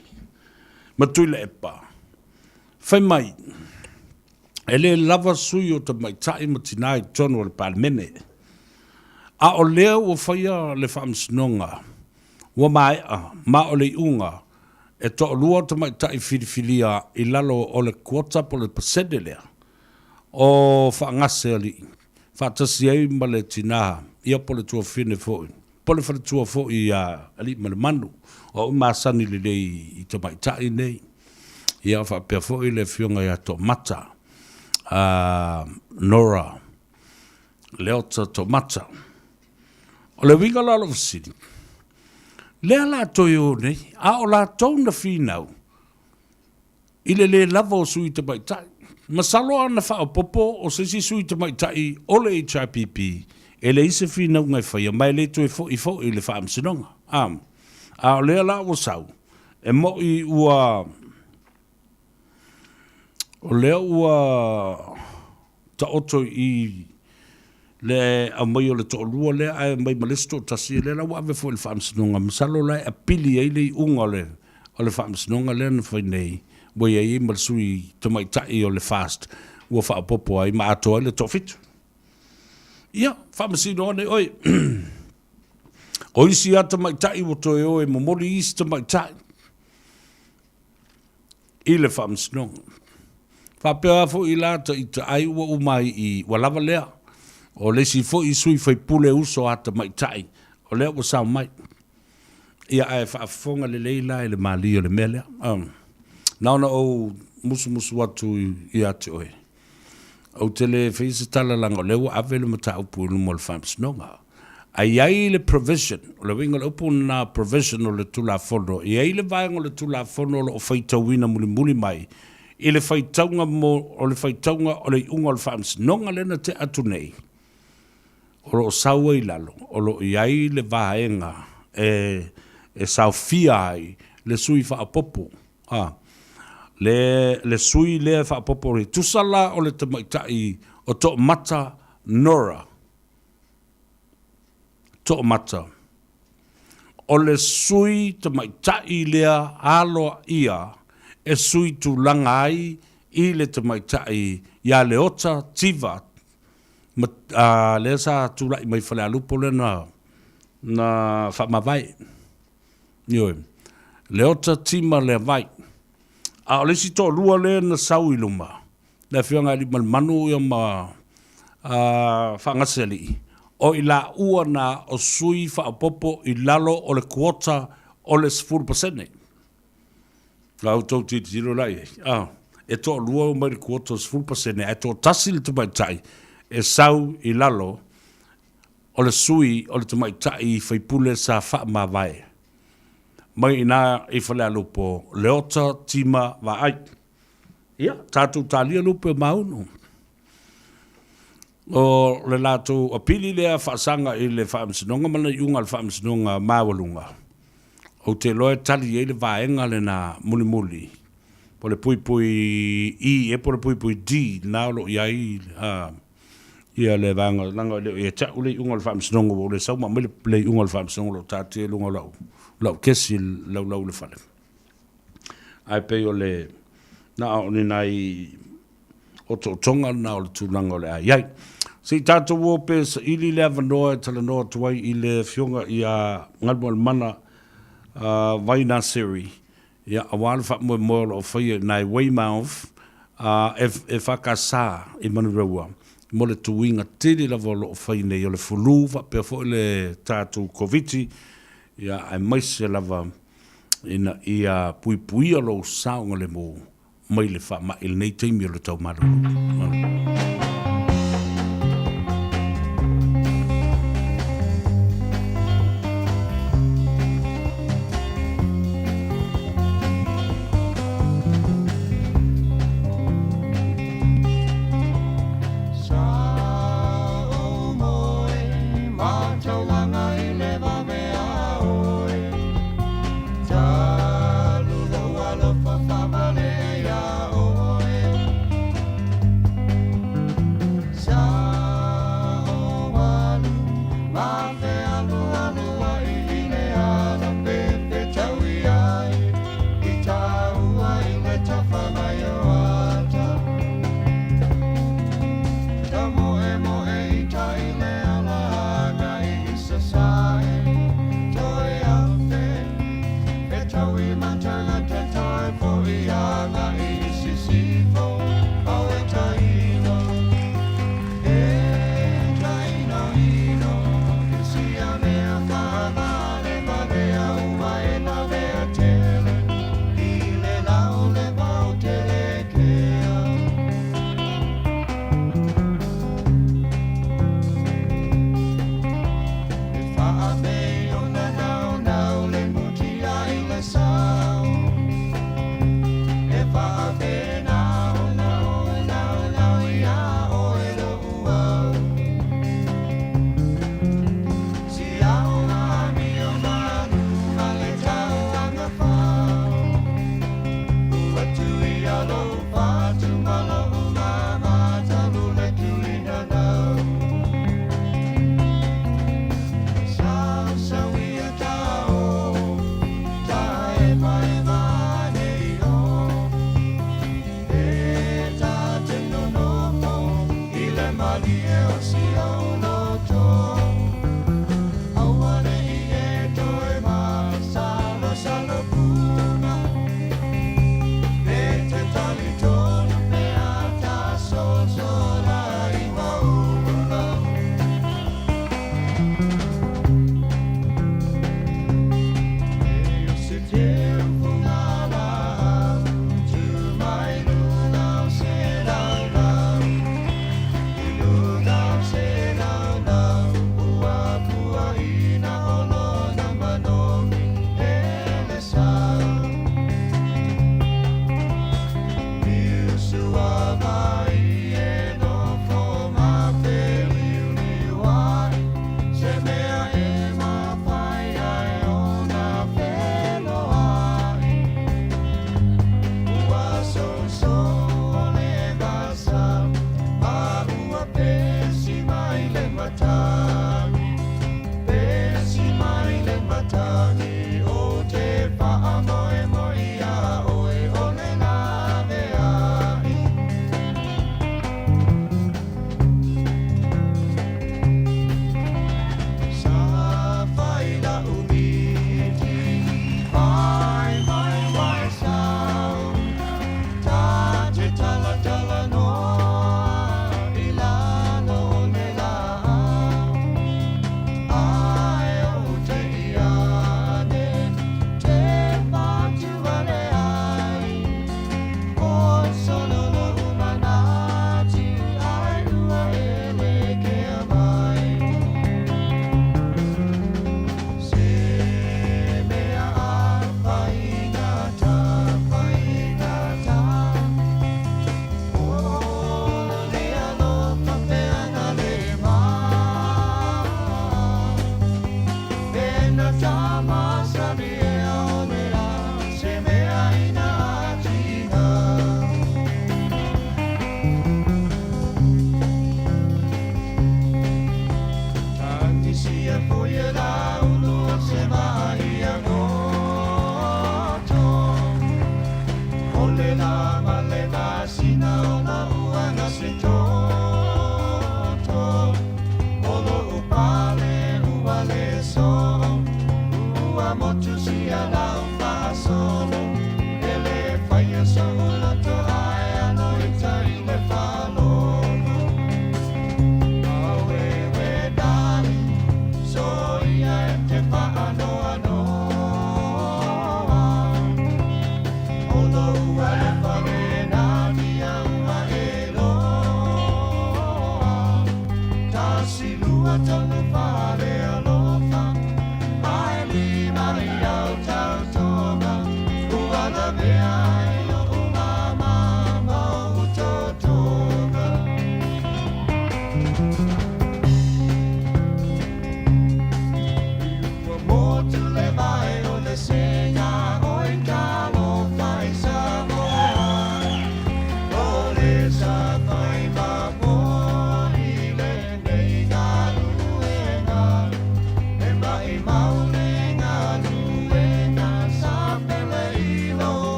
ma Tuilaepa, fai mai, e le lava sui o tamaitai ma tinā i totonu o le Palemene. A o lea ua faia le faamasinoga, ua maea, ma o le iuga, e toalua tamaitai filifilia i lalo o le quota po o le pasene lea o faagase alii, faatasi ai ma le tinā, ia po o le tuafafine foi, po o le faletua foi ia Aliimalemanu, o au e masani lelei i tamaitai nei. Ia faapea foi le afioga ia Toomata, Nora Leota Toomata. O le uiga la o lou fesili, lea la toe o nei, a o latou na finau i le le lava o sui tamaitai. Masalo a na faaopoopo o se isi sui tamaitai o le HRPP, e leai se finauga e faia, ma e le toe foi foi i le Faamasinoga. A, a o lea la ua sau, e moʻi ua, o lea ua taoto i le aumai o le toalua lea ae aumai ma le isi toatasi, lea la ua ave foi i le Faamasinoga. Masalo la e apili ai le iuga o le o le Faamasinoga lea na fai nei, ua i ai ma le sui tamaitai o le FAST ua faaopoopo ai ma atoa ai le toafitu. Ia, faamasino ane oe. O isi lava tamaitai ua toe o e momoli isi tamaitai i le Faamasinoga. Faapea foi la ta ita ai ua uma ai i, ua lava lea. O le isi foi sui faipule uso a tamaitai, o lea ua sao mai. Ia ae faafofoga lelei la i le malie o le mea lea. Na ona ou musumusu atu ia te oe, ou te le faia se tala leaga o lea ua ave le mataupu i luma o le Faamasinoga. Ae i ai le provision, o le uiga o le upu lena provision o le Tulafono, e i ai le vaega o le Tulafono o lo o faitauina mulimuli mai i le faitauga mo, o le faitauga o le iuga o le Faamasinoga lea na tea atu nei, o lo o sau ai i lalo, o lo o i ai le vaega e saofia ai le sui faaopoopo, a, le, le sui lea e faaopoopo, e tusa la o le tamaitai o Toomata Nora, Toomata, o le sui tamaitai lea aloaia e sui tulaga ai i le tamaitai ia Leota Tiva. ma, a, lea sa tulai mai Falealupo lea na, na faamavae. Ioe. Leota Tima Leavai. A o le isi toalua lea na sau i luma, le Afioga ia Aliimalemanu ia ma a, Faagasealii, o i laua na o sui faaopoopo i lalo o le quota o le 10%. La outou tilotilo la i ai, a, e toalua e omai i le quota o le 10% ae toatasi le tamaitai e sau i lalo o le sui o le tamaitai faipule sa faamavae mai i ina i Falealupo, Leota Tima Vaai. Ia, tatou talia lupe o Maunu. O le latou apili lea faasaga i le Faamasinoga ma le iuga a le Faamasinoga Maualuga, ou te iloa e tali i ai le vaega lena mulimuli, po o le puipui E ea po o le puipui D lena o lo o i ai ia le vaega, leaga e le o ia te au le iuga o le Faamasinoga, ua ou le sau ma aumai le iuga o le Faamasinoga o lo o taatia i luga o lau kesi i le laulau i le fale. Ae pei o le na o ni nai otootoga lena o le tulaga o le a i ai. Se i tatou o pe saili le avanoa e talanoa atu ai i le Afioga ia Galumalemana Vainaseri, ia, aua le faamoemoe o lo o faia i nai Weymouth EFKS i Manurewa mo le tuiga tele lava o lo o fai nei o le fulu faapea foi le tatou Koviti, ia, aemaise lava ina ia puipuia lou saogalemu mai le faamai i lenei taimi o le tau malulu.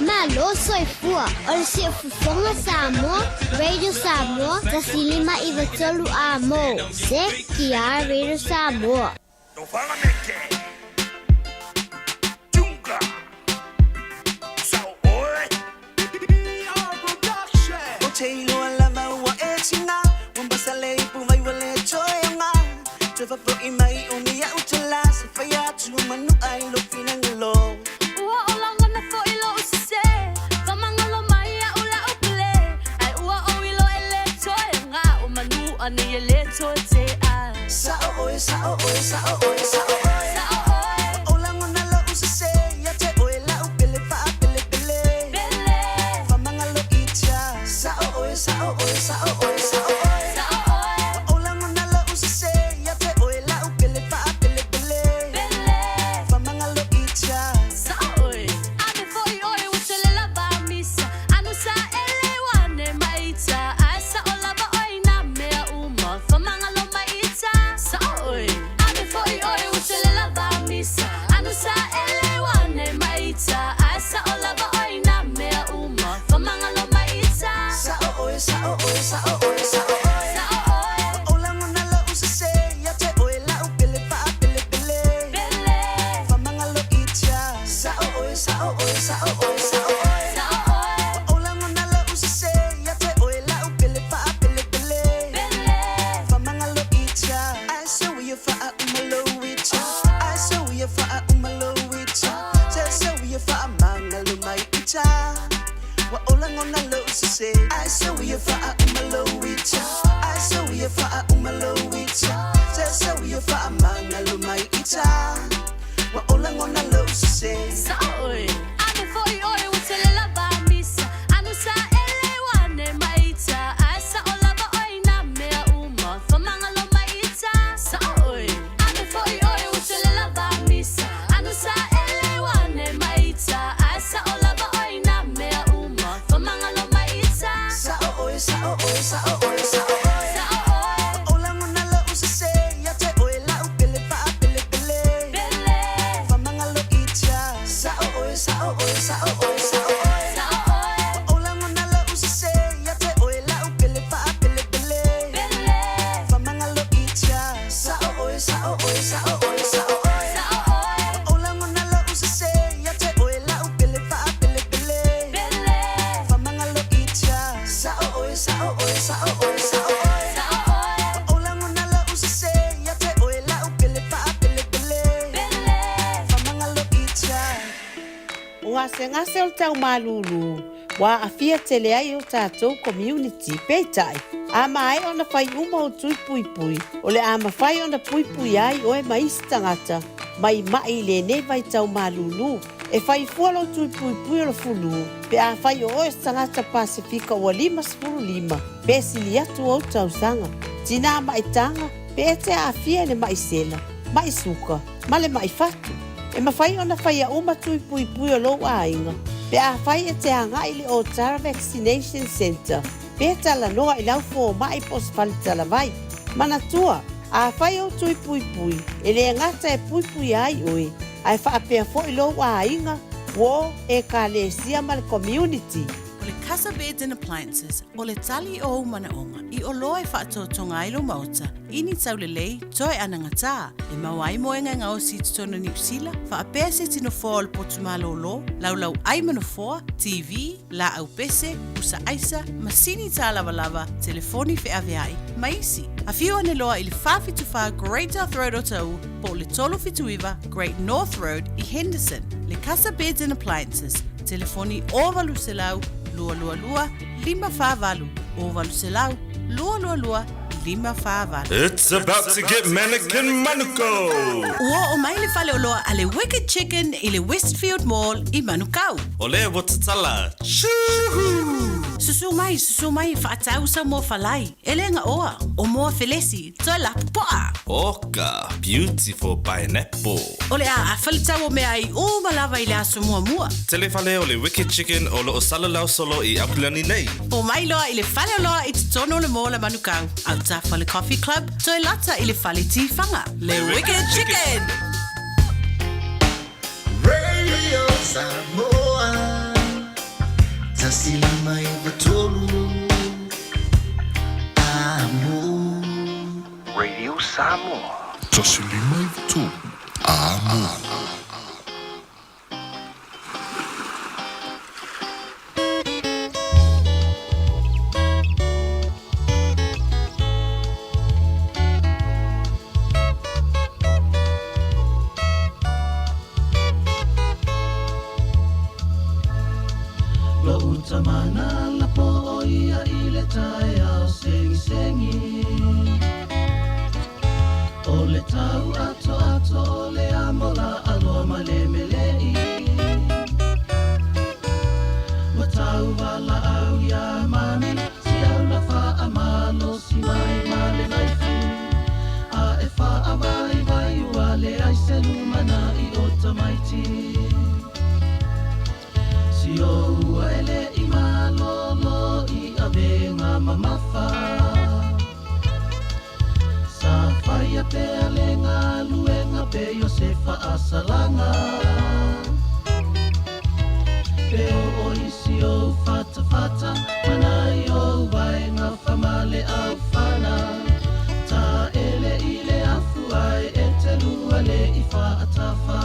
Malo soifua o le Siufofoga Samoa, Radio Samoa, 105 93 A mo. CKR Radio Samoa. Ua o lagona fo'i lo'u sesē, faamagalo mai a'u la'u pele, ae ua ou iloa e lē toe aga o manu anei e lē toe te'a. Sa'o oe, sa'o oe, sa'o oe, sa'o oe. ʻoe, saʻo ʻoe, saʻo ʻoe, saʻo ʻoe. Saʻo ʻoe. Ua ʻōlagona loʻu sese ia te ʻoe laʻu pele paʻa pele pele. Pele. Famagalo icha, ai se uia faaumalo icha. Ai se uia faaumalo icha. Se se uia faamagalo mai icha. Ua ʻōlagona loʻu sese. Ai se uia faaumalo icha. Ai se uia faaumalo icha. Se se uia faamagalo mai icha. Ua ʻōlagona loʻu sese. Saʻo ʻoe. Ame foʻi ʻoe ua tele lava misa. Anu sa ele wane mai ita. Ae saʻo lava ʻoe i nā mea uma. Famagalo mai ita. Saʻo ʻoe. Ame foʻi ʻoe ua tele lava misa. Anu sa ele wane mai ita. Ae saʻo lava ʻoe i nā mea uma. Famagalo mai ita. Saʻo ʻoe, saʻo ʻoe, saʻo ʻoe, saʻo ʻoe. Saʻo ʻoe. Ua ʻōlagona loʻu sese ia te ʻoe laʻu pele paʻa pele pele. Pele. Famagalo icha. Saʻo ʻoe, saʻo ʻoe, saʻo ʻoe, saʻo ʻoe. Saʻo ʻoe. Ua ʻōlagona loʻu sese ia te ʻoe laʻu pele paʻa pele pele. Pele. Famagalo icha. Saʻo ʻoe, saʻo ʻoe, saʻo ʻoe, saʻo ʻoe. Saʻo ʻoe. Ua ʻōlagona loʻu sese ia te ʻoe laʻu pele paʻa pele pele. Pele. Famagalo icha. Saʻo ʻoe, saʻo ʻoe, saʻo ʻoe, saʻo ʻoe. Saʻo ʻoe. Ua ʻōlagona loʻu sese ia te ʻoe laʻu pele paʻa pele pele. Pele. Famagalo icha. O gasegase o le taumalūlū, ua aafia tele ai o tatou community, peitai, a maea ona fai uma o tui puipui, o le a mafai ona puipui ai oe ma isi tagata, mai maʻi i lenei vaitau malūlū. E fai fua lou tui puipui o le fulū, pe afai o oe se tagata Pasefika ua 55, pe sili atu ou tausaga. Tinā maʻitaga, pe e te aafia i le maʻi sela, maʻi suka, ma le maʻi fatu. E mafai ona faia uma tui puipui o lou aiga, pe afai e te agaʻi i le Otara Vaccination Centre, pe talanoa i lau fomaʻi po o se fale talavai. Manatua, afai ou tui puipui, e lē gata e puipui ai oe, ae faapea foʻi lou aiga, uō, ekalesia ma le community. O le Casa Beds and Appliances, o le tali o ou manaʻoga, i oloa e faatoatoga ai lou maota, i ni taulelei, toe anagatā, e maua ai moega e gaosi i totonu o Niu Sila, faapea se iti nofoa o le potu malōlō, laulau ʻai ma nofoa, TV, laʻau pese, pusa ʻaisa, masini tālavalava, telefoni feʻaveaʻi, ma isi. Afio ane loa i le 474 Great South Road o Taʻu, po o le 379 Great North Road i Henderson, le Casa Beds and Appliances, telefoni 0800 222 548, 0800 222 548. It's about to get mannequin Manukau! Ua oo mai le faleoloa a le Wicked Chicken i le Westfield Mall i Manukau. O lea ua tatala, Choo-hoo! Susu mai, susu mai e faatau sau moa falai. E le gaoa, o moa felesi, toe lapopoa! Oka, beautiful pineapple. O le a afa le tau o meaai uma lava i le aso muamua. Tele fale o le Wicked Chicken o loo salalau solo i Aukilani nei. O mai loa i le faleoloa i totonu o le Mall a Manukau, autafa le Coffee Club, toe lata i le fale tifaga. Le Wicked Chicken! Radio Samoa, 105 3 Amo. Radio Samoa. 105 3 Amo. Loʻu tama na lapo ʻo ia i le taeao segisegi. ʻO le tau ʻatoʻato o le amo laʻaloa ma le meleʻi. Ua tau walaʻau iā mami si au la faamalosi mai ma le naifu. A e faawaiwai ua leai se lumanaʻi o tamaiti. Si o ua e le i malolo i avega mamafa. Sa faia pea le galuega pe o se faasalaga. Pe o o isi o fatafata manai o vaega famale au fana. Ta ele i le afu ai e te lua le i faatafa.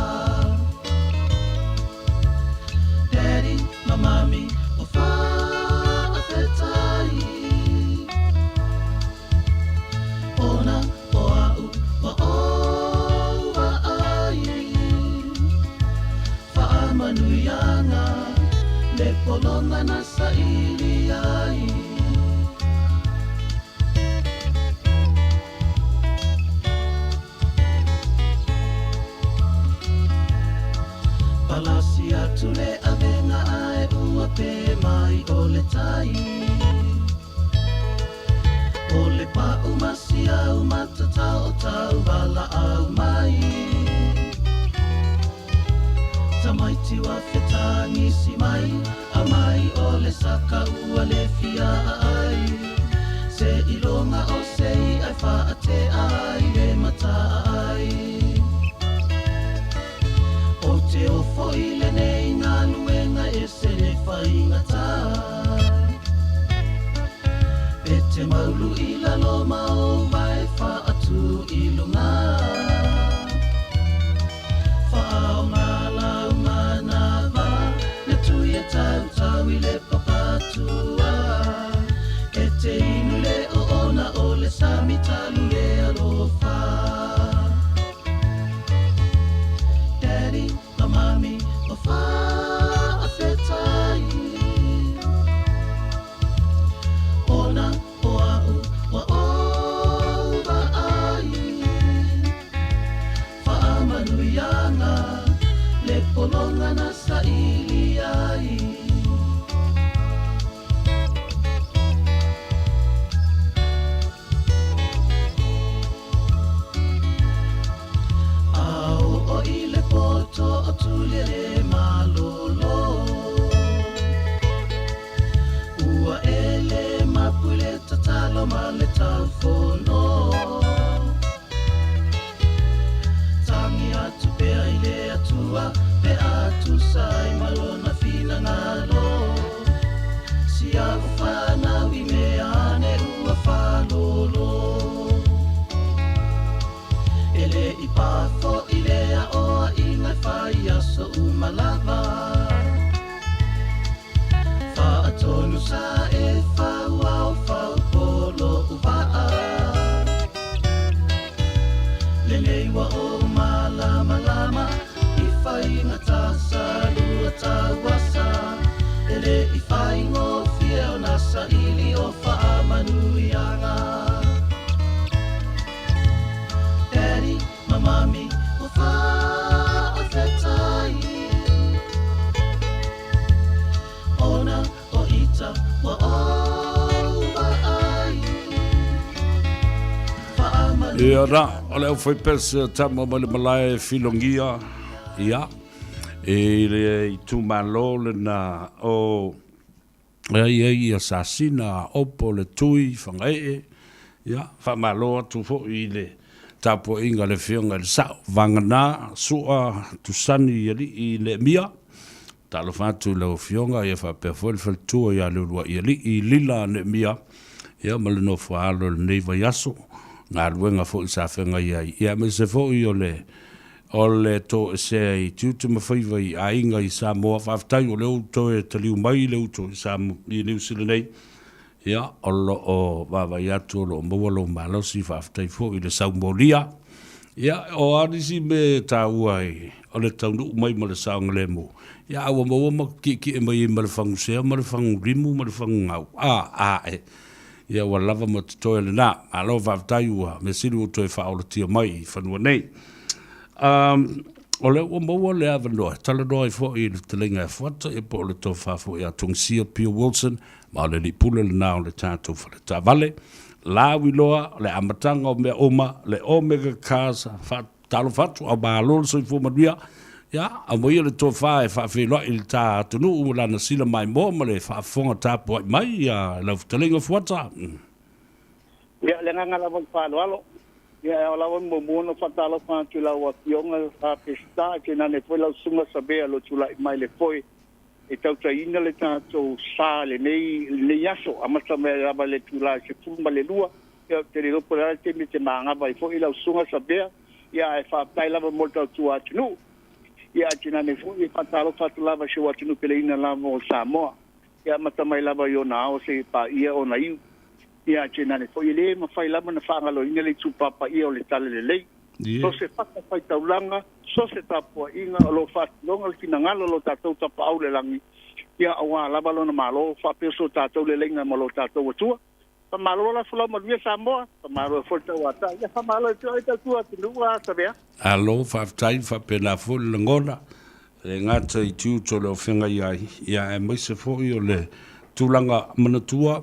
Le pologa na saili ai. Palasi atu le avenga ae ua pe mai o le tai. O le pa'u masi au matatao o tau valaau mai. Tamaiti wa fetagisi mai, aumai o le saka ua le fia ai. Se iloga o se i'a e faatea ai le mataaai. O te ofo i lenei galuega e se le faigatā. E te maulu i lalo ma ou vae faatu i luga. Faaoga lauga na va, le tui e tautau i le papatua. E te inu le oona o le sami talu le alofa. Daddy ma mami o faafetai. Ona o a'u ua ou vaai. Faamanuiaga le pologa na saili ai. A oo i le poto o tuli le malolo. Ua ele mapu i le tatalo ma le taufono. Tagi atu pea i le Atua pe a tusa ai ma lona finagalo. Si a'u fanau i mea ane ua faalolo. E le i pā fo'i le aoaiga e fai aso uma lava. Faatonu sa e fau ao fau po lo'u vaa. Lenei ua ou malamalama i faigata sa lua tauasa. E le i faigofie ona saili o faamanuiaga. Daddy ma mami o faafetai. Ona o ita ua ou vaai. Ia na, o le aufaipese a tama mai le malae filogia, ia, i le itumalo lena o ai ai ia Sasina, Opo, le Tui, Fagaee, ia, faamalo atu foi i le tapuaiga a le Afioga i le Sao, Vagana, Sua, Tusani i Alii Neemia, talofa atu i lau Afioga, ia faapea foi le faletua ia Leuluai Alii Lila Neemia, ia ma le nofo alo i lenei vaiaso, galuega foi sa feagai ai, ia aemaise foi o le O le toesea i tiute ma faiva i aiga i Samoa, faafetai o lea ua toe taliu mai le uto i Samoa, i Niu Sila nei. Ia, o lo o vaavaai atu o lo o maua lou malosi, faafetai foi i le saumolia. Ia, o a nisi mea e taua ai, o le taunuu mai ma le saogalemu, ia, a ua maua ma kiekie mai ai ma le fagusea ma le fagulimu ma le fagugau, a, ae. Ia, ua lava ma totoe lena. Malo faafetai ua mea sili ua toe faaolatia mai i fanua nei. Um, o lea ua maua le avanoa e talanoa ai foi i le fetalaiga e Fuata, ia po o le tofa foi a Tongisia Pio Wilson, ma o le alii pule lena o le tatou fale taavale. Lauiloa, o le amataga o mea uma, le Omega Cars, faatalofa atu, au malo le soifua manuia. Ia, aumaia le tofa e faafeiloai i le ta atunuu ma lana sila maimoa ma le faafofoga tapuai mai a lau fetalaiga Fuata. Ia, le agaga lava o le faaaloalo. Ia, e ao lava ona muamua ona faatalofa atu i lau Afioga Peseta, e tainane foi lau Susuga Savea o lo o tulai mai le foe e tautaiina le tatou sa i lenei, lenei aso, amata mai lava i le itula e 12, ia, ou te le iloa po o le a le taimi e te manava ai foi lau Susuga Savea, ia, ae faafetai lava mo le tautua atunuu. Ia, ae tainane foi e faatalofa atu lava i si ou atunuu peleina lava o Samoa, ia, amata mai lava i ona ao seia paia ona iu. Ia, ae tainane foi e le mafai lava ona faagaloina le itupa paia o le Talalelei. So se fatafaitaulaga, so se tapuaʻiga o lo o faatinoga le finagalo o lo tatou Tapaau i le lagi, ia auā lava Lona Malo, faapea so tatou leleiga ma lo tatou Atua. Faamalo la folau manuia Samoa, faamalo foi le tauatai, ia faamalo e te oe tautua atunuu a Savea. Malo faafetai, faapena foi le lagona, e le gata i tiute o le feagai ai, ia aemaise foi o le tulaga manatua,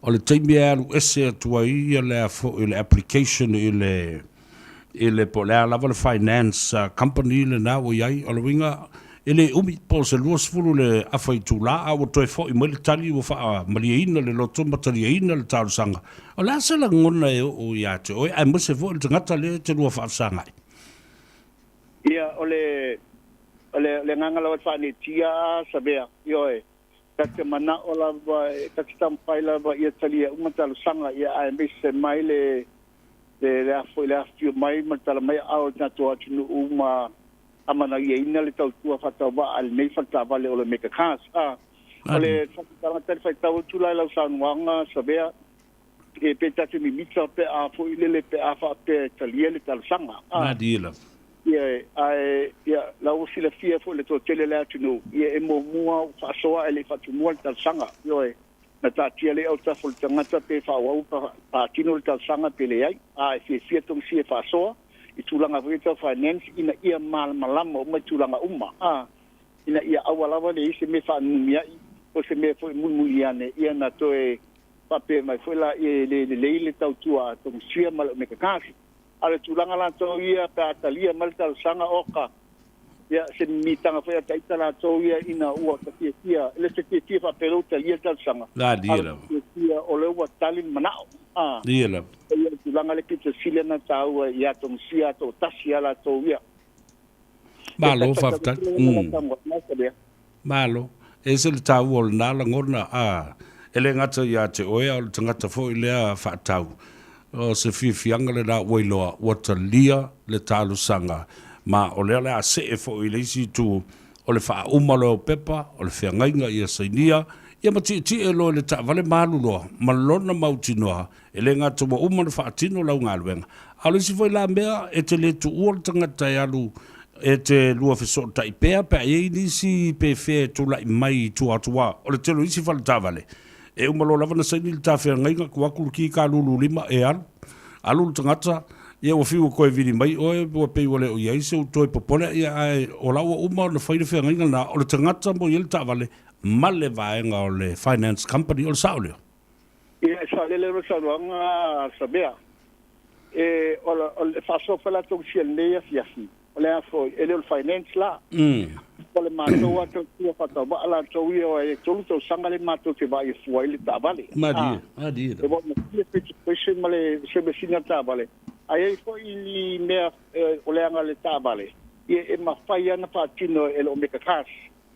o le taimi e alu ese atu ai ia le a foi le application i le i le po o le a lava le finance company lena ua i ai, o le uiga e le umi po o se 20 le afa itula a ua toe foi mai le tali ua faamalieina le loto ma taliaina le talosaga. O le a se lagona e oo ia te oe aemaise foi le tagata lea e te lua faafesagai? Ia, o le, o le, le agaga lava e faanetia a Savea, ioe, ta te manao lava, ta te taumafai lava ia talia uma talosaga, ia aemaise mai le, le, le a foi le afifio mai ma le tala mai aao o le tatou atunuu ma amanaiaina le tautua faatauvaa a lenei faletaavale o le Omega Cars. A, o le faamatalaga talifaitau atu la i lau saunoaga Savea, e pe ta te mimita pe a foi lele pe a faapea e talia le talosaga. A, Malie lava. Ia, ae, ia, la ua silafia foi le toatele o le atunuu, ia e muamua ua faasoa ae le i faatumua le talosaga. Ioe. Na taatia lea i autafa o le tagata pe faaauau faatino le talosaga pe leai, a e fiafia togisia e faasoa i tulaga foi ia tau finance ina ia malamalama uma i tulaga uma, a ina ia aua lava le i ai se mea faanunumiai po o se mea foi mulimuli ane ia na toe faapea mai foi la e le lelei le tautua a togisia ma le Omega Cars. A o le tulaga latou ia pe a talia mai le talosaga, oka, ia, se mimitaga foi a taita latou ia ina ua ta fiafia, e le se fiafia faapea ua talia le talosaga, a o le fiafia o lea ua tali le manao. A, e i ai le tulaga lea pito sili ona taua ia togasia toatasi a latou ia. Malo faafetai. Malo. E ese le taua o lena lagona, a, e le gata ia te oe, a o le tagata foi lea faatau. O se fiafiaga lena ua iloa ua talia le talosaga, ma o lea o le a see foi i le isi itu o le faauma loa o pepa, o le feagaiga ia sainia, ia ma tietie loa i le taavale ma alu loa ma lona mautinoa, e le gata ua uma ona faatino lau galuega, a o le isi foi la mea, e te le tuua le tagata e alu e te lua fesootai pea pe a i ai nisi pe fea e tulai mai i tua atu a o le tele o isi faletaavale e uma loa lava ona saini le tafeagaiga tuu atu le ki kalululima e alu alu le tagata ia ua fiu e toe vili mai oe ua pei ua le o i ai se u toe popole ia ae o la ua uma ona fai le feagaiga lena o le tagata mo i ai le taavale ma le vaega o le finance company o le sao lea. Ia e saolele le saunoaga a Samea. E, o le faasoa foi latou sia lenei afiafi, o le a foi, e le o le finance la. O le matou lava tautua faatauvaa latou ia, e 3 tausaga lea matou te vaai e fua ai le taavale. Malie, malie. E ua malie registration ma le service ina taavale. Ae i ai foi ni mea o leaga le taavale, ia e mafai lava ona faatino e le Omega Cars.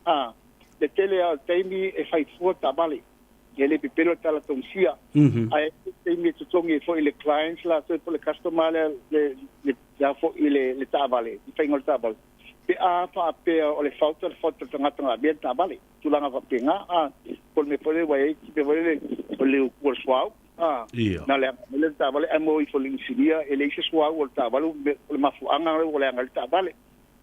A, le tele lava o taimi e fai fua taavale. E le pepelo le tala togisia. Ae taimi e totogi ai foi le clients latou po o le customer lea le le a foi le le taavale, le faiga o le taavale. Pe a faapea o le fault o le fault o le tagata na avea le taavale. Tulaga faapena, a, po o le mea foi lea ua i ai mea foi lele o le upu o le suauu, a, na leaga mai lea le taavale ae mo ifo i le inisinia e leai se suauu o le taavale, o le mafuaaga lea ua leaga ai le taavale.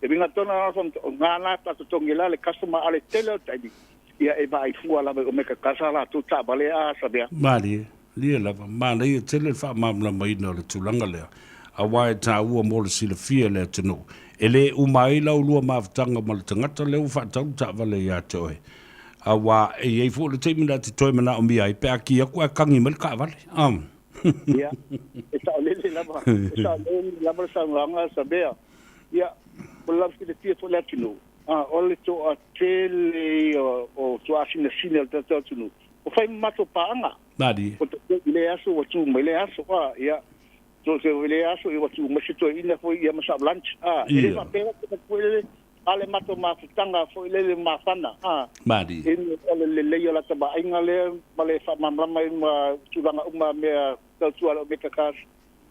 E uiga tonu lava o ngā la ta totogi la le customer a o le tele o taimi ia e vaai fua lava i Omega Cars a latou taavale a Savea. Malie, lie lava, manaia tele le faamalamalamaina o le tulaga lea, aua e taua mo le silafia e le atunuu. E le uma ai lau lua mafutaga ma le tagata lea ua faatau le taavale ia te oe, aua e i ai foi le taimi na te toe manaomia ai pe a ki atu ae kagi mai le taavale. Ia, e saolele lava, e saolele lava le saunoaga a Savea. Ia, o le lausilafia foi o le atunuu, a, o le toatele ia o tuaasinasina o le tatou atunuu, ua fai ma matou paaga. Malie. Ua tatou i lea aso ua tu mai lea aso, a, ia, i lea aso ua tu mai se toeaina foi ia ma sau lunch, a, e le faapea foi lele, a le matou mafutaga foi lele mafana, a, Malie. O le lelei o lata vaaiga lea ma le faamalamalama ai ma tulaga uma mea tautua a le Omega Cars,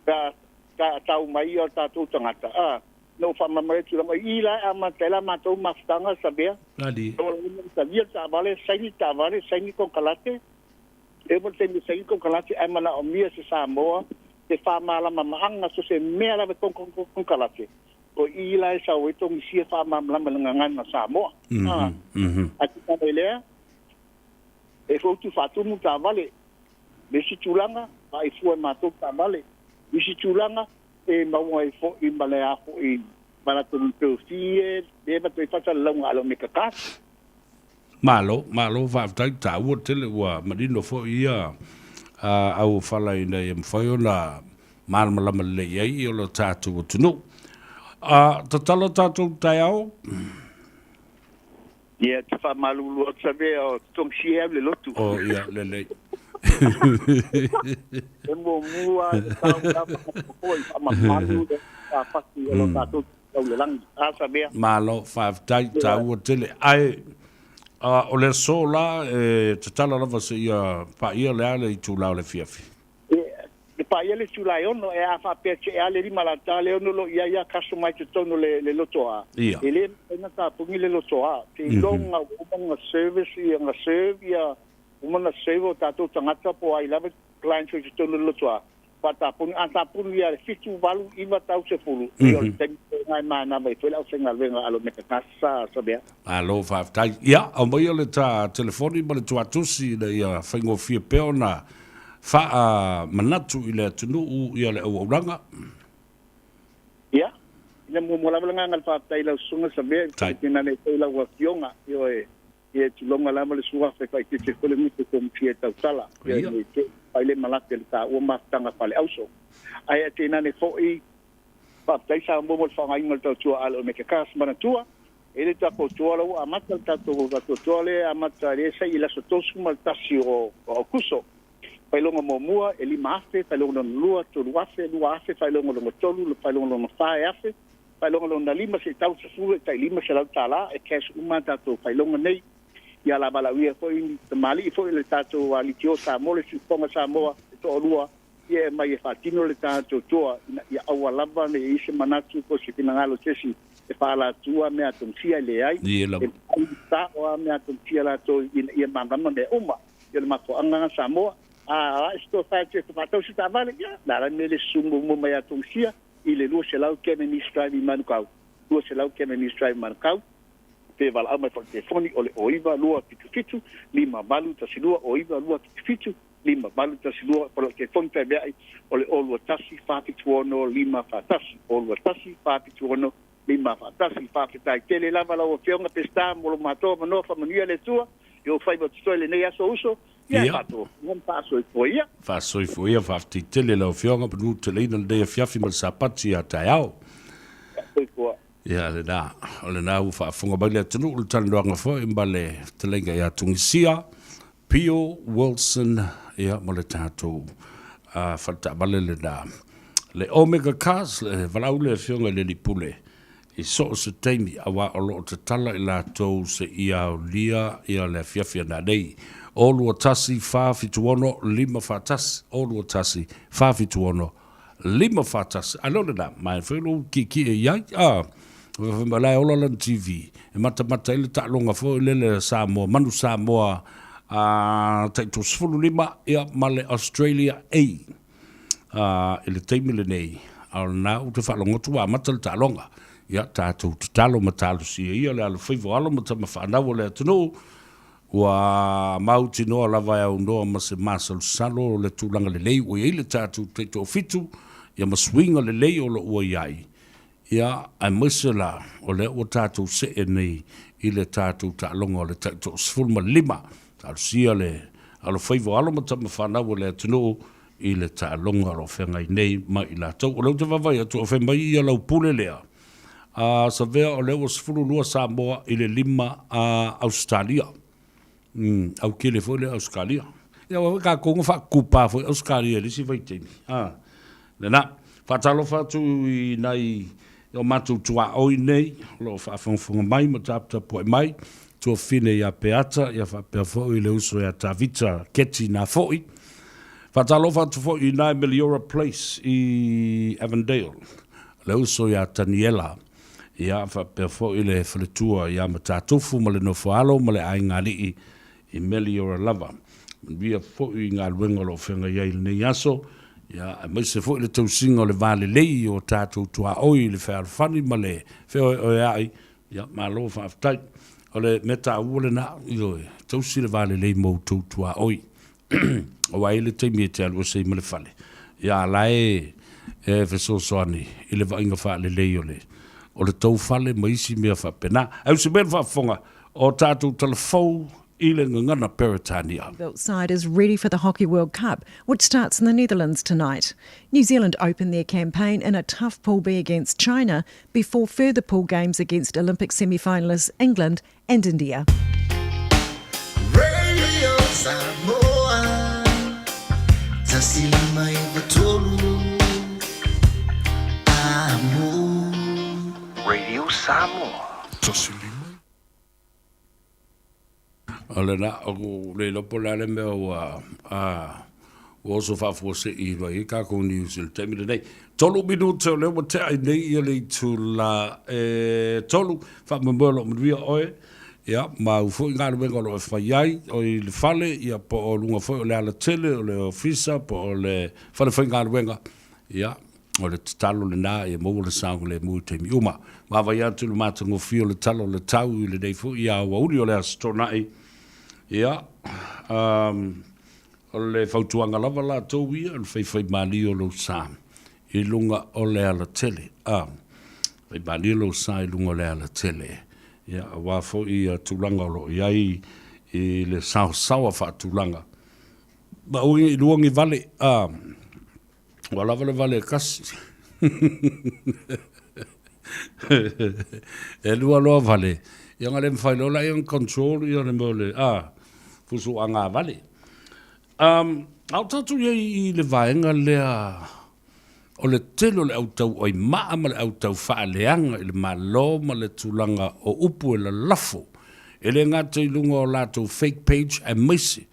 pe a ta tau mai o tatou tagata, a, na ou faamalamalama atu lava, i la e amata ai la matou mafutaga Savea. Malie. Talia le taavale, saini le taavale, saini konekarate, e oo mai le taimi e saini konekarate ae manaomia se Samoa se faamālamamaʻaga so se mea lava e konekarate o i la e sau ai togisia faamalamalama i le gagana Samoa. Ae tulaga i lea, e foi utu faatumu taavale. Le isi tulaga, faaifua e matou taavale. Isi tulaga, e maua ai foi ma le a foi ma latou referral fee e le ma toe faasalalauga a le Omega Cars. Malo, malo faafetai, taua tele ua manino foi ia auofala ina ia mafai ona malamalama lelei ai o lo tatou atunuu. Tatalo tatou taeao. Ia, te faamalulu atu Savea o togisia au le lotu. Oh, ia, lelei. E muamua e tau lava foi faamamalu le fasi o lo tatou tau le lagi. A Savea. Malo, faafetai, taua tele. Ae, o le aso la, e tatala lava seia paia le a le itula o le afiafi? E paia le itula e 6, e a faapea te a le 5 lata le 6 lo i ai a customer i totonu le, le loto A. Ia. E le mafai ona tapuni le loto A. Te iloga ua uma ona service ia, ona serve ia, uma ona serve o tatou tagata po o ai lava clients o i totonu o le loto A. Faatapuni, a tapuni ia le 7, 8, 9 tau 10, ia o le taimi lena e manava ai foi le aufaigaluega a lo Mekakasa Savea. Malo faafetai. Ia, aumaia le ta telefoni ma le tuatusi ina ia faigofie pea ona faamanatu i le atunuu ia le auaulaga. Ia, ina muamua lava le agaga o le faafetai i lau Susuga Savea, i tenane foi i lau Afioga, ioe, ia tuloga lava le suafa e faaeteete foi le gutu e tomutia e tautala, ia ne i te i fai le malape le taua mafutaga faaleauso. Ae a tenane foi, faafetai Samoa mo le faaaogaina o le tautua a le Omega Cars. Manatua, e le tatou toa la ua amata le tatou tatou toa lea e amata lea sa i le aso 31 o Aokuso. Faailoga muamua e 5,000, faailoga lona lua 3,000, 2,000, faailoga lona tolu, faailoga lona fa e 1,000, Faailoga lona lima se i tau sefulu e tai $500 e cash uma a tatou faailoga nei. Ia la valaaulia foi ni tamalii foi o le tatou Litio Samoa le Siufofoga Samoa e toalua ia e aumai e faatino le tatou toa ina ia aua lava ne i i se manatu po o se finagalo o se isi e faalatua mea atogia e leai. Ia lava. E mafai sao a mea atogia latou ina ia malamalama mea uma. Ia o le mafuaaga lena Samoa. A a se tofa e toe faatau se taavale, ia o le a la le mea e le susu muamua mai atogia i le 200 km East Drive i Manukau, 200 km East Drive i Manukau, pe valaau mai foi i le telefoni o le 09277 5812, 09277 5812, po o le telefoni feaveai o le 021 476 541, 021 476 541. Faafetai tele lava lau Afioga Peseta mo lo matou avanoa, faamanuia le Atua i ou faiva totoe i lenei aso uso. Ia, Ia. faatofuga ma faasoifua ia. Faasoifua ia, faafetai tele lau Afioga, manu teleina lenei afiafi ma le Sapati a taeao. Soifua. Ia, lena, o lena ua faafofoga mai le atunuu i le talanoaga foi ma le fetalaiga ia Tungisia, Pio Wilson, ia, ma le tatou uh, faletaavale lena. Le Omega Cars, le valaau le Afioga i le Alii Pule, i so o se taimi, auā o lo o tatala i latou seia aolia ia le afiafi ana nei. O 21 476 541, O 21 476 541. A lea o lena, ma e fai lou kiekie i ai, a, fai mai o la e ola lana TV, e matamata ai le taaloga foi lele a Samoa, Manu Samoa, a, tai 35, ia, ma le Australia A. Ā, i le taimi lenei, a o lena ou te faalogo atu ua amata le taaloga. Ia, tatou tatalo ma talosia ia le alofaiva o alo ma tama fanau o le atunuu, ua mautinoa lava e aunoa ma se masalosalo o le tulaga lelei ua i ai le tatou taitoafitu, ia ma suiga lelei o lo o ua i ai, ia, aemaise la o lea ua tatou see nei i le tatou taaloga o le taitoasefulumalima. Talosia le alofaiva o alo ma tama fanau o le atunuu i le taaloga o lo o feagai nei ma i latou. O lea ou te vaavaai atu o fai mai ia lau pule lea, a Savea o lea ua 12 Samoa i le 5 a Ausetalia. Mm, au kele foi lea Ausetalia. Ia aua foi tatou na faatutupa foi Ausetalia i le isi vaitaimi. A, lena. Faatalofa atu i nai o matou tuaoi nei o lo o faafogafoga mai ma taputapuai mai, tuafafine ia Peata, ia faapea foi le uso ia Tavita Keti Nafo'i. Faatalofa atu foi i nai Meliora Place i Avondale, le uso ia Taniela, ia faapea foi le faletua ia Matatufu ma le nofoalo ma le aiga alii i Meliora lava. Manuia foi i galuega o lo o feagai ai i lenei aso. Ia, aemaise foi le tausiga o le va lelei o tatou tuaoi i le fealofani ma le feoeoea'i, ia, malo faafetai. O le mea taua lena, ioe, tausi le va lelei ma outou tuaoi. Aua e i ai le taimi e te alu ese ai ma le fale, ia, a o la e fesoasoani i le vaaiga faalelei o le o le tou fale ma isi mea faapena. Ae usi mai le faafofoga o tatou talafou i le gagana Peretania. Built side is ready for the Hockey World Cup, which starts in the Netherlands tonight. New Zealand open their campaign in a tough Pool B against China before further pool games against Olympic semi-finalists England and India. Radio Samoa 153 Amo Radio Samoa. O lena, o le iloa po o le a le mea ua, a, ua oso faafuasei mai ai kākou news i le taimi lenei. 3 minute o lea ua tea ai nei ia le itula e 3, faamoemoe o lo o manuia oe, ia, ma au foi galuega o lo o e fai ai, o i le fale, ia, po o luga foi o le alatele, o le ofisa, po o le fale faigaluega, ia, O le tatalo lena ia maua le saogalemu i taimi uma. Vaavaai atu i le matagofie o le tala o le tau i lenei foi aoauli o le Aso Toonai. Ia, um, o le fautuaga lava latou ia, o le faifaimalie o lou sa i luga o le alatele. A, faimalie lou sa i luga o le alatele. Ia, aua foi ia tulaga o lo o i ai i le saosaoa faatulaga. Ma aua ne i lua ni vale, a, Ua lava le vale e kasi. E lua loa vale, ia ona le mafai loa laia ona control ia le mea o le, a, fusuaga vale. Um, a o tatou i ai i le vaega lea o le tele o le au tauai maa ma le au tau faaleaga i le Malo ma le tulaga o upu e lalafo, e le gata i luga o latou fake page aemaise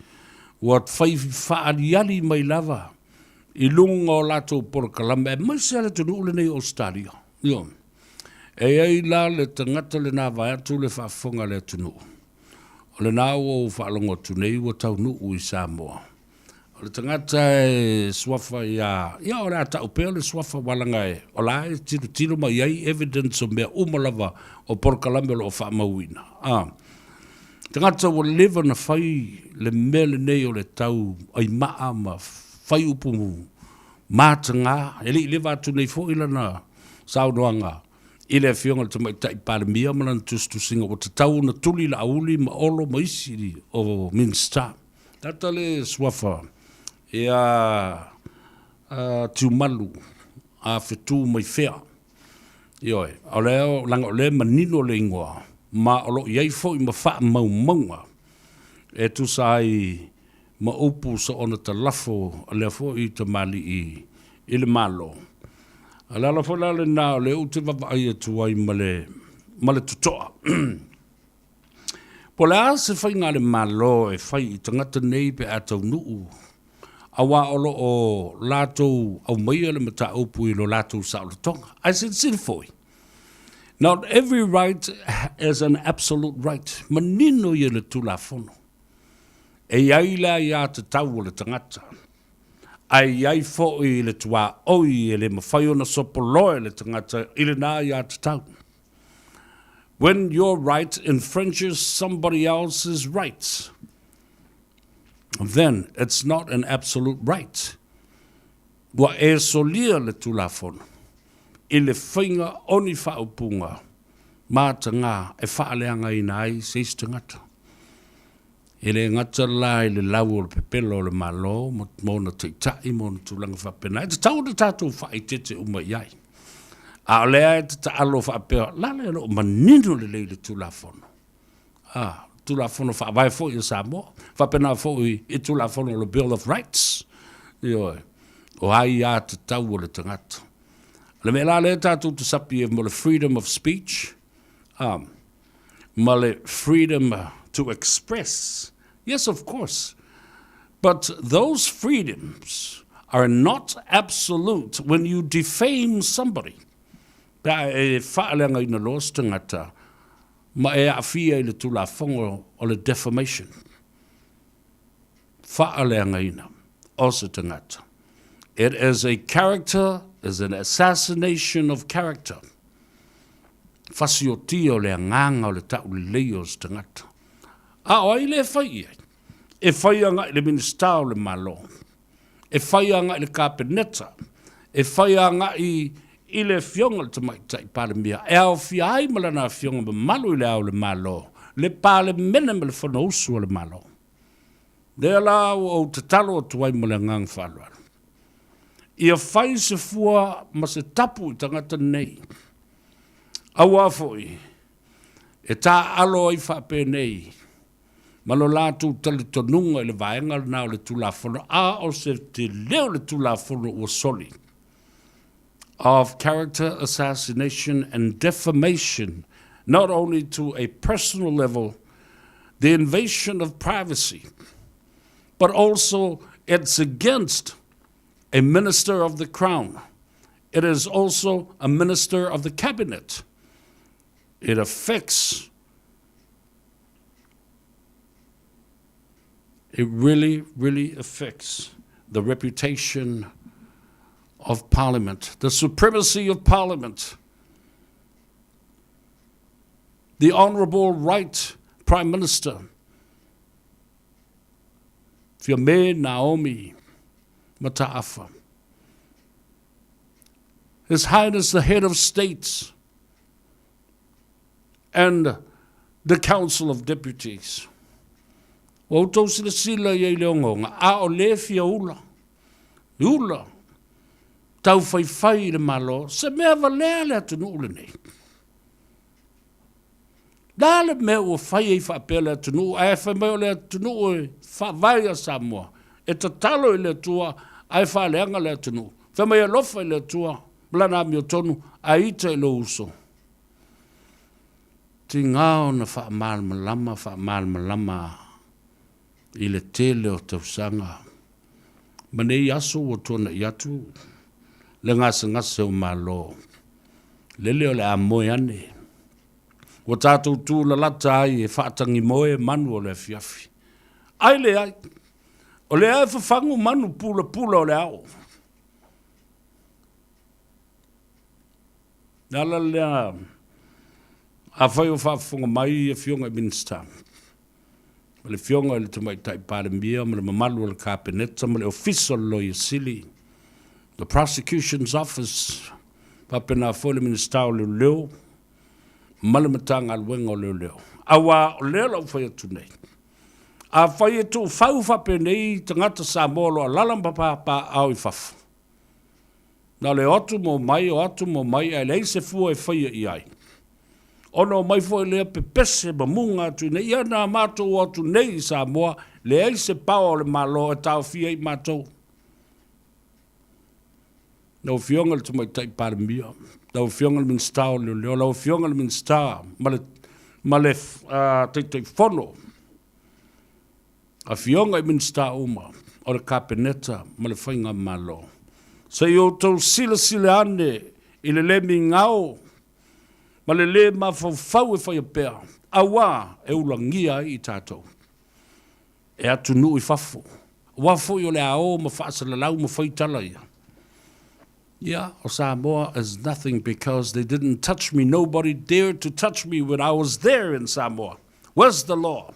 ua fai faaaliali mai lava i luga o latou polokalame aemaise lava le atunuu lenei o Ausetalia. Ioe. E i ai la le tagata lena vaeatu le faafofoga a le atunuu, o lena ua ou faalogo atu nei ua taunuu i Samoa. O le tagata e suafa ia, ia o le a tau pea le suafa aua leaga e, o la e tilotilo mai ai evidence o mea uma lava o polokalame o lo o faamauina. A. Tagata ua leva na fai le mea lenei o le tau aimaa ma fai upu mataga, e le i leva atu nei foi lana saunoaga i le Afioga i le Tamaitai Palemia ma lana tusitusiga ua tatau ona tuli Laauli ma Olo ma isi o Minisita. Tagata le suafa ia Tiumalu a fetu mai fea. Ioe, o lea, leaga o lea e manino le igoa, ma o lo o i ai foi ma faamaumauga e tusa ai ma upu soona talafo a lea foi tamalii i le Malo. O le ala foi la lena o lea ou te vaavaai atu ai ma le, ma le totoa. Po o le a se faiga a le Malo e fai i tagata nei pe a taunuu aua o lo o latou aumaia le mataupu i lo latou saolotoga. Ae silasila foi, not every right is an absolute right. Manino ia le Tulafono. E i ai le aiatatau a le tagata, ae i ai foi le tuaoi e le mafai ona sopoloa e le tagata i lena aiatatau. When your right infringes somebody else's rights, then it's not an absolute right. Ua e solia le Tulafono i le faiga o ni faaupuga matagā e faaleagaina ai se isi tagata. E le gata la i le lau o le pepelo o le Malo ma ona taitai ma ona tulaga faapena, e tatau ona tatou faaeteete uma i ai. A o lea e tatalo faapea, la lea e le o manino lelei le Tulafono. A, Tulafono Faavae foi a Samoa, faapena foi i Tulafono o le Bill of Rights, ioe, o aiatatau a le tagata. O le mea la lea tatou te sapi ai mo le freedom of speech, a, ma le freedom to express. Yes, of course. But those freedoms are not absolute when you defame somebody. Pe a e faaleagaina loa se tagata, ma e aafia i le Tulafono o le Defamation, faaleagaina o se tagata. It is a character, is an assassination of character. Fasiotia o le agaga o le taulelei o se tagata. A o ai le e fai i ai? E fai agai i le Minisita o le Malo. E fai agai i le Kapeneta. E fai agai i le Afioga i le Tamaitai Palemia, e aofia ai ma lana Afioga mamalu i Le Ao o le Malo, le Palemene ma le Fonousu a le Malo. Lea la ua ou tatalo atu ai ma le agaga faaaloalo, ia fai se fua ma se tapu i tagata nei, aua foi e taaalo ai faapenei ma lo latou talitonuga i le vaega lena o le Tulafono, a o se tele o le Tulafono ua soli, of character assassination and defamation, not only to a personal level, the invasion of privacy, but also it's against a minister of the crown. It is also a minister of the cabinet. It affects it really, really affects the reputation of Parliament, the supremacy of Parliament, the Honourable Right Prime Minister, Fiame Naomi Mataafa, His Highness the Head of States, and the Council of Deputies. Ua outou silasila i ai i le ogaoga, a o le fia ula, ula, taufaifai i le Malo, se mea valea le atunuu lenei. Le a le mea ua fai ai faapea le atunuu, ae fai mai o le atunuu e faavae ia Samoa, e tatalo i le Atua ae faaleaga le atunuu. Fai mai alofa i le Atua ma lana amiotonu ae ita i lou uso. Tiga ona faamalamalama faamalamalama i le tele o tausaga ma nei aso ua tuanai atu le gasegase o Malo, lele o le a moe ane. Ua tatou tulalata ai e faatagimoe manu o le afiafi. Ai leai, o lea e fafagu manu pulapula o le ao. Le ala lea, afai o faafofoga mai Afioga i Minisita, ma le Afioga i le Tamaitai Palemia ma le mamalu o le Kapeneta ma le Ofisa o le Loia Sili, the Prosecution's Office, faapena foi le Minisita o Leoleo ma le Matagaluega o Leoleo. Aua o lea la ua fai atu nei, afai e tuufau faapenei tagata Samoa o lo o alaala ma papaaao i fafo, Na o le o atu ma omai, o atu ma omai ae leai se fua e faia i ai. Ona omai foi lea pepese ma muga atu i inei, ia na matou o atu nei i Samoa, leai se paoa o le Malo e taofia ai matou. Lau Afioga i le Tamaitai Palemia, lau Afioga i le Minisita o Leoleo, lau Afioga i le Minisita ma le, ma le Taitaifono, Afioga i Minisita uma o le Kapeneta ma le Faigamalo, se i outou silasila ane i le le migao ma le lē mafaufau e faia pea, auā e ulagia ai i tatou e atunuu i fafo, aua foi o le a o ma faasalalau ma fai tala ia. Ia, o Samoa is nothing because they didn't touch me, nobody dared to touch me when I was there in Samoa. Where's the law?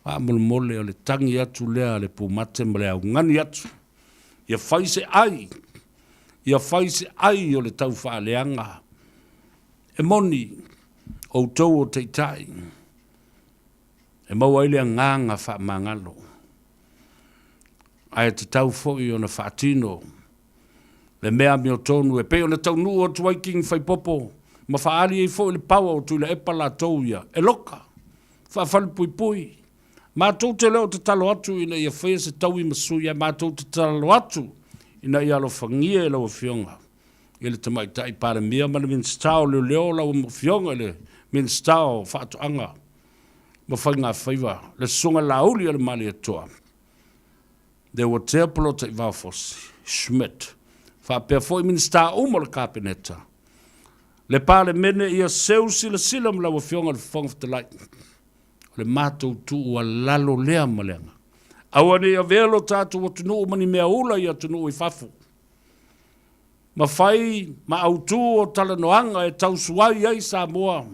Faamolemole o le tagi atu lea a le pumate ma le augani atu, ia fai se ai, ia fai se ai o le taufaaleaga. E moni, outou o taitai, e maua ai le agaga faamagalo, ae tatau foi ona faatino le mea amiotonu e pei ona taunuu atu ai King Faipopo ma faaali ai foi le power o Tuilaepa latou ia e loka, faafalepuipui. Matou te le o tatalo atu ina ia faia se taui ma sui ae matou te tatalo atu ina ia alofagia e lau Afioga i le Tamaitai Palemia ma le Minisita o Leoleo lau Afioga i le Minisita o Faatoaga ma Faigafaiva le Susuga Laauli a le Malietoa. There were Tea Polota i Vaofosi, Schmidt, faapea foi Minisita uma o le Kapeneta, le Palemene ia seu silasila ma lau Afioga i le Fofoga Fetalai. O le matou tuualalo lea ma le agaga. Aua ne i avea lo tatou atunuu ma ni mea ula i atunuu i fafo. ma fai ma autū o talanoaga e tausuai ai Samoa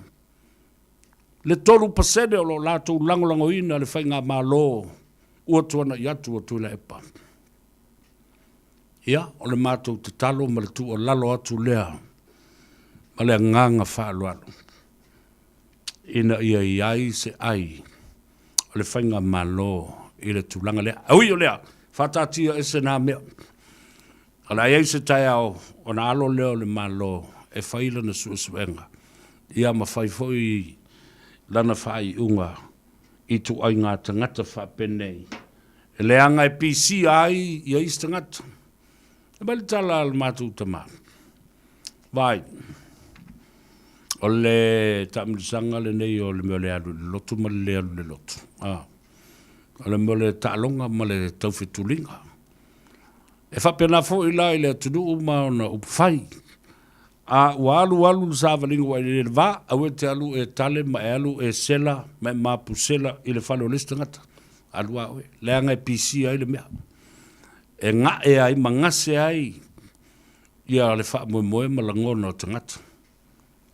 le 3% o lo o latou lagolagoina le faigamalo ua tuanai atu o Tuilaepa. Ia, o le matou tatalo ma le tuualalo atu lea ma le agaga faaaloalo ina ia i ai se ai o le faigamalo i le tulaga lea. E ui o lea, faataatia ese na mea. O le a i ai se taeao ona alo lea o le Malo e fai lana suesuega, ia ma fai foi lana faaiuga i ituaiga tagata faapenei, e leaga e pisia ai ia isi tagata. E mai le tala a le matou tama, Vaai, o le taamilosaga lenei o le mea o le alu i le lotu ma le le alu i le lotu, a, o le mea o le taaloga ma le taufetuliga. E faapena foi la i le atunuu ma ona upufai. A ua alu alu le savaliga ua e le va, aua e te alu e tale ma e alu e sela ma e mapusela i le fale o le isi tagata. Alu a oe, leaga e pisia ai le mea. E gae ai ma gase ai ia le faamoemoe ma lagona o tagata.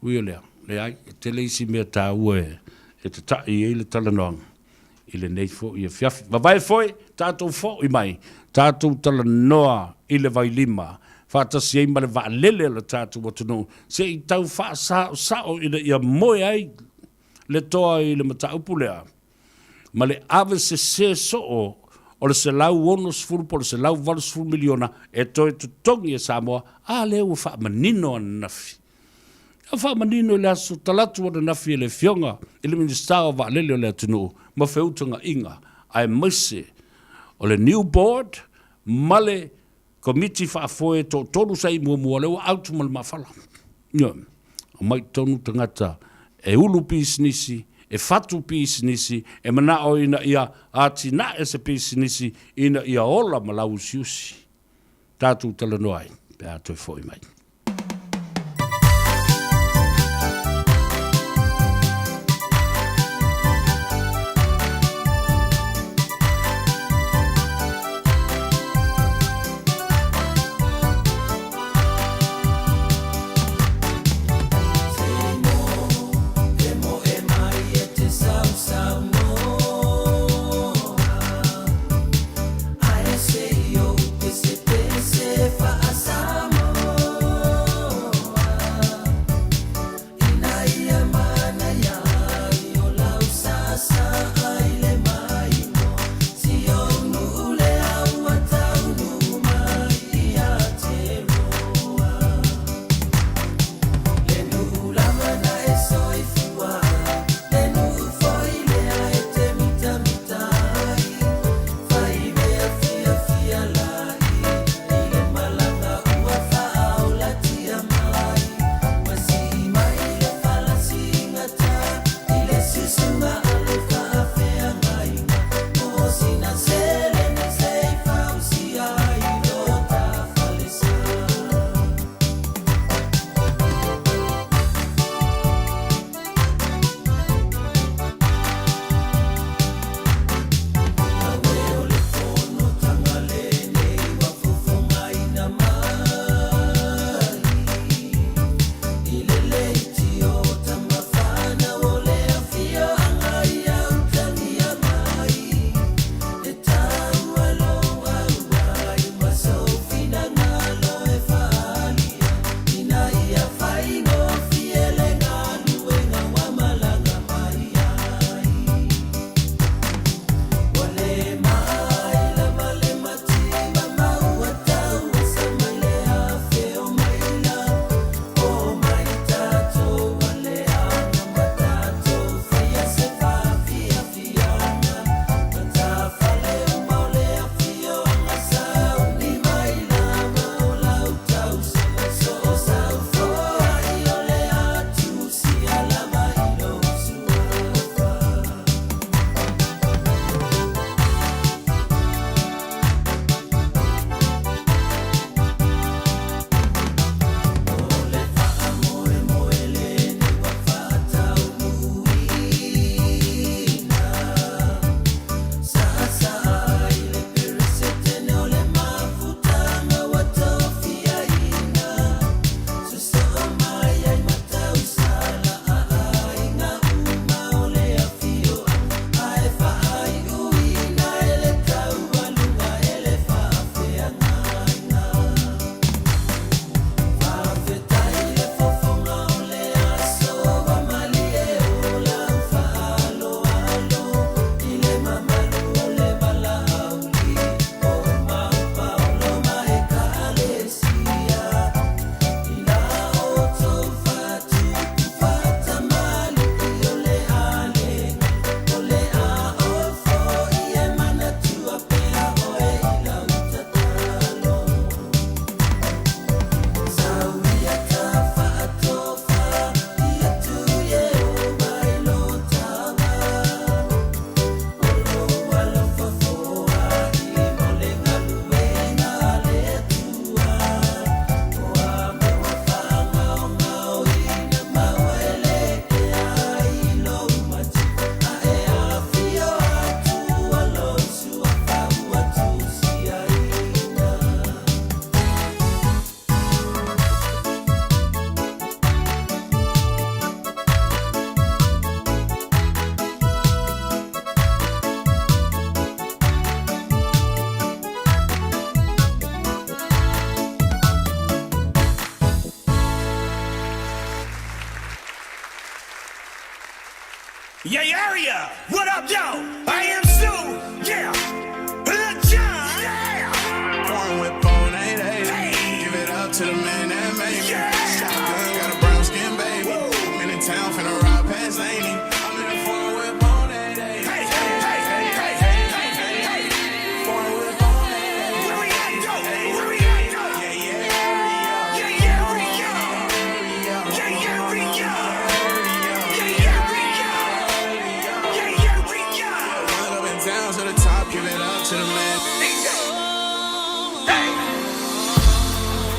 Ui o lea, leai, e tele isi mea taua e tata'i ai le talanoaga i lenei foi afiafi. Vavae foi, tatou fo'i mai, tatou talanoa i le vailima, faatasi ai ma le vaalele a le tatou atunuu, se i tau faasaosao ina ia moe ai le toa i le mataupu lea, ma le ave sese soo o le $160 po o le $180 miliona e toe totogi e Samoa, a lea ua faamanino ananafi. Ua faamanino i le aso Talatu ananafi e le Afioga i le Minisita o Vaalele o le atunuu ma Feutagaiga aemaise o le New Board ma le Komiti Faafoe e toatolu sa i muamua lea ua out ma le mafala. Ioe. Aumai totonu tagata e ulu pisinisi, e fatu pisinisi, e manao ina ia atinae se pisinisi ina ia ola ma lauusiusi. Tatou talanoa ai pe a toe foi mai. Yeah, area. What up, yo? I am Sue. Yeah. Lil Jon. Yeah. Foreign whip on 880. Give it up to the man that made me. Shotgun got a brown skin baby. I'm in town finna ride past Laney. I'm in a foreign whip on 880. Hey, hey, hey, hey, hey, hey, hey, hey. Foreign whip on 880. Where we at, yo? Where we at, yo? Yeah, yeah, Yeah, yeah, we yo. Yeah, yeah, we yo. Yeah, yeah, we yo. Yeah, yeah, we yo. Run up and down to the top, give it up to the man.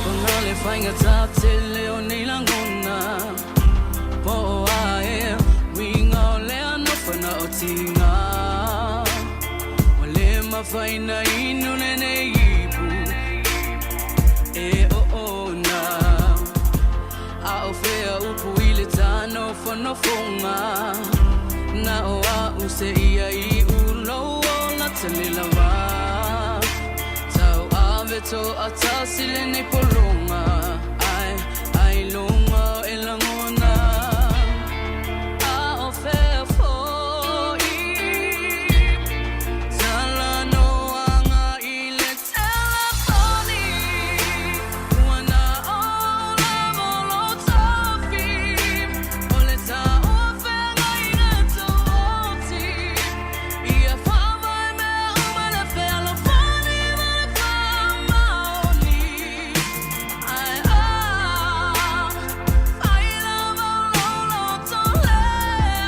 Ona le faiga tatele o nei lagona Po o ae Uiga o lea nofana o tiga Ua le mafaina inu lenei ipu E oona A o fea upu i le tanofonofoga Na o a'u seia i ulou ola tele lava Tau ave to'atasi lenei pologa Ai ai luga o e lagona A o fea fo'i Talanoaga i le telefoni Ua na o lava lou tofi O le taua feagaiga tuoti Ia faavae mea uma le fealofani ma le faamaoni Ae a fai lava o lou loto lea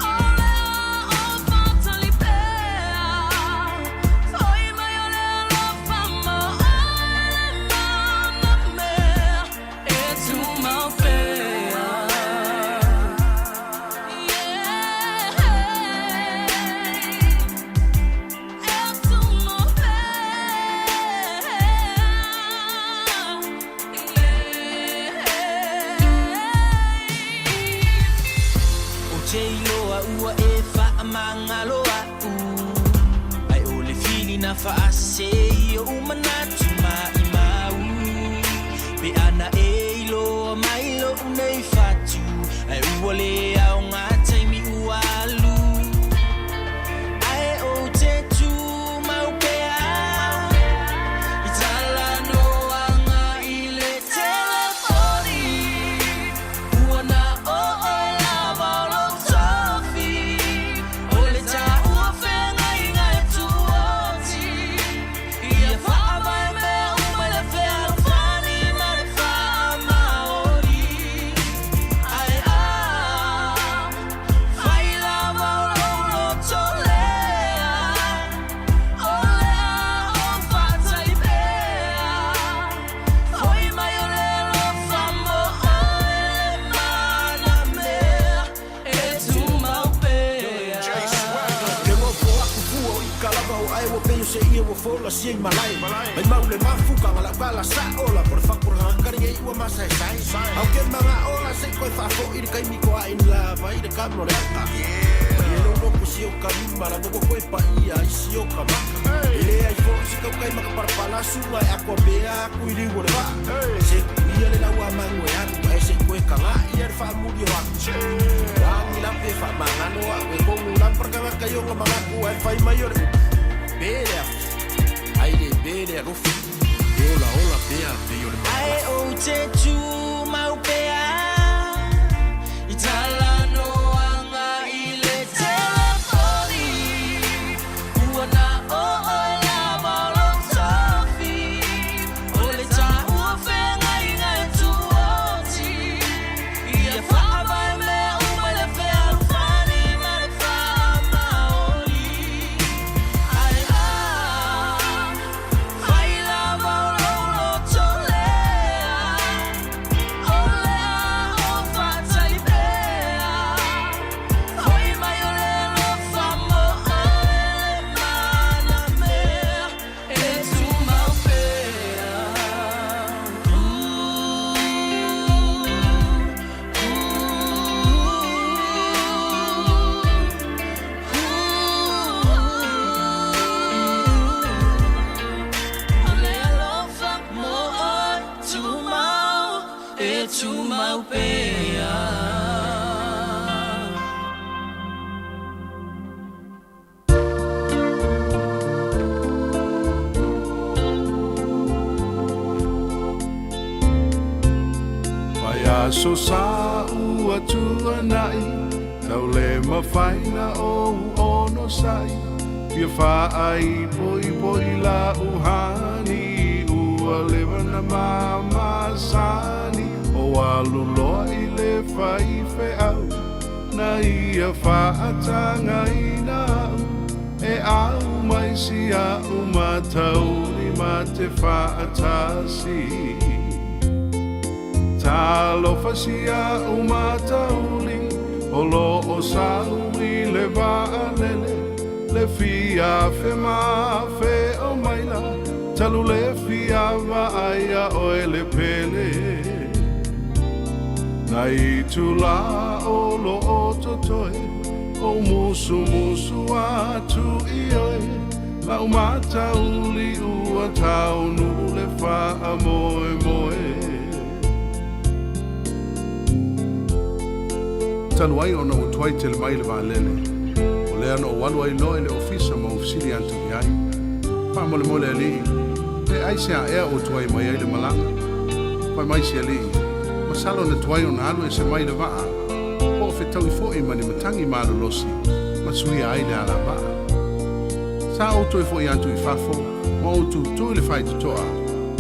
O lea o faatali pea Foi mai o le alofa mo oe le mana mea E tumau pea Yeah E tumau pea Yeah O te iloa ua e faamagalo a'u Ae o le filina faasei o umanatu maʻimau Pe ana e iloa mai lo'u nei fatu Ae ua lē aogā taimi ua alu Ae ou te tumau pea I talanoaga i le telefoni Ua na o oe lava o lou tofi O le taua feagaiga e tuoti Ia faavae mea uma i le fealofani ma le faamaoni Ae a fai lava o lou loto lea O lea o faatali pea Foi mai o le alofa mo oe le mana mea E tumau pea Le ngofo aku fua o ika lava o ae ua pei o se ia ua fola sia i malae. Mai mau le mafuka nga lau kala sa ola po le fakura ngakari e ua masa e sai. Au ke manga ola se koe faafo i le kaimi ko a in lava i le kamo le aka. Ia lo no si o ka mima la mo koe pa ia i si o ka maka. E le ai fo si kau kai maka parapala sunga e ako pea aku i liu o le vaa. Se ia le lau a mangu e atu e se koe ka ngā ia le faamuli o aku. Rangi la pe wha mangano a we kongu la parkanga kaionga mangaku ai whai mai o le upu. Pere a ai le pere a rofi. E ola ola pea pe o le Ae ou te tumau pea I talanoaga i le telefoni Ua na o oe lava o lou tofi O le taua feagaiga e tuoti Ia faavae mea uma i le fealofani ma le faamaoni Ae a fai lava o lou loto lea O lea o faatali pea Foi mai o le alofa mo oe le mana mea E tumau pea O le alofa mo oe tumau E tumau pea Aso sa ua tuanaʻi Tau le mafai na ou onosai Fia faaipoipo i la'u hani Ua leva na mamasani O alu loa i le faifeau Na ia faatagaina a'u E aumai si a'u matauli ma te faatasi Talofa si a'u matauli O lo o sau i le vaalele Le fia afe ma afe o maila Talu le fia vaai iā oe le pele Na itulā o lo o totoe Ou musumusu atu i oe La'u matauli ua taunuu le faamoemoe. Talu ai ona ua tuai tele mai le vaalele, o lea na ou alu ai loa i le ofisa ma ou fesili atu i ai, Faamolemole alii, pe aisea ea ua tuai mai ai le malaga? Fai mai si alii, Masalo na tuai ona alu ese mai le vaa, po o fetaui foi ma ni matagi malolosi ma suia ai le alavaa. Sa ou toe foi atu i fafo ma ou tutū i le faitotoa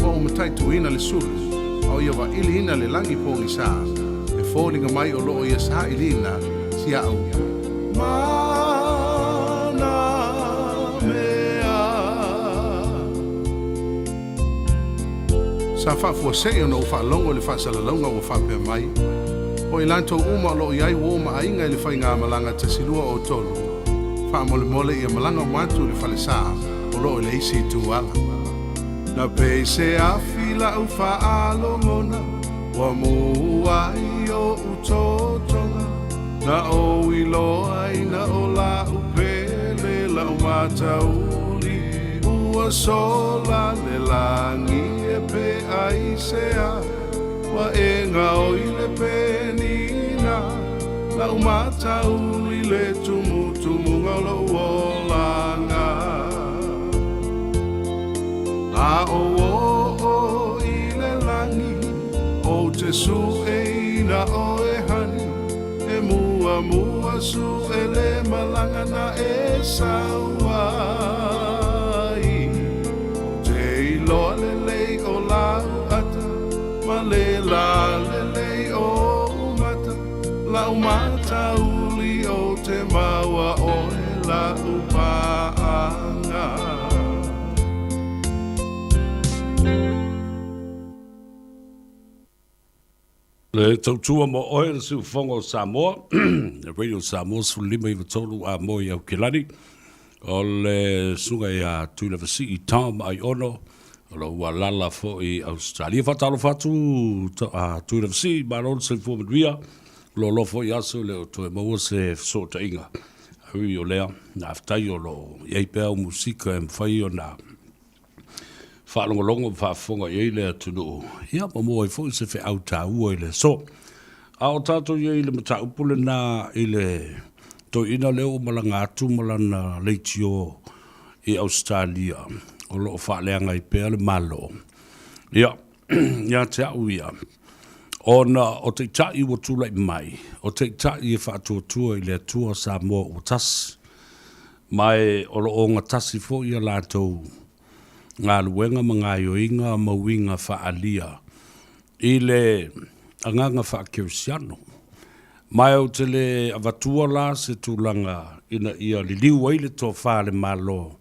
ma ou mataituina le sulu a o ia vailiina le lagi pogisa e foliga mai o lo o ia sailiina si a'u mana mea. Sa faafuasei ona ou faalogo i le faasalalauga ua faapea mai, O i latou uma o lo o i ai uo ma aiga i le faigamalaga tasilua o tolu, faamolemole ia malaga uma atu i le falesa o lo o i le isi itu ala. Na pei se afi la'u faalogona, ua mū ai o'u totoga, na ou iloa ina o la'u pele la'u matauli, ua sola le lagi e pe aisea, ua e gaoi le penina, la'u matauli le tumutumuga o lo'u olaga. A ou oo i le lagi, ou te sueina oe hani, e muamua sue le malaga na e sau ai. Ou te iloa lelei o lau ata, ma le lalelei o ou mata, la'u matauli ou te maua oe la'u paaga. Le tautua mo oe le siufofoga o Samoa, le Radio Samoa 15 93 a moe i Aukilani, o le susuga ia Tuilevasii Tom Aiono, o lo o ua alaala foi i Ausetalia. Faatalofa atu a Tuilevasii, malo le soifua manuia, loaloa foi aso e le o toe maua se fesootaiga. Ui o lea, faafetai o lo o i ai pea au musika e mafai ona faalogologo ma faafofoga i ai le atunuu, ia ma maua ai foi se feau taua i le aso. A o tatou i ai i le mataupu lena i le toeaina lea ua malaga atu ma lana leitio i Ausetalia, o lo o faaleaga ai pea le Malo. Ia, ia te au ia, ona o taitai ua tulai mai, o taitai e faatuatua i le Atua Samoa ua tasi, Ma e o lo o ogatasi foi a latou galuega ma gaoioiga ma uiga faaalia i le agaga faakerisiano. Ma e ou te le avatua la se tulaga ina ia liliu ai le tofa a le Malo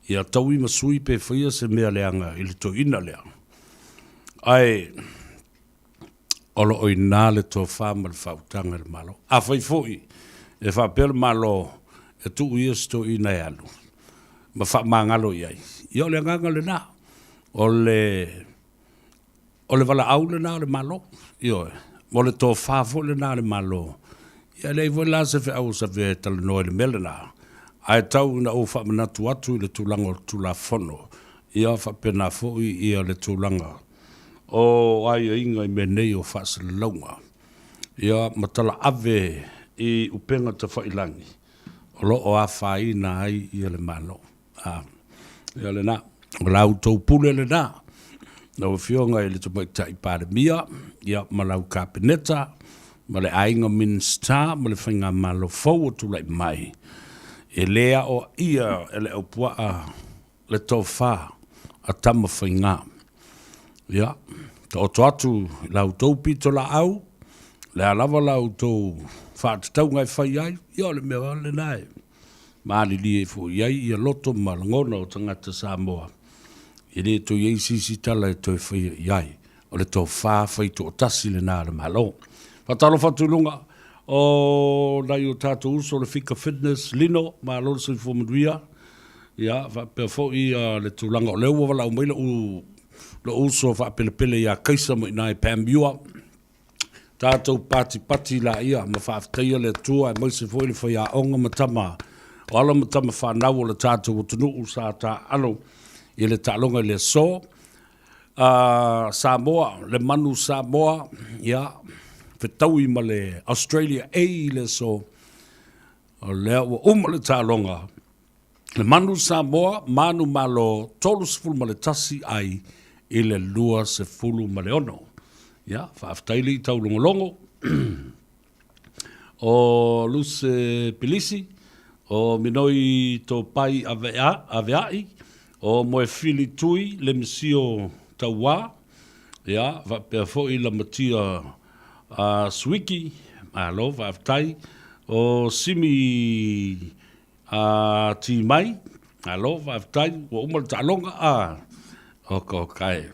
ia taui ma sui pe faia se mea leaga i le toeaina lea. Ae o lo o i ina le tofa ma le faautaga i le Malo. Afai foi e faapea le Malo e tuu ia se toeaina e alu ma faamagalo i ai, ia o le agaga lena, o le, o le valaau lena o le Malo, ioe, ma o le tofa foi lena a le Malo. Ia e leai foi la se feau o Savea e talanoa i le mea lena, ae tau ina ou faamanatu atu i le tulaga o le Tulafono, ia faapena foi ia le tulaga o aiaiga i mea nei o faasalalauga, ia ma talaave i upega tafailagi o lo o afaina ai ia le Malo. A, ia lena, o la outou pule lena. Lau Afioga i le Tamaitai Palemia, ia, ma lau Kapeneta, ma le aiga Minisita ma le Faigamalo fou o tulai mai, e le aoaia e le aupuaa le tofa a Tamafaiga. Ia, taoto atu i la outou pitolaau, o le a lava la outou faatatauga e fai ai, ia o le mea lava lena e malilie foi i ai ia loto ma lagona o tagata Samoa. E le toe i ai se isi tala e toe faia i ai. O le tofa faitoatasi lena a le Malo. Faatalofa atu i luga o nai o tatou uso o le Fika Fitness, Lino, malo le soifua manuia. Ia, faapea foi le tulaga o lea ua valaau mai lou, lou uso faapelepele ia Kaisa mai i ina i Panmure. Tatou patipati laia ma faafetaia le Atua aemaise foi le faiaoga ma tama o alo ma tama fanau o le tatou atunuu sa taaalo i le taaloga i le aso. Samoa, le manu Samoa, ia, fetaui ma le Australia A i le aso. O lea ua uma le taaloga. Le manu Samoa, manumalo 31 ai i le 26. Ia, faafetai le taulogologo. O Luse Pilisi, o Minoi Topai Aveai, o Moefili Tui Lemisio Tauā, ia, faapea foi Lamatia Suiki, malo faafetai. O Simi A ti mai, malo faafetai, ua uma le taaloga, a, oka oka e.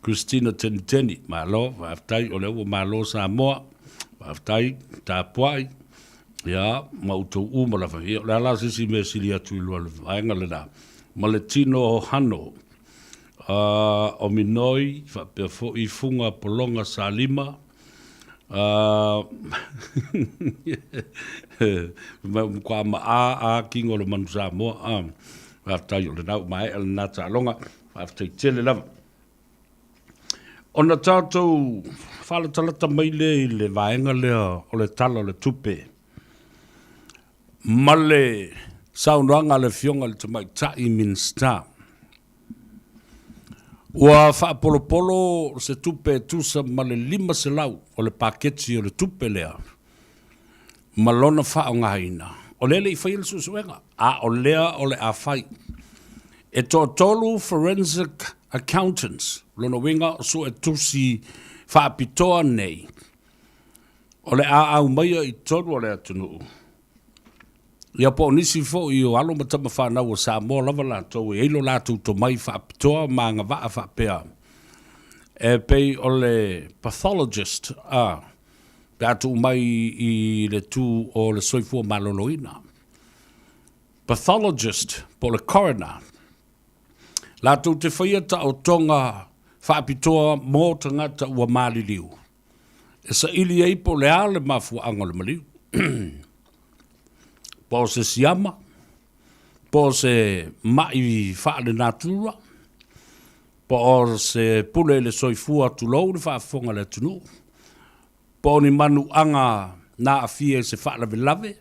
Christina Teniteni, malo faafetai, o lea ua malo Samoa, faafetai, tapuai, ia, ma outou uma lava. Ia, o le a la se isi mea e sili atu i lua le vaega lena, ma le tino hano, o Minoi, faapea foi Fuga Pologa Salima, Matua maa a kingo o le manu Samoa. Faafetai o lena ua maea lena taaloga. Faafetai tele lava. Ona tatou faalatalata mai lea i le vaega lea o le Tala o le Tupe ma le saunoaga a le Afioga i le Tamaitai Minisita. Ua faapolopolo se tupe e tusa ma le $500 o le paketi o le tupe lea ma lona faaaogaina. O lea e le i faia le suesuega, a o lea o le a fai. E toatolu forensic accountants, lona uiga o suetusi faapitoa nei, o le a aumaia i totonu o le atunuu Ia po o nisi foi o alo ma tama fanau o Samoa lava latou e i ai lo latou tomai faapitoa ma agavaa faapea e pei o le pathologist a pe a tuu mai i le tu o le soifua maloloina. Pathologist po o le coroner latou te faia taotoga faapitoa mo tagata ua maliliu e saili ai po o le a le mafuaaga o le maliu. Po o se siama, po o se ma'i faalenatura, po o se pule i le soifua tulou le faafofoga a le atunuu, po o ni manuaga na aafia i se faalavelave,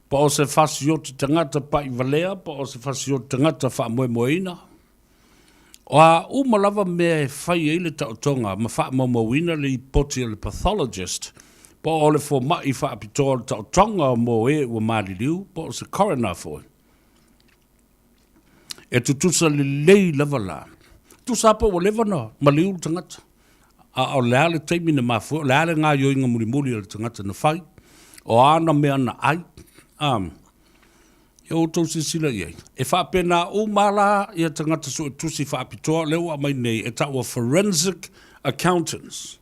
po o se fasioti tagata pa'ivalea, po o se fasioti tagata faamoemoeina. O a uma lava mea e fai ai le taotoga ma faamaumauina le lipoti a le pathologist, po o le fomai faapitoa o le taotoga mo e ua maliliu, po o se coroner foi. E tutusa lelei lava la. Tusa lava pe ua leva ona maliu le tagata, a o le a le taimi na mafua ai, o le a le gaoioiga mulimuli a le tagata na fai, o a ana mea na ai. Ia outou silasila i ai. E faapena uma lava la ia tagata suetusi faapitoa lea ua aumai nei e taua forensic accountants,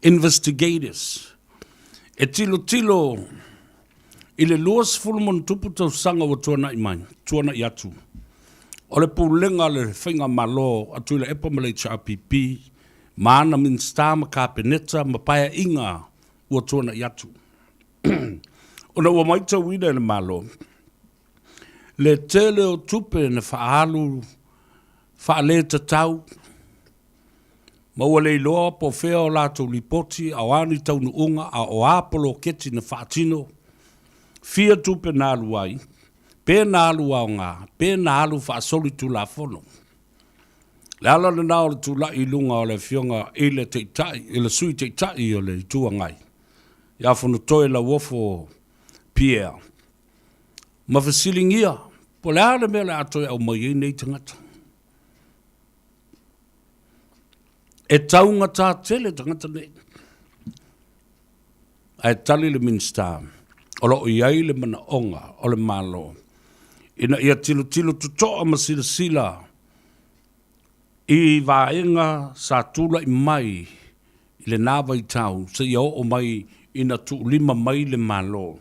investigators, e tilotilo i le 20 ma ona tupu tausaga ua tuanai mai, tuanai atu, o le pulega a le Faigamalo a Tuilaepa ma le HRPP ma ana Minisita ma Kapeneta ma Paeaiga ua tuanai atu. Ona ua matauina e le Malo le tele o tupe na faaalu faaletatau ma ua le iloa po o fea o latou lipoti a o a ni taunuuga a o a poloketi na faatino, fia tupe na alu ai, pe na alu aoga, pe na alu faasolitulafono. Le ala lena o le tulai i luga o le Afioga i le Taitai, i le Sui Taitai o le Itu Agai, ia Fonotoe Lauofo Pierre, ma fesiligia po o le a le mea o le a toe aumai ai nei tagata. E taugata tele tagata nei. Ae tali le Minisita, o lo o i ai le manaoga o le Malo ina ia tilotilo totoa ma silasila i vaega sa tulai mai i lena vaitau seia oo mai ina tuulima mai le Malo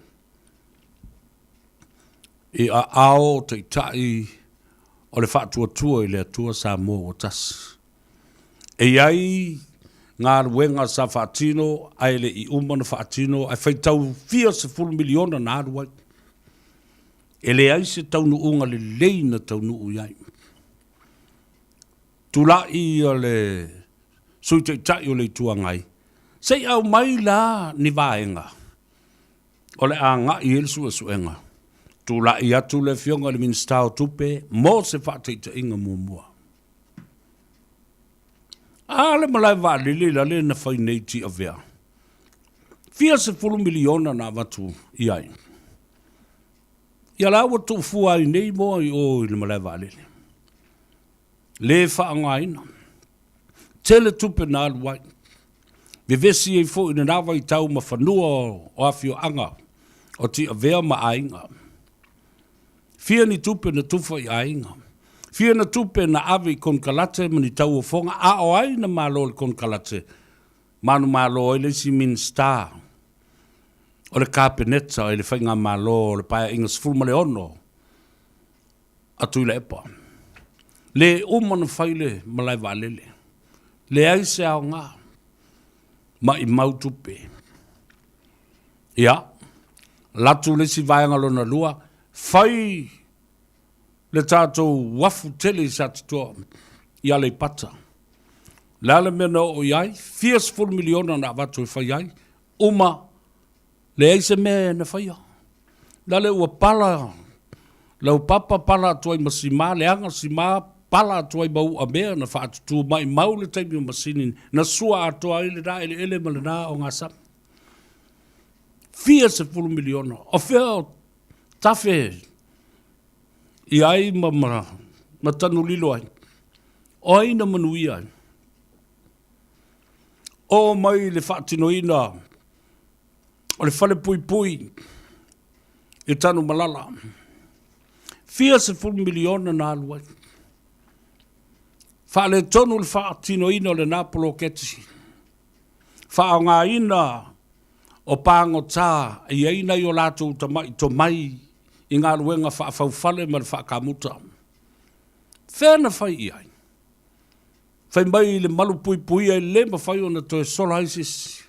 i aao o Taitai o le Faatuatua i le Atua Samoa ua Tasi. E i ai galuega sa faatino ae le i uma ona faatino ae faitau fia sefulu miliona na alu ai. E leai se taunuuga lelei na taunuu i ai. Tulai ia le Sui Taitai o le Itu Agai, se i aumai la ni vaega o le a agai i ai le suesuega. Tulai atu le Afioga i le Minisita o Tupe mo se faataitaiga muamua. A le malae vaalele la lea na fai nei i Tiavea, fia sefulu miliona na avatu i ai. Ia la ua tuufua ai nei moa i o i le malae vaalele. Le faaaogaina. Tele tupe na alu ai. Vevesi ai foi i lena vaitau ma fanua o afioaga o Tiavea ma aiga. Fia ni tupe na tufa i aiga. Fia na tupe na ave i konekarate ma ni tauofoga a o ai na malo le konekarate manumalo ai le isi Minisita o le Kapeneta i le Faigamalo o le Paeaiga 16 a Tuilaepa. Le uma na fai le malae vaalele. Leai se aoga. Maimau tupe. Ia, alu atu le isi vaega lona lua, fai le tatou uafu tele i Satitoa i Aleipata. O le a le mea na oo i ai? Fia sefulu miliona na avatu e fai ai, uma, leai se mea na faia. Lale ua pala laupapa, pala atu ai ma sima, leaga sima, pala atu ai ma uamea na faatutu maimau le taimi o masini na sua atoa ai lena eleele ma lena ogasami. Fia sefulu miliona, o fea o tafe i ai ma, ma, ma tanu lilo ai. O ai na manuia ai? Oo mai le faatinoina o le fale puipui i Tanumalala. Fia sefulu miliona na alu ai. Faaletonu le faatinoina o lena poloketi. Faaaogaina o pagota e i ai nai o latou tamai tomai i galuega faafaufale ma le faakamuta. Fea na fai i ai? Fai mai le malupuipuia e le mafai ona toe sola ai se isi,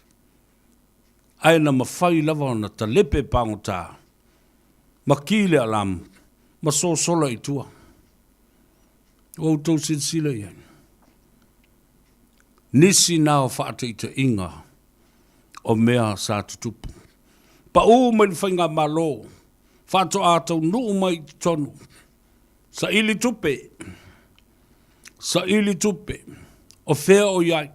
ae na mafai lava ona talepe pagota ma ki le alarm ma sosola i tua. Ua outou silasila i ai? Nisi na o faataitaiga o mea sa tutupu. Pau mai le Faigamalo, faatoa taunuu mai i totonu, saili tupe, saili tupe, o fea o i ai?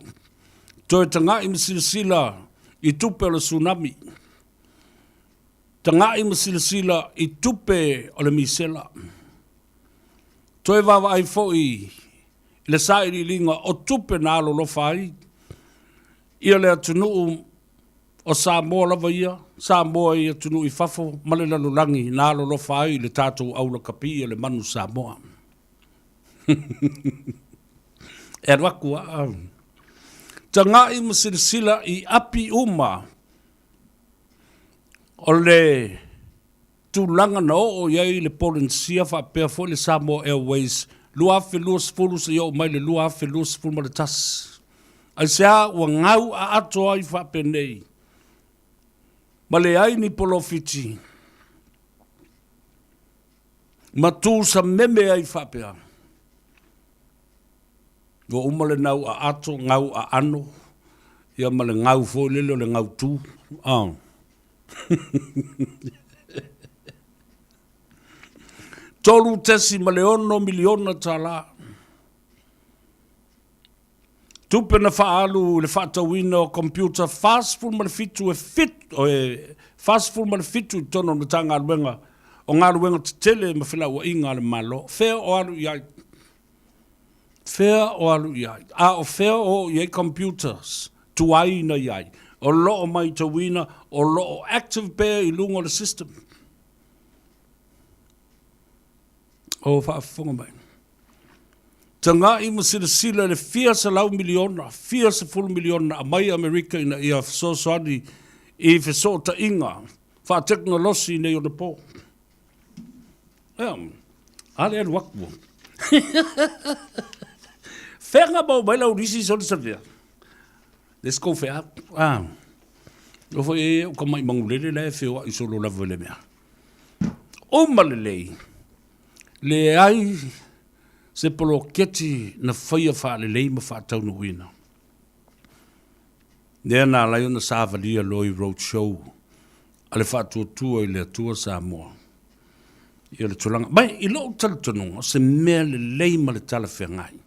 Toe tagai ma silasila i tupe o le tsunami, tagai ma silasila i tupe o le misela. Toe vaavaai foi i le sailiiliga o tupe na alolofa ai ia le atunuu o Samoa lava ia, Samoa i atunuu i fafo ma le lalolagi na alolofa ai i le tatou aulakapi o le manu Samoa. E alu atu a taga'i ma silasila i api uma o le tulaga na oo i ai le Polenisia faapea foi le Samoa Airways 2020 seia oo mai le 2021. Aisea ua gau aato ai faapenei ma leai ni polofiti ma tu sameme ai faapea? Ua uma le nau aato, gau aano, ia ma le gau foi lele o le gau tu. Ah. 3.6 miliona tala. Tupe na faaalu i le faatauina o computer 47 e fit, e 47 i totonu o le Matagaluega o Galuega Tetele ma Felauaiga a le Malo. Fea o alu i ai? Fea o alu i ai? A o fea o oo i ai computers tuai na i ai? O lo o matauina o lo o active pea i luga o le system. O faafofoga mai. Tagai ma silasila i le fia selau miliona, fia sefulu miliona na aumai Amerika ina ia fesoasoani i fesootaiga faatekonolosi i nei ona po. Ia, a le alu atu. Fea na maua mai lau lisi sona savea? Let's go fea. Ah. O foi e o ka mai mangulele la e feoai solo lava i le mea. Uma lelei. Leai se poloketi na faia faalelei ma faataunuuina. Lea na ala ai ona savalia loa i road show a le Faatuatua i le Atua Samoa ia le tulaga. Mai i lou talitonuga, o se mea lelei ma le talafeagai.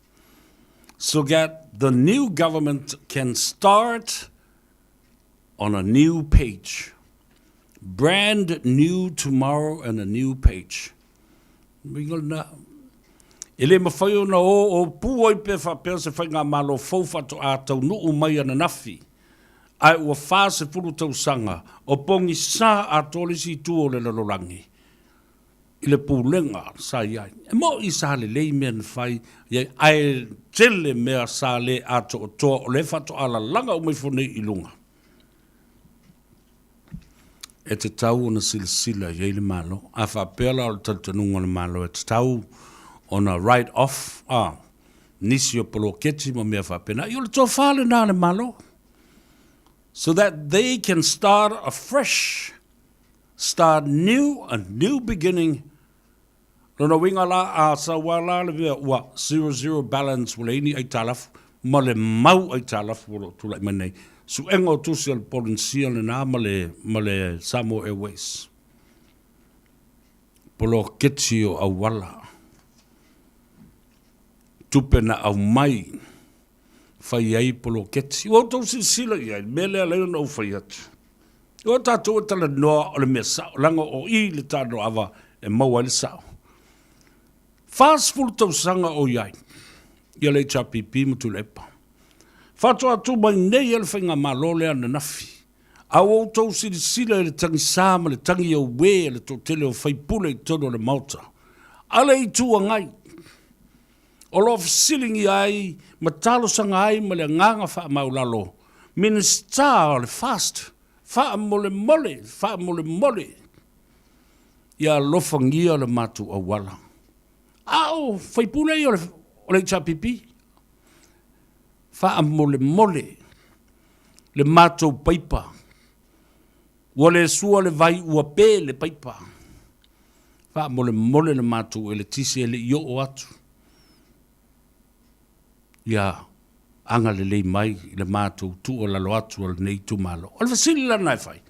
So that the new government can start on a new page. Brand new tomorrow and a new page. Uiga lena, e le mafai ona o o pū ai pe faapea se faigamalo fou faatoa taunuu mai ananafi, ae ua 40 tausaga o pogisa atoa le isi itu o le lalolagi i le pulega sa i ai. E moni sa lelei mea na fai i ai, ae tele mea sa le atoatoa o lea faatoa lalaga uma ifo nei i luga. E tatau ona silasila i ai le Malo. A faapea la o le talitonuga o le Malo e tatau ona write off a nisi o poloketi ma mea faapena, ia o le tofa lena a le Malo. So that they can start afresh, start new, a new beginning. Lona uiga la, a sau lava la le mea ua zero zero balance ua leai ni aitalafu ma le mau aitalafu o lo o tulai mai nei. Suega o tusi a le Polenisia lena ma le, ma le Samoa Airways. Poloketi o auala. Tupe na aumai fai ai poloketi. Ua outou silasila i ai, le mea lea lea na ou fai atu. O tatou e talanoa o le mea sao, leaga o i le talanoava e maua ai le sao. 40 tausaga o i ai ia le HRPP ma Tuilaepa. Faatoa tu mai nei e le faigamalo lea ananafi. A ua outou silasila i le tagisa ma le tagi auē a le toatele o faipule i totonu o le Maota, a le Itu Agai, o lo o fesiligia ai ma talosaga ai ma le agaga faamaulalo Minisita o le FAST, faamolemole, faamolemole, ia alofagia le matou auala. A o faipule ia o le HRPP, faamolemole le matou paipa, ua le sua le vai ua pe le paipa, faamolemole le matou eletise e le i oo atu. Ia agalelei mai i le matou tuualalo atu a lenei itumalo. O le fesili la lena e fai,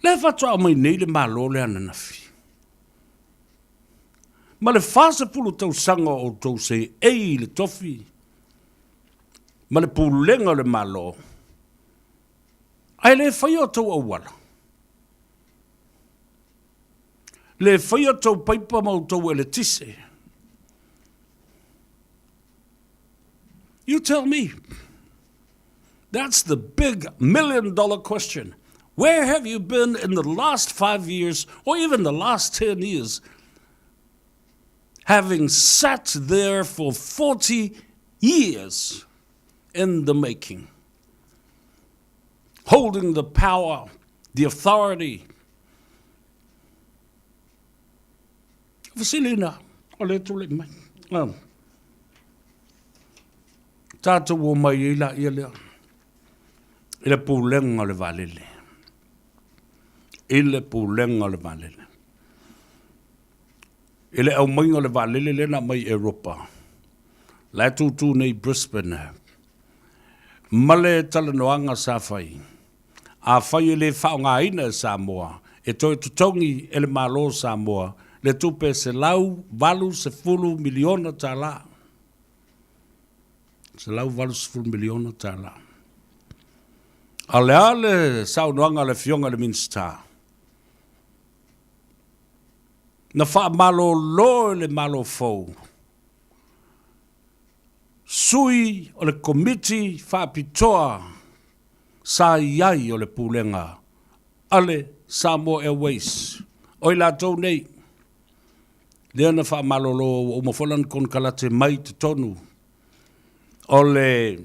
lea faatoa aumai nei le Malo lea ananafi, ma le 40 tausaga o outou seei i le tofi ma le pulega o le Malo, ae le faia outou auala, le faia tou paipa ma outou eletise. You tell me. That's the big million dollar question. Where have you been in the last five years or even the last 10 years having sat there for 40 years in the making, holding the power, the authority? Fesili na, o le tulai mai. Oh. Tatou o mai ai laia lea i le pulega o le vaalele. I le pulega o le vaalele. I le aumaiga o le vaalele lea na aumai i Europa, la e tūtū nei i Brisbane, ma le talanoaga sa fai, Afai e le faaaogaina e Samoa, e toe totogi e le Malo o Samoa le tupe e $180 miliona. $180 miliona tala. A o le a le saunoaga a le Afioga i le Minisita? Na faamalolo e le Malo fou sui o le Komiti Faapitoa sa i ai o le Pulega a le Samoa Airways. O i latou nei, lea na faamalolo ua uma foi lana konekarate mai totonu o le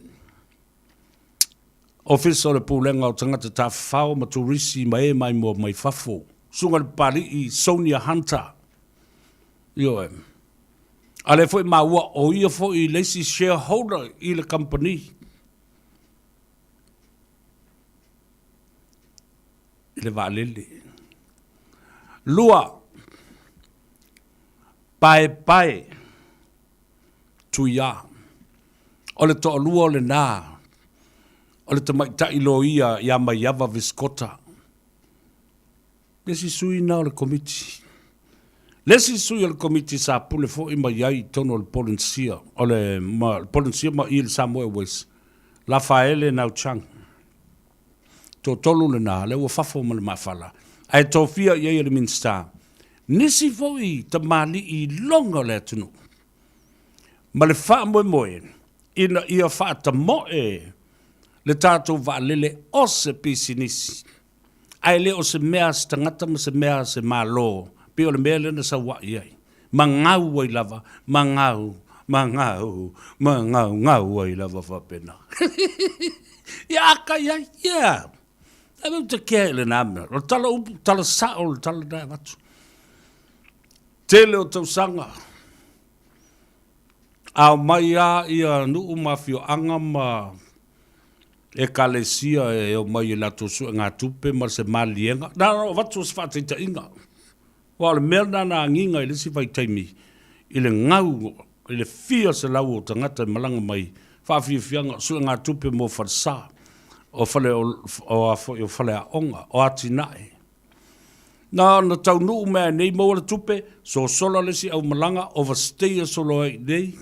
Ofisa o le Pulega o Tagata Tafafao ma Turisi ma e maimoa mai fafo, Susuga i le Papali'i Sonia Hunter. Ioe. A lea foi maua o ia foi le isi shareholder i le kamupani. I le vaalele. Lua, paepae Tuia. O le toalua o lena, o le tamaitai loia ia Maiava Viscota. Le isi sui lena o le Komiti. Le isi sui o le Komiti sa pule foi ma i ai i totonu o le Polenisia, o le ma, Polenisia ma i le Samoa Airways, Lafaele Nau Chang. Toatolu lena, lea ua fafo ma le mafala, ae tofia i ai e le Minisita nisi foi tamalii iloga o le atunuu ma le faamoemoe ina ia faatamoe le tatou vaalele o se pisinisi, ae le o se mea a se tagata ma se mea a se Malo, pei o le mea lea na saua'i ai, ma gau ai lava, ma gau, ma gau, ma gaugau ai lava faapena. Ia aka i ai, yeah. A mea ou te kea i lena mea. O le tala upu, tala sa'o le tala lena e avatu. Tele o tausaga, a omai lava ia nuu ma afioaga ma ekalesia e omai i latou suegatupe ma se maliega. Na ona avatu o se faataitaiga, aua o le mea lena na agiga i le isi vaitaimi i le gau i le fia selau o tagata e malaga mai faafiafiaga suegatupe mo falesa, o fale o a foi o faleaoga, o atinae. Na ona taunuu mai lava nei maua le tupe, sosola le isi aumalaga, overstay solo ai i inei,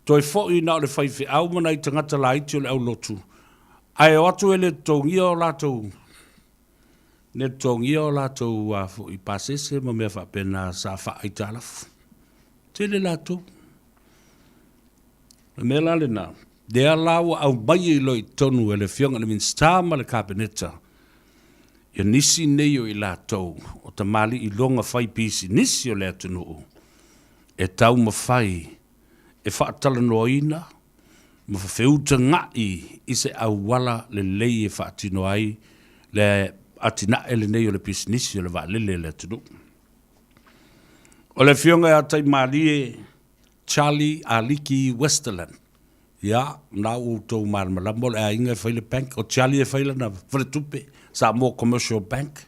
toe foi na o le faifeau ma nai tagata laiti o le aulotu, ae o atu e le totogia o latou, le totogia o latou a foi pasese ma mea faapena sa faaaitalafu. Tele latou. O le mea la lena, lea la ua aumai ai loa i totonu e le Afioga i le Minisita ma le Kapeneta, ia nisi nei o i latou o tamalii iloga fai pisinisi o le atunuu e taumafai e faatalanoaina ma feutaga'i i se auala lelei e faatino ai le atinae lenei o le pisinisi o le vaalele a le atunuu. O le Afioga ia Taimalie Charlie Aliki Westerland. Ia, na ua outou malamalama o le aiga e fai le bank, o Charlie e fai lana faletupe, Samoa Commercial Bank.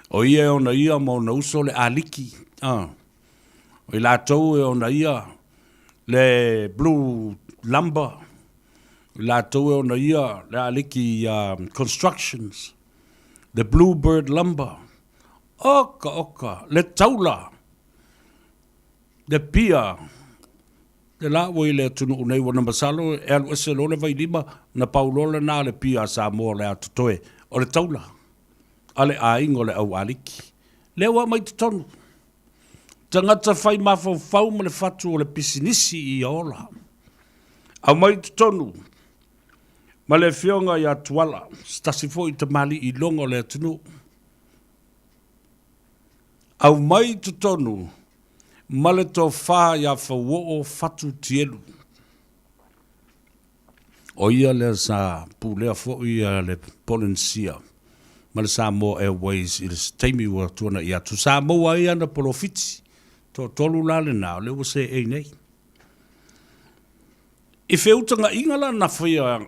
O ia e ona ia ma ona uso le Aliki. Ah. O i latou e ona ia le Blue Lumber, o i latou e ona ia le Aliki Constructions, le Blue Bird Lumber. Oka, oka, le taula, le pia, le la ua i le atunuu nei, ua na masalo e alu ese loa le vailima, na pau loa lena le pia a Samoa o le a totoe, o le taula a le aiga o le au Aliki. Lea ua aumai i totonu. Tagata fai mafaufau ma le fatu o le pisinisi i ia ola. Aumai i totonu ma le afioga ia Tuala, se tasi foi tamalii iloga o le atunuu. Aumai i totonu ma le tofa ia Fauoo Fatu Tielu. O ia lea sa pulea foi le Polenisia ma le Samoa Airways i le taimi ua tuanai atu. Sa maua ai ana polofiti, toatolu la lena o lea ua seei nei. I feutagaiga la na faia,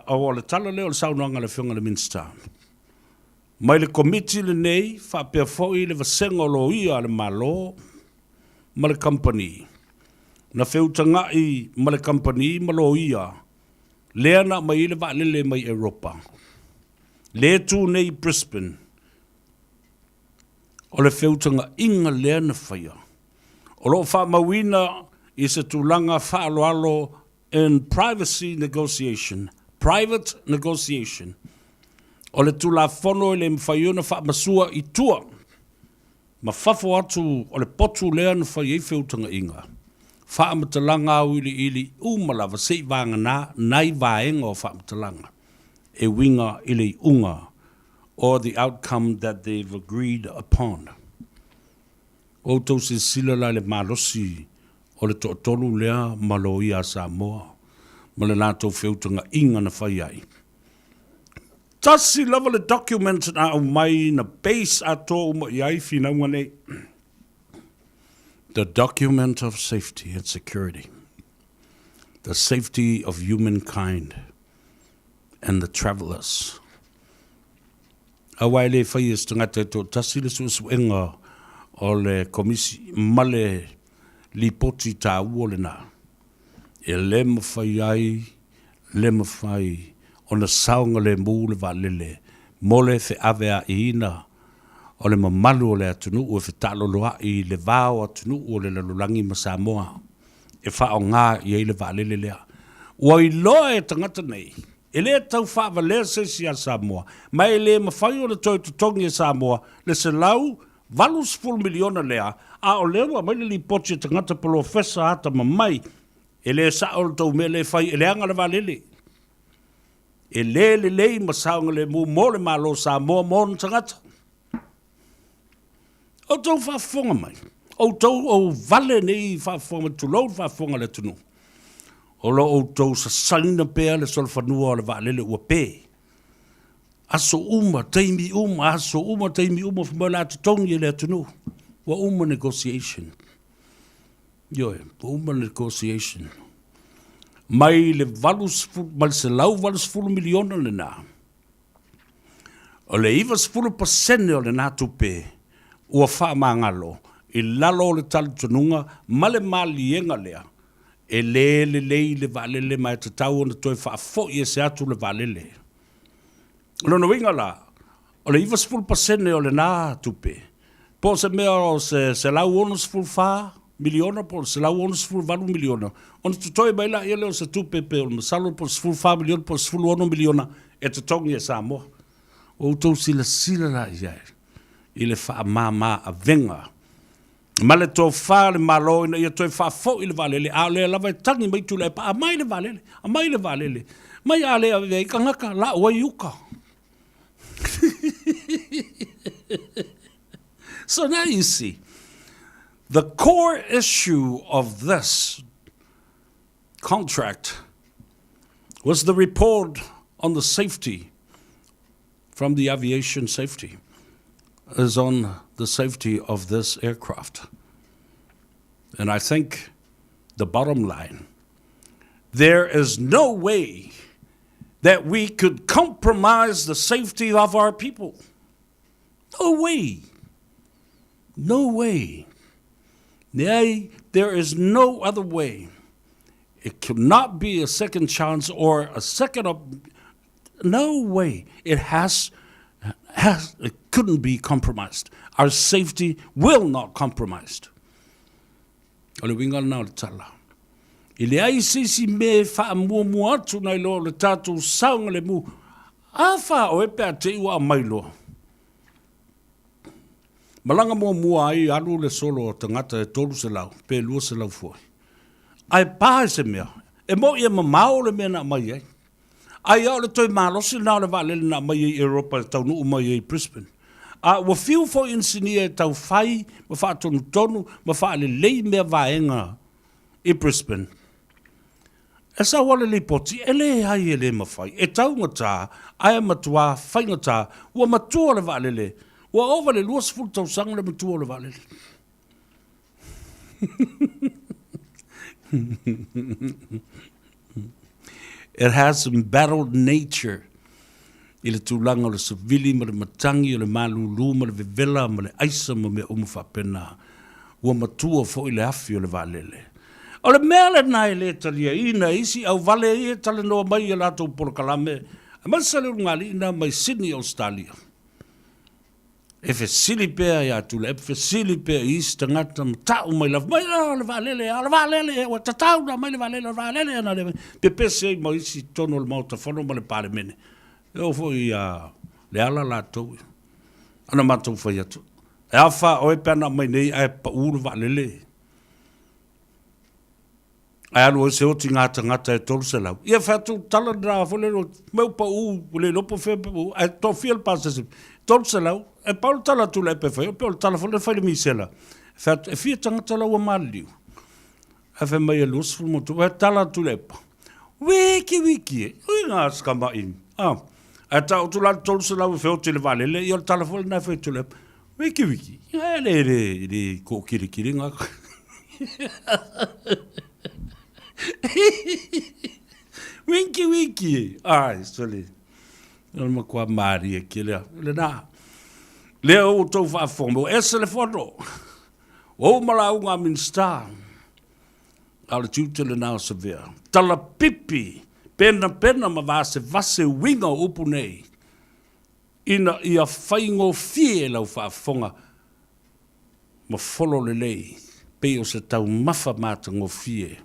o le tala lea o le saunoaga a le Afioga i le Minisita, Mai le Komiti lenei faapea foi le Vasega o Loia a le Malo ma le Kamupani. Na feutaga'i ma le Kamupani ma Loia lea na aumai ai le vaalele mai Europa, lea e tu nei i Brisbane. O le feutaga'iga lea na faia, o lo o faamauina i se tulaga faaaloalo. in privacy negotiation, private negotiation. O le Tulafono e le mafai ona faamasua i tua ma fafo atu o le potu lea na fai ai feutagaiga, faamatalaga auiliili uma lava se i vagana nai vaega o faamatalaga e uiga i le iuga or the outcome that they've agreed upon. Ua outou silasila la i le malosi o le toatolu lea ma loia a Samoa ma le latou feutagaiga na fai ai. Tasi lava le document na aumai na base atoa uma i ai finauga nei. The document of safety and security. The safety of humankind and the travellers. Aua e le fai e se tagata e toatasi le suesuega o le Komisi ma le lipoti taua lena, e le mafai ai le mafai ona saogalemu le vaalele mo le feaveaiina o le mamalu o le atunuu e fetaaloloai i le va o atunuu o le lalolagi ma Samoa e faaaoga i ai le vaalele lea. Ua iloa e tagata nei E le tau faavalea se isi ia Samoa, ma e le mafai ona toe totogi e Samoa le $180 miliona lea, a o lea ua aumai le lipoti a tagata polofesa atamamai, e le sao le tou mea lea e fai, e leaga le vaalele. E le lelei ma saogalemu mo le Malo o Samoa ma ona tagata. Outou faafofoga mai, outou o vale nei faafofoga mai, tulou le faafofoga a le atunuu, o lo outou sasaina pea le solofanua o le vaalele ua pe. Aso uma, taimi uma, aso uma, taimi uma, fai mai o le a totogi e le atunuu. Ua uma negotiation. Ioe, ua uma negotiation. Mai le 80, mai le 180 miliona lena, O le 90% o lena tupe ua faamagalo i lalo o le talitonuga ma le maliega lea, e le lelei le vaalele ma e tatau ona toe faafoi ese atu le vaalele. O lona uiga la, o le 90% o lena tupe, po o se mea o se $164 miliona po o le $168 miliona, ona totoe mai laia lea o se tupe pe o le masalo po o le $14 miliona po o le $16 miliona e totogi e Samoa. Ua outou silasila la i ai i le faamama avega ma le tofa a le Malo ina ia toe faafoi le vaalele, a o lea lava e tagi mai Tuilaepa, aumai le vaalele, aumai le vaalele, mai a le ave ai tagata, lau ai uka. So now you see, the core issue of this contract was the report on the safety from the aviation safety is on the safety of this aircraft. And I think the bottom line there is no way that we could compromise the safety of our people. No way. No way. Nay, there is no other way. It cannot be a second chance or a second op- no way. It has has it couldn't be compromised. Our safety will not compromised. O le uiga lena o le tala. E leai se isi mea e faamuamua atu nai loa o le tatou saogalemu. A fa oe pe a te i ua aumai loa. Malaga muamua ai alu le solo o tagata e 300 pe 200 foi. Ae pa i se mea, e mo'i e mamao le mea na aumai ai. Ai a o le toe malosi lena o le vaalele na aumai ai i Europa e taunuu mai ai i Brisbane. A ua fiu foi inisinia e tau fai ma faatonutonu ma faalelei mea vaega i Brisbane. E sau a le lipoti, e leai e le mafai, e taugata ae matuā faigata, ua matua le vaalele, ua ova i le 20 tausaga le matua o le vaalele. It has embattled nature i le tulaga o le savili ma le matagi o le malūlū ma le vevela ma le aisa ma mea uma faapena. Ua matua foi le afi o le vaalele. O le mea lena e le taliaina e isi auvale ia e talanoa mai i a latou polokalame, aemaise le ulugalii na mai Sydney, Ausetalia. E fesili pea ia Tuilaepa, fesili pea i isi tagata ma tau mai lava, mai o le vaalele, o le vaalele, ua tatau ona aumai le vaalele, o le vaalele ana le pepese ai ma isi i totonu o le Maota Fono ma le Palemene. E oo foi ia Leala latou ia. Ana matou fai atu, e a fa oe pe ana aumai nei ae pau le vaalele? Ae alu ai se oti ngā tagata e 300. Ia fai atu tala na foi le me upa u le lopo fe ae tofia le pasese 300 e pau le tala atu le pe fai o pe o le tala foi le fai le misela. Fai atu e fia tagata la ua maliliu. Ae fai mai e 20 mo tu. E tala atu le pa. Wiki wiki e. Ui ngā skama in. Ah. Ae ta utu la 300 e feoti le valele. Ia o le tala foi le na fai atu le pa. Wiki wiki. Ia le le le ko kiri kiri ngā. Wiki wiki. Ai, sole. O le matua mārie ki lea. Le nā. Lea o tau faafofoga. Ua ese le fono. Ua uma lauga a Minista. A o le tiute lenā o Savea. Talapipi, penapena ma vasevase uiga o upu nei. Ina ia faigofie lau faafofoga ma folo lelei pei o se taumafa matagofie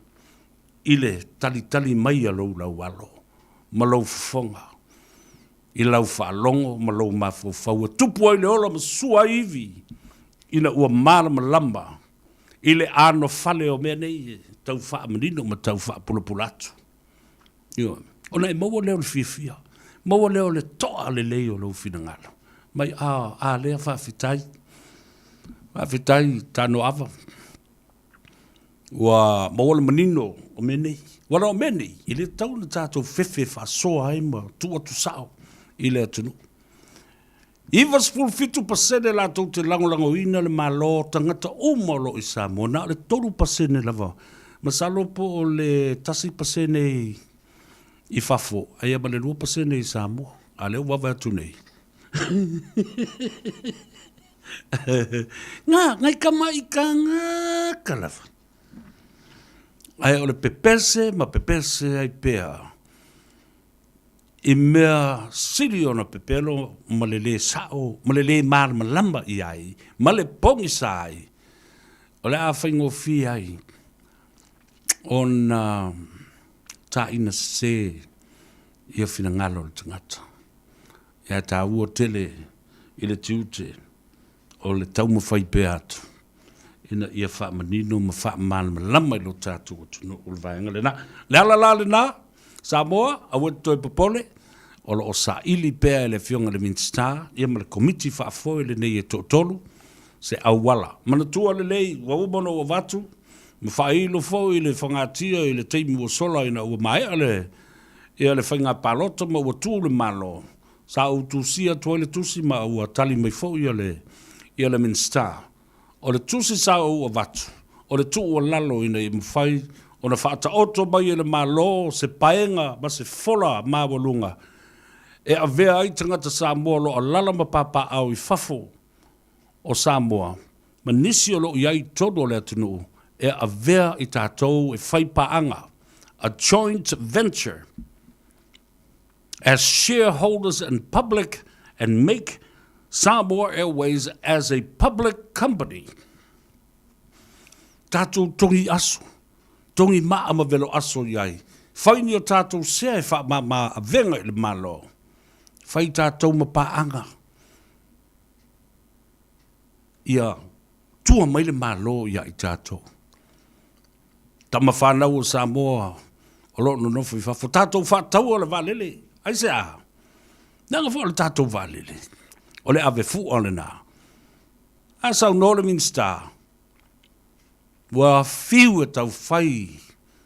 i le talitali mai a lou laualo ma lou fofoga i lau faalogo ma lou mafaufau e tupu ai le ola ma sua ai ivi ina ua malamalama i le anofale o mea nei e tau faamanino ma tau faapulapula atu. Ioe. Ona e maua lea o le fiafia, maua lea o le toa lelei o lou finagalo. Mai, a, a lea faafetai, faafetai Tanoava, ua maua le manino o mea nei. Ua o mea nei, e le tatau ona tatou fefe faasoa ai ma tuu atu sao i le atunuu. 97% latou te lagolagoina le Malo tagata uma o lo o i Samoa, na o le 3% lava. Masalo po o le 1% i fafo, aia ma le 2% i Samoa. A lea ua vaavaai atu nei. Ngā, ngai kamaʻi tagata lava. Ae o le pepese ma pepese ai pea. I mea sili ona pepelo ma le lē sa'o ma le lē malamalama i ai ma le pogisa ai, o le a faigofie ai ona tāina sesē ia finagalo o le tagata. Ia tāua tele i le tiute o le taumafai pea atu ina ia faamanino ma faamalamalama i lo tatou atunuu le vaega lena. Le ala la lena, Samoa, aua e te toe popole, o lo o saili pea e le Afioga i le Minisita ia ma le Komiti Faafoe lenei e toatolu se auala. Manatua lelei, ua uma ona ou avatu ma faailo foi i le fagatia i le taimi ua sola ina ua maea le, ia le faiga palota ma ua tu le Malo. Sa ou tusia atu ai le tusi ma ua tali mai foi ia le ia le Minisita. O le tusi sa ou avatu, o le tuualalo ina ia mafai ona faataoto mai e le Malo se paega ma se fola maualuga e avea ai tagata Samoa o lo o alala ma papaaao i fafo o Samoa ma nisi o lo o i ai i totonu o le atunuu e avea i tatou e fai paaga, a joint venture. as shareholders and public and make Samoa Airways as a public company. Tatou togi aso, togi maa ma velo aso i ai. Fai ni o tatou sea e faamama avega i le Malo. Fai tatou ma paaga. Ia tua mai le Malo ia i tatou. Tama fanau o Samoa o lo o nonofo i fafo, tatou faataua le vaalele. Aisea? Leaga foi o le tatou vaalele, o le ave fua lena. A saunoa le Minisita, ua fiu e taufai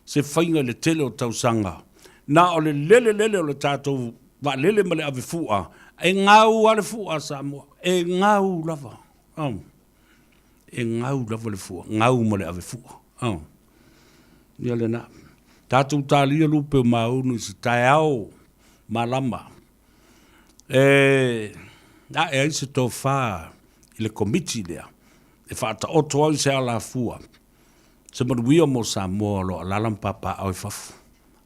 se faiga i le tele o tausaga, na o le lele lele o le tatou vaalele ma le ave fua, e gau lava le fua a Samoa, e gau lava. Oh. E gau lava le fua, gau ma le ave fua. Oh. Ia lena. Tatou talia lupe o maunu i se taeao malama. E ae ai se tofa i le komiti lea e faataoto ai se alafua, se manuia mo Samoa o lo o alaala ma papaaao i fafo.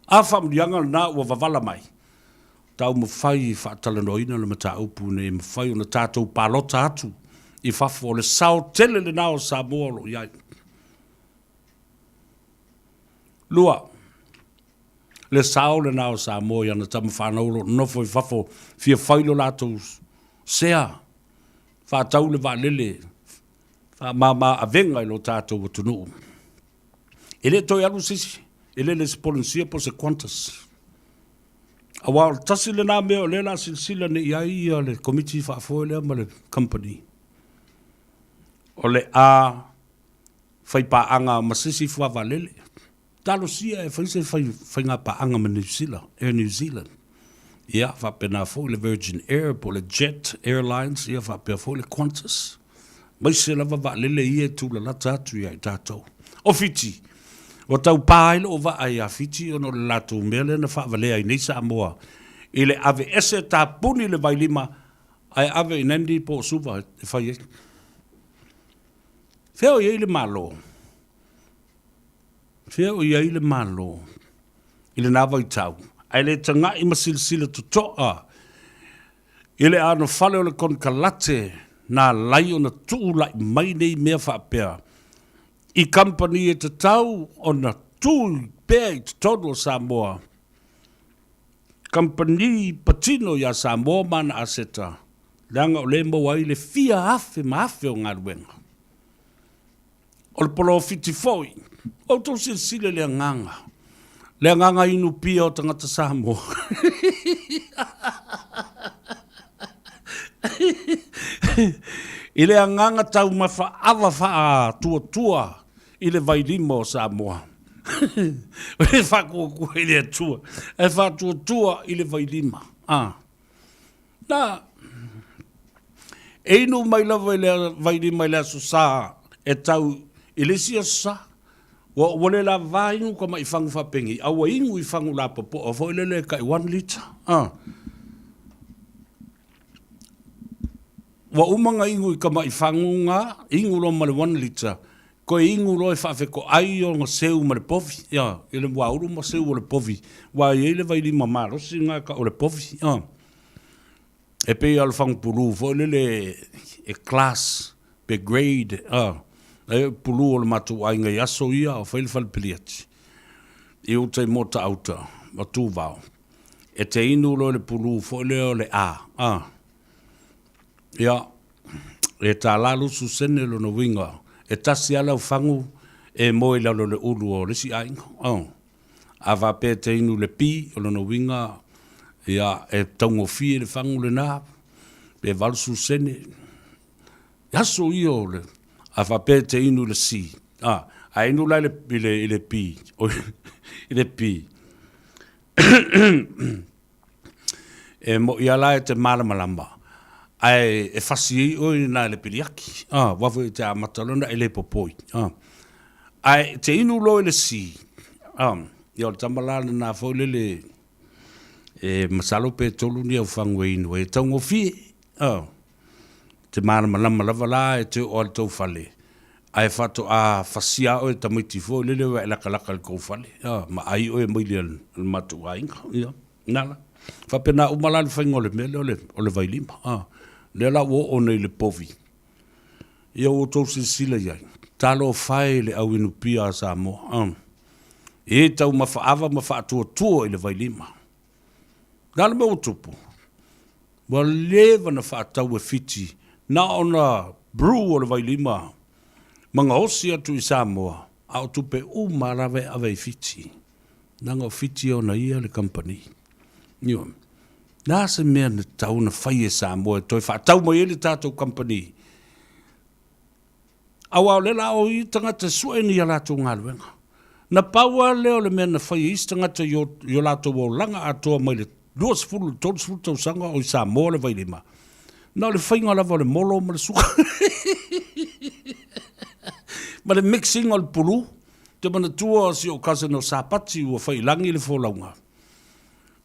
A faamanuiaga lena ua wavala mai. Taumafai e faatalanoaina le mataupu ina ia mafai ona tatou palota atu i fafo. O le sao tele lena o Samoa o lo o i ai. Lua, le sao lena o Samoa i ana tama fanau o lo o nonofo i fafo fia fai lo latou sea, faatau le vaalele, faamama avega i lo tatou atunuu. E le toe alu se isi, e lele se Polynesia po o se Qantas. Aua o le tasi lena mea o lea o le a silasila nei i ai ia le Komiti Faafoe lea ma le Company, o le a faipaaga ma se isi fuavaalele. Talosia e fai se faigapaaga ma Niu Sila, Air New Zealand. Ia, faapena foi le Virgin Air po o le Jet Airlines, ia faapea foi le Qantas. Aemaise lava vaalele ia e tulalata atu ia i tatou. O Fiti, ua tau pa ai lou vaa ia Fiti ona o le latou mea lea na faavalea ai nei Samoa i le aveese tapuni le vailima ae ave i Nandi po o Suva e fai ai. Fea o i ai le Malo? Fea o i ai le Malo i lena vaitau ae le tagai ma silasila totoa i le anofale o le konekarate na ala ai ona tuulai mai nei mea faapea i kamupani e tatau ona tu pea i totonu o Samoa, kamupani patino ia Samoa ma ana aseta, leaga o lea e maua ai le fia afe ma afe o galuega. O le polofiti foi, outou silasila i le agaga, le agaga inu pia o tagata Samoa. I le agaga taumafa ava faatuatua i le vailima o Samoa. E faatuatua i le Atua, ae faatuatua i le vailima. Ah. Na, e inu mai lava i le vailima i le Aso Sa e tau i le isi Aso Sa. Ua, ua le lavava inu ka maʻi fagu faapenei, a ua inu i fagu lapopoa foi lele e tai one litre. Ah. Ua uma na inu i ka maʻi fagu na, inu loa ma le one litre, Toe inu loa e faafetoai ona seu ma le povi, ia, i le muaulu ma seu o le povi, aua e i ai le vailima malosi lena e tau o le povi, ia. E pei lava o le fagupulu foi lele e class pe grade, ia. E pulu o le matou aiga i aso ia a o fai le fale piliati i uta i Mota'auta ma Tuvao, e te inu loa i le pulu foi lea o le A, a. Ia, e $1 20 sene lona uiga, e tasi lava lau fagu e moe i lalo o le ulu o le isi aiga. Oh. A faapea e te inu i le P, o lona uiga, ia, e taugofie le fagu lena, pe 80 sene. E aso ia o le, a faapea e te inu i le C, a, a inu la i le, i le, i le P, i le P. E moʻi a la e te malamalama, ae e fasi ai oe i na le piliaki. Ah, wa foi te amata loa na e le popoi. Ah. Ae te inu loa i le si. Ah, ia o le tama la lena foi lele e masalo pe tolu ni au fagu e inu ai e taugofie. Ah. Te malamalama lava la e te oo a le tou fale, ae faatoa fasia oe e tamaiti foi lele ua e lakalaka i le tou fale, ah, ma ai oe mai le matou aiga. Ia. Na la. Faapena uma la le faiga o le mea lea o le, o le vailima. A, lea la ua oo nei i le povi. Ia ua outou silasila i ai. Talofa e i le au inupia a Samoa. A, e taumafa ava ma faatuatua i le vailima. O le a le mea ua tupu? Ua leva na faatau e Fiti na ona brew o le vailima ma gaosi atu i Samoa, a o tupe uma lava e ave i Fiti. Leaga o Fiti e ona ia le kamupani. Ioe. Le a se mea na tatau ona fai e Samoa e toe faatau mai ai le tatou kamupani? Aua o lea la o ia tagata e sue ni a latou galuega. Na pau lava lea o le mea na fai e isi tagata i o latou olaga atoa mai le 20 i le 30 tausaga o i Samoa le vailima, na o le faiga lava o le molo ma le suka ma le mixing o le pulu. Te manatua si ou cousin o Sapati ua fai i lagi le folauga.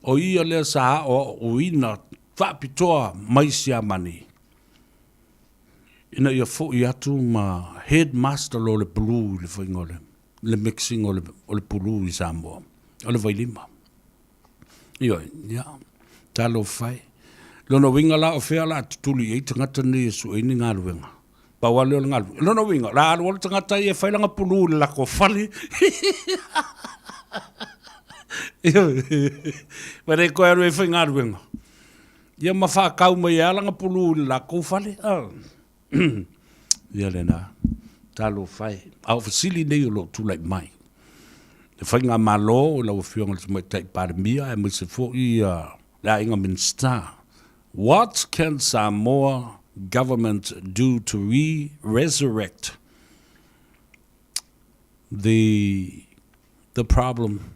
O ia lea sa aoaoina faapitoa mai Siamani ina ia foi atu ma headmaster loa le pulu i le faiga o le mixing o le pulu i Samoa, o le vailima. Ioe, ia. Talofa e. Lona uiga la o fea o le a tutuli i ai tagata nei e sue ai ni galuega? Pau lava lea o le galuega. Lona uiga, o le a alu le tagata ia e fai lana pulu i le latou fale. Ma le toe alu ai e faigaluega. Ia ma faatau mai ai lava lana pulu i le latou fale. Ia lena. Talofa e. A o fesili nei o lo o tulai mai. Le Faigamalo i lau Afioga i le Tamaitai Palemia aemaise foi le aiga Minisita. What can Samoa government do to re-resurrect the the problem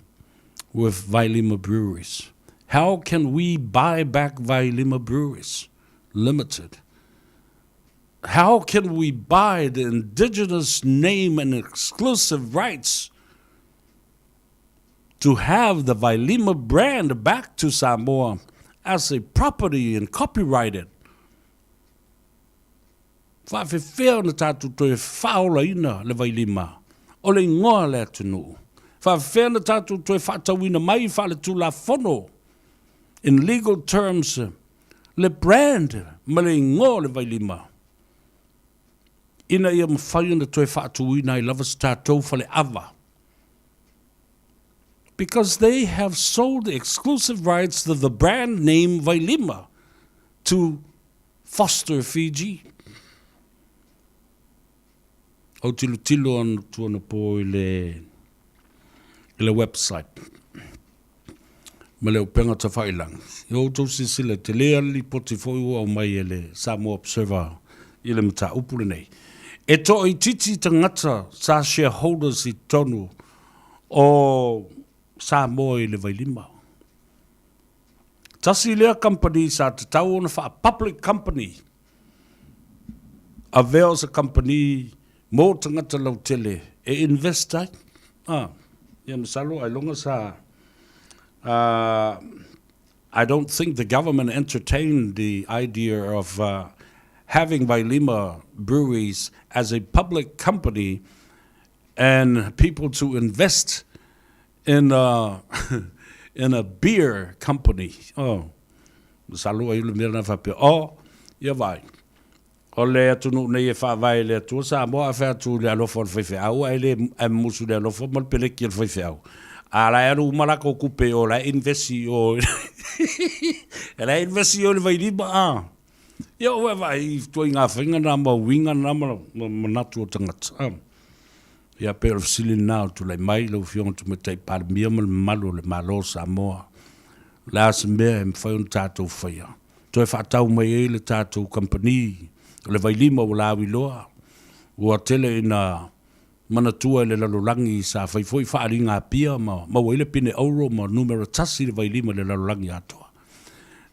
with Vailima Breweries? How can we buy back Vailima Breweries Limited? How can we buy the indigenous name and exclusive rights to have the Vailima brand back to Samoa as a property and copyright it? Faafefea ona tatou toe faaolaina le Vailima o le igoa o le atunuu? Faafefea ona tatou toe faatauina mai faaletulafono in legal terms le brand ma le igoa o le Vailima ina ia mafai ona toe faatuina ai lava se tatou faleava? Because they have sold the exclusive rights to the brand name Vailima to Foster Fiji. Ou tilotilo atu anapo i le i le website ma le upega tafailagi. Ia outou silasila, e tele lava le lipoti foi ua aumai e le Samoa Observer i le mataupu lenei. E toaitiiti tagata sa shareholders i totonu o Samoa i le Vailima. Tasi lea kamupani sa tatau ona faa-public company, avea o se kamupani mo tagata lautele e invest ai. Ah, ia masalo ailoga sa ah, I don't think the government entertained the idea of uh, having Vailima Breweries as a public company and people to invest in a, in a beer company. Oh, masalo ai le mea lena faapea, oh, ia vaai, o le atunuu nei e faavae i le Atua Samoa a fai atu i le alofa o le faifeau ae le ae musu i le alofa ma le peleki a le faifeau. A la e alu uma latou tupe i o la e invest i o e la e invest i o i le vailima a. Ia ua vaai i ituaiga faiga na ma uiga na ma manatu o tagata a. Ia pei o le fesili lena o tulai mai lau Afioga i le Tamaitai Palemia ma le mamalu o le Malo o Samoa. O le a se mea e mafai ona tatou faia? Toe faatau mai ai le tatou kamupani o le Vailima ua lauiloa, ua tele ina manatua e le lalolagi sa fai foi faaaliga Apia ma maua ai le pine auro ma numera tasi le Vailima i le lalolagi atoa.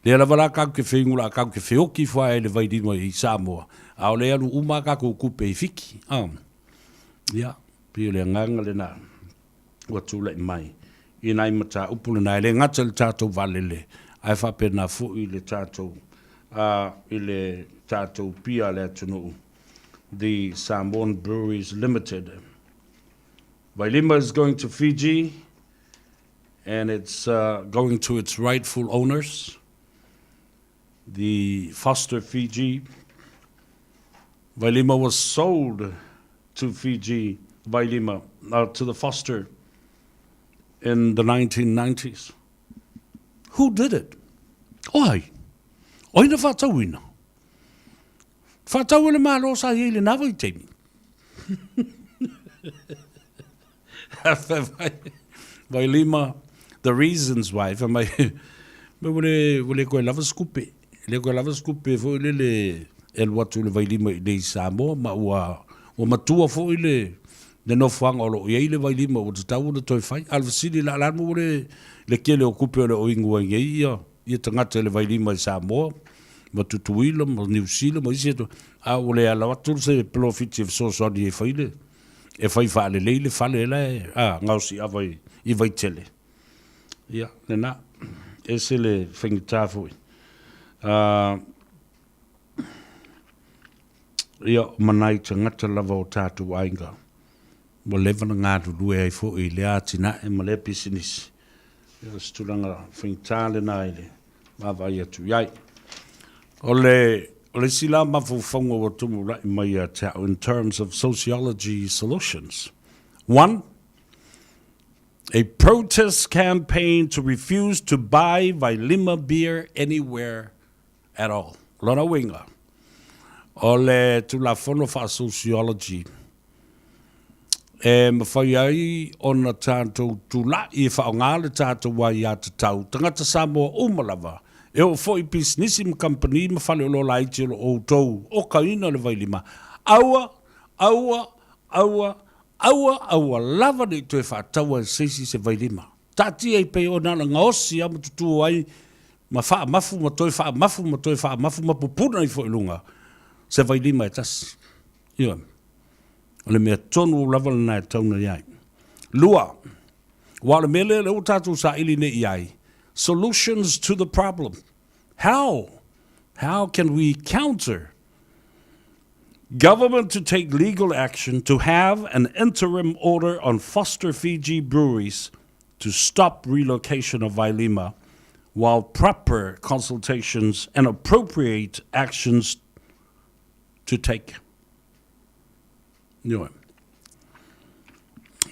Lea lava la tatou te feigula tatou te feoki ifo ae i le Vailima i Samoa, a o lea e alu uma a tatou tupe i Fiti. Ia, pei o le agaga lena ua tulai mai i nai mataupu lena, e le gata i le tatou vaalele, ae faapena foi i le tatou, i le tatou pia a le atunuu, the Samoan Breweries Limited. Vailima is going to Fiji and it's uh, going to its rightful owners, the Foster Fiji. Vailima was sold to Fiji, Vailima, uh, to the Foster in the 1990s. Who did it? Oi, oi na whātauina. Whātau e le mālo sa i le nāwa i teimi. Vailima, the reasons why, fai mai, me ua le, ua le koe lava se kupe, le koe lava se kupe foi lele e alu atu le Vailima i nei i Samoa, ma ua, ua matua foi le, le nofoaga o lo o i ai le Vailima ua tatau ona toe fai. A o le fesili la, o le a le mea ua le, le tele o kupe o le o inu ai nei ia, ia tagata i le Vailima i Samoa, ma Tutuila, ma Niu Sila, ma isi atu, a ua le ala atu se polofiti e fesoasoani e fai le, e fai faalelei le fale la e a, gaosi ava i, i Vaitele. Ia, lena, ese le faigata foi. Uh, ia, ma nai tagata lava o tātou aiga, ua leva na galulue ai foi i lea atinae ma lea pisinisi. Ia, o se tulaga faigata lena i le Vaavaai atu i ai. O le, o le isi la mafaufauga ua tumula'i mai ia te au in terms of sociology solutions. One, a protest campaign to refuse to buy Vailima beer anywhere at all. Lona uiga, o le Tulafono Faa-Sociology e mafai ai ona tatou tula'i e faaaoga le tatou aiatatau tagata Samoa uma lava, e oo foi i pisinisi ma kamupani ma faleoloa laiti o lo o outou okaina le vailima, aua, aua, aua, aua, aua lava ne i toe faataua e se isi se vailima. Taatia ai pei ona na gaosi lava ma tutu ai ma faamafu ma toe faamafu ma toe faamafu ma pupuna ifo i luga se vailima e tasi. Ioe. O le mea tonu lava lena e tatau ona i ai. Lua, aua o le mea lea lea ua tatou saili nei i ai, solutions to the problem. How? How can we counter government to take legal action to have an interim order on Foster Fiji breweries to stop relocation of Vailima while proper consultations and appropriate actions to take. Ioe.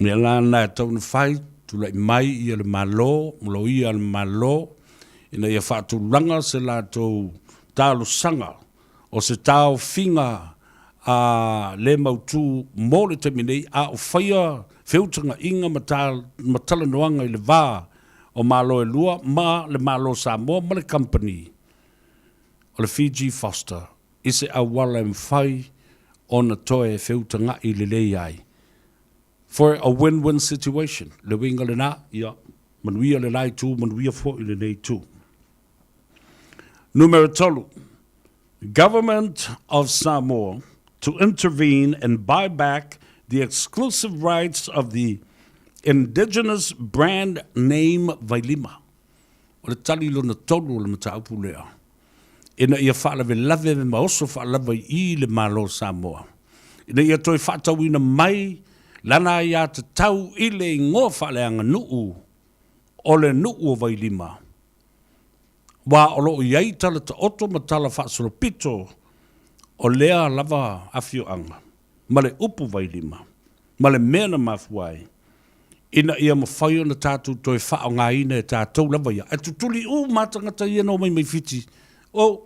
Mea la na e tau na fai, tulai mai ia le Malo, ma loia a le Malo, ina ia faatulaga se latou talosaga o se taofiga a le mautu mo le taimi nei, a o faia feutagaiga ma ma talanoaga i le va o Malo e lua ma le Malo Samoa ma le kamupani o le Fiji Foster i se auala e mafai ona toe feutagaʻi lelei ai for a win-win situation. Le uiga lena, ia manuia le la itu, manuia foi lenei itu. Numera tolu, Government of Samoa to intervene and buy back the exclusive rights of the indigenous brand name Vailima. O le tali lona tolu o le mataupu lea, ina ia faalavelave ma oso faalava i i le Malo o Samoa, ina ia toe faatauina mai lana aiatatau i le igoa faaleaganuu o le nuu o Vailima, aua o lo o i ai tala taoto ma tala faasolopito o lea lava afioaga ma le upu Vailima ma le mea na mafua ai ina ia mafai ona tatou toe faaaogaina e tatou lava ia. Ae tutuli uma lava tagata ia na omai mai Fiti, oh,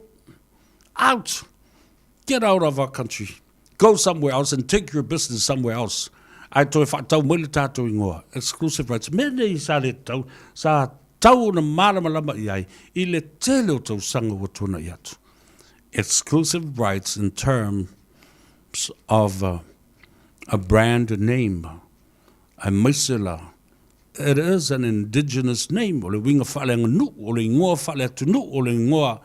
out! Get out of our country. Go somewhere else and take your business somewhere else. Ae toe faatau mai le tatou igoa, exclusive rights. Mea nei sa le tatau, sa tatau ona malamalama i ai i le tele o tausaga ua tuanai atu. Exclusive rights in terms of a brand name. Aemaise la, it is an indigenous name, o le uiga faaleaganuu, o le igoa faaleatunuu, o le igoa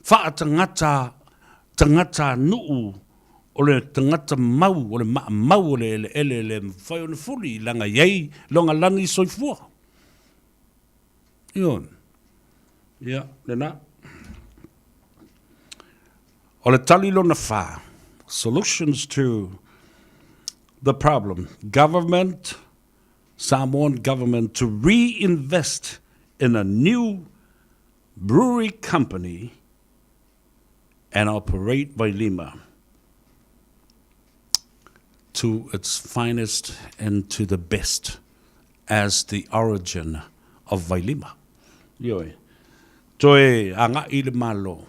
faatagata, tagatanuu, o le tagata mau, o le maamau o le eleele e le mafai ona fuli, leaga e i ai lona lagi soifua. Ioe. Ia, lena. O le tali lona fa, solutions to the problem, government, Samoan government to reinvest in a new brewery company and operate Vailima to its finest and to the best as the origin of Vailima. Ioe. Toe agai le Malo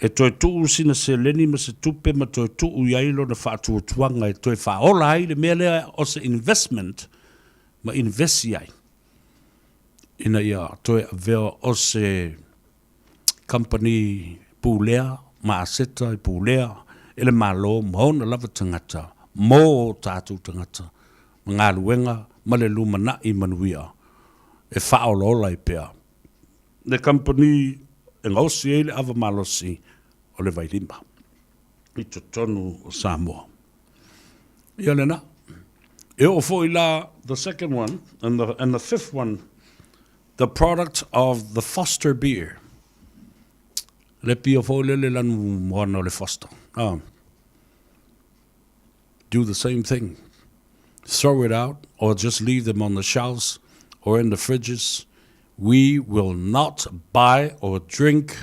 e toe tuu sina seleni ma se tupe ma toe tuu i ai lona faatuatuaga e toe faaola ai le mea lea o se investment ma invest i ai ina ia toe avea o se kamupani pulea ma aseta e pulea e le Malo ma ona lava tagata mō ō tātou tagata ma galuega ma le lumanai manuia e faaolaola ai pea le kamupani e gaosi ai le ava malosi o le vailima i totonu o Samoa. Ia lena. E oo foi la the second one and the, and the fifth one, the product of the Foster beer. Le pia foi le le lanu moana o le Foster. Ah. Do the same thing. Throw it out or just leave them on the shelves or in the fridges. We will not buy or drink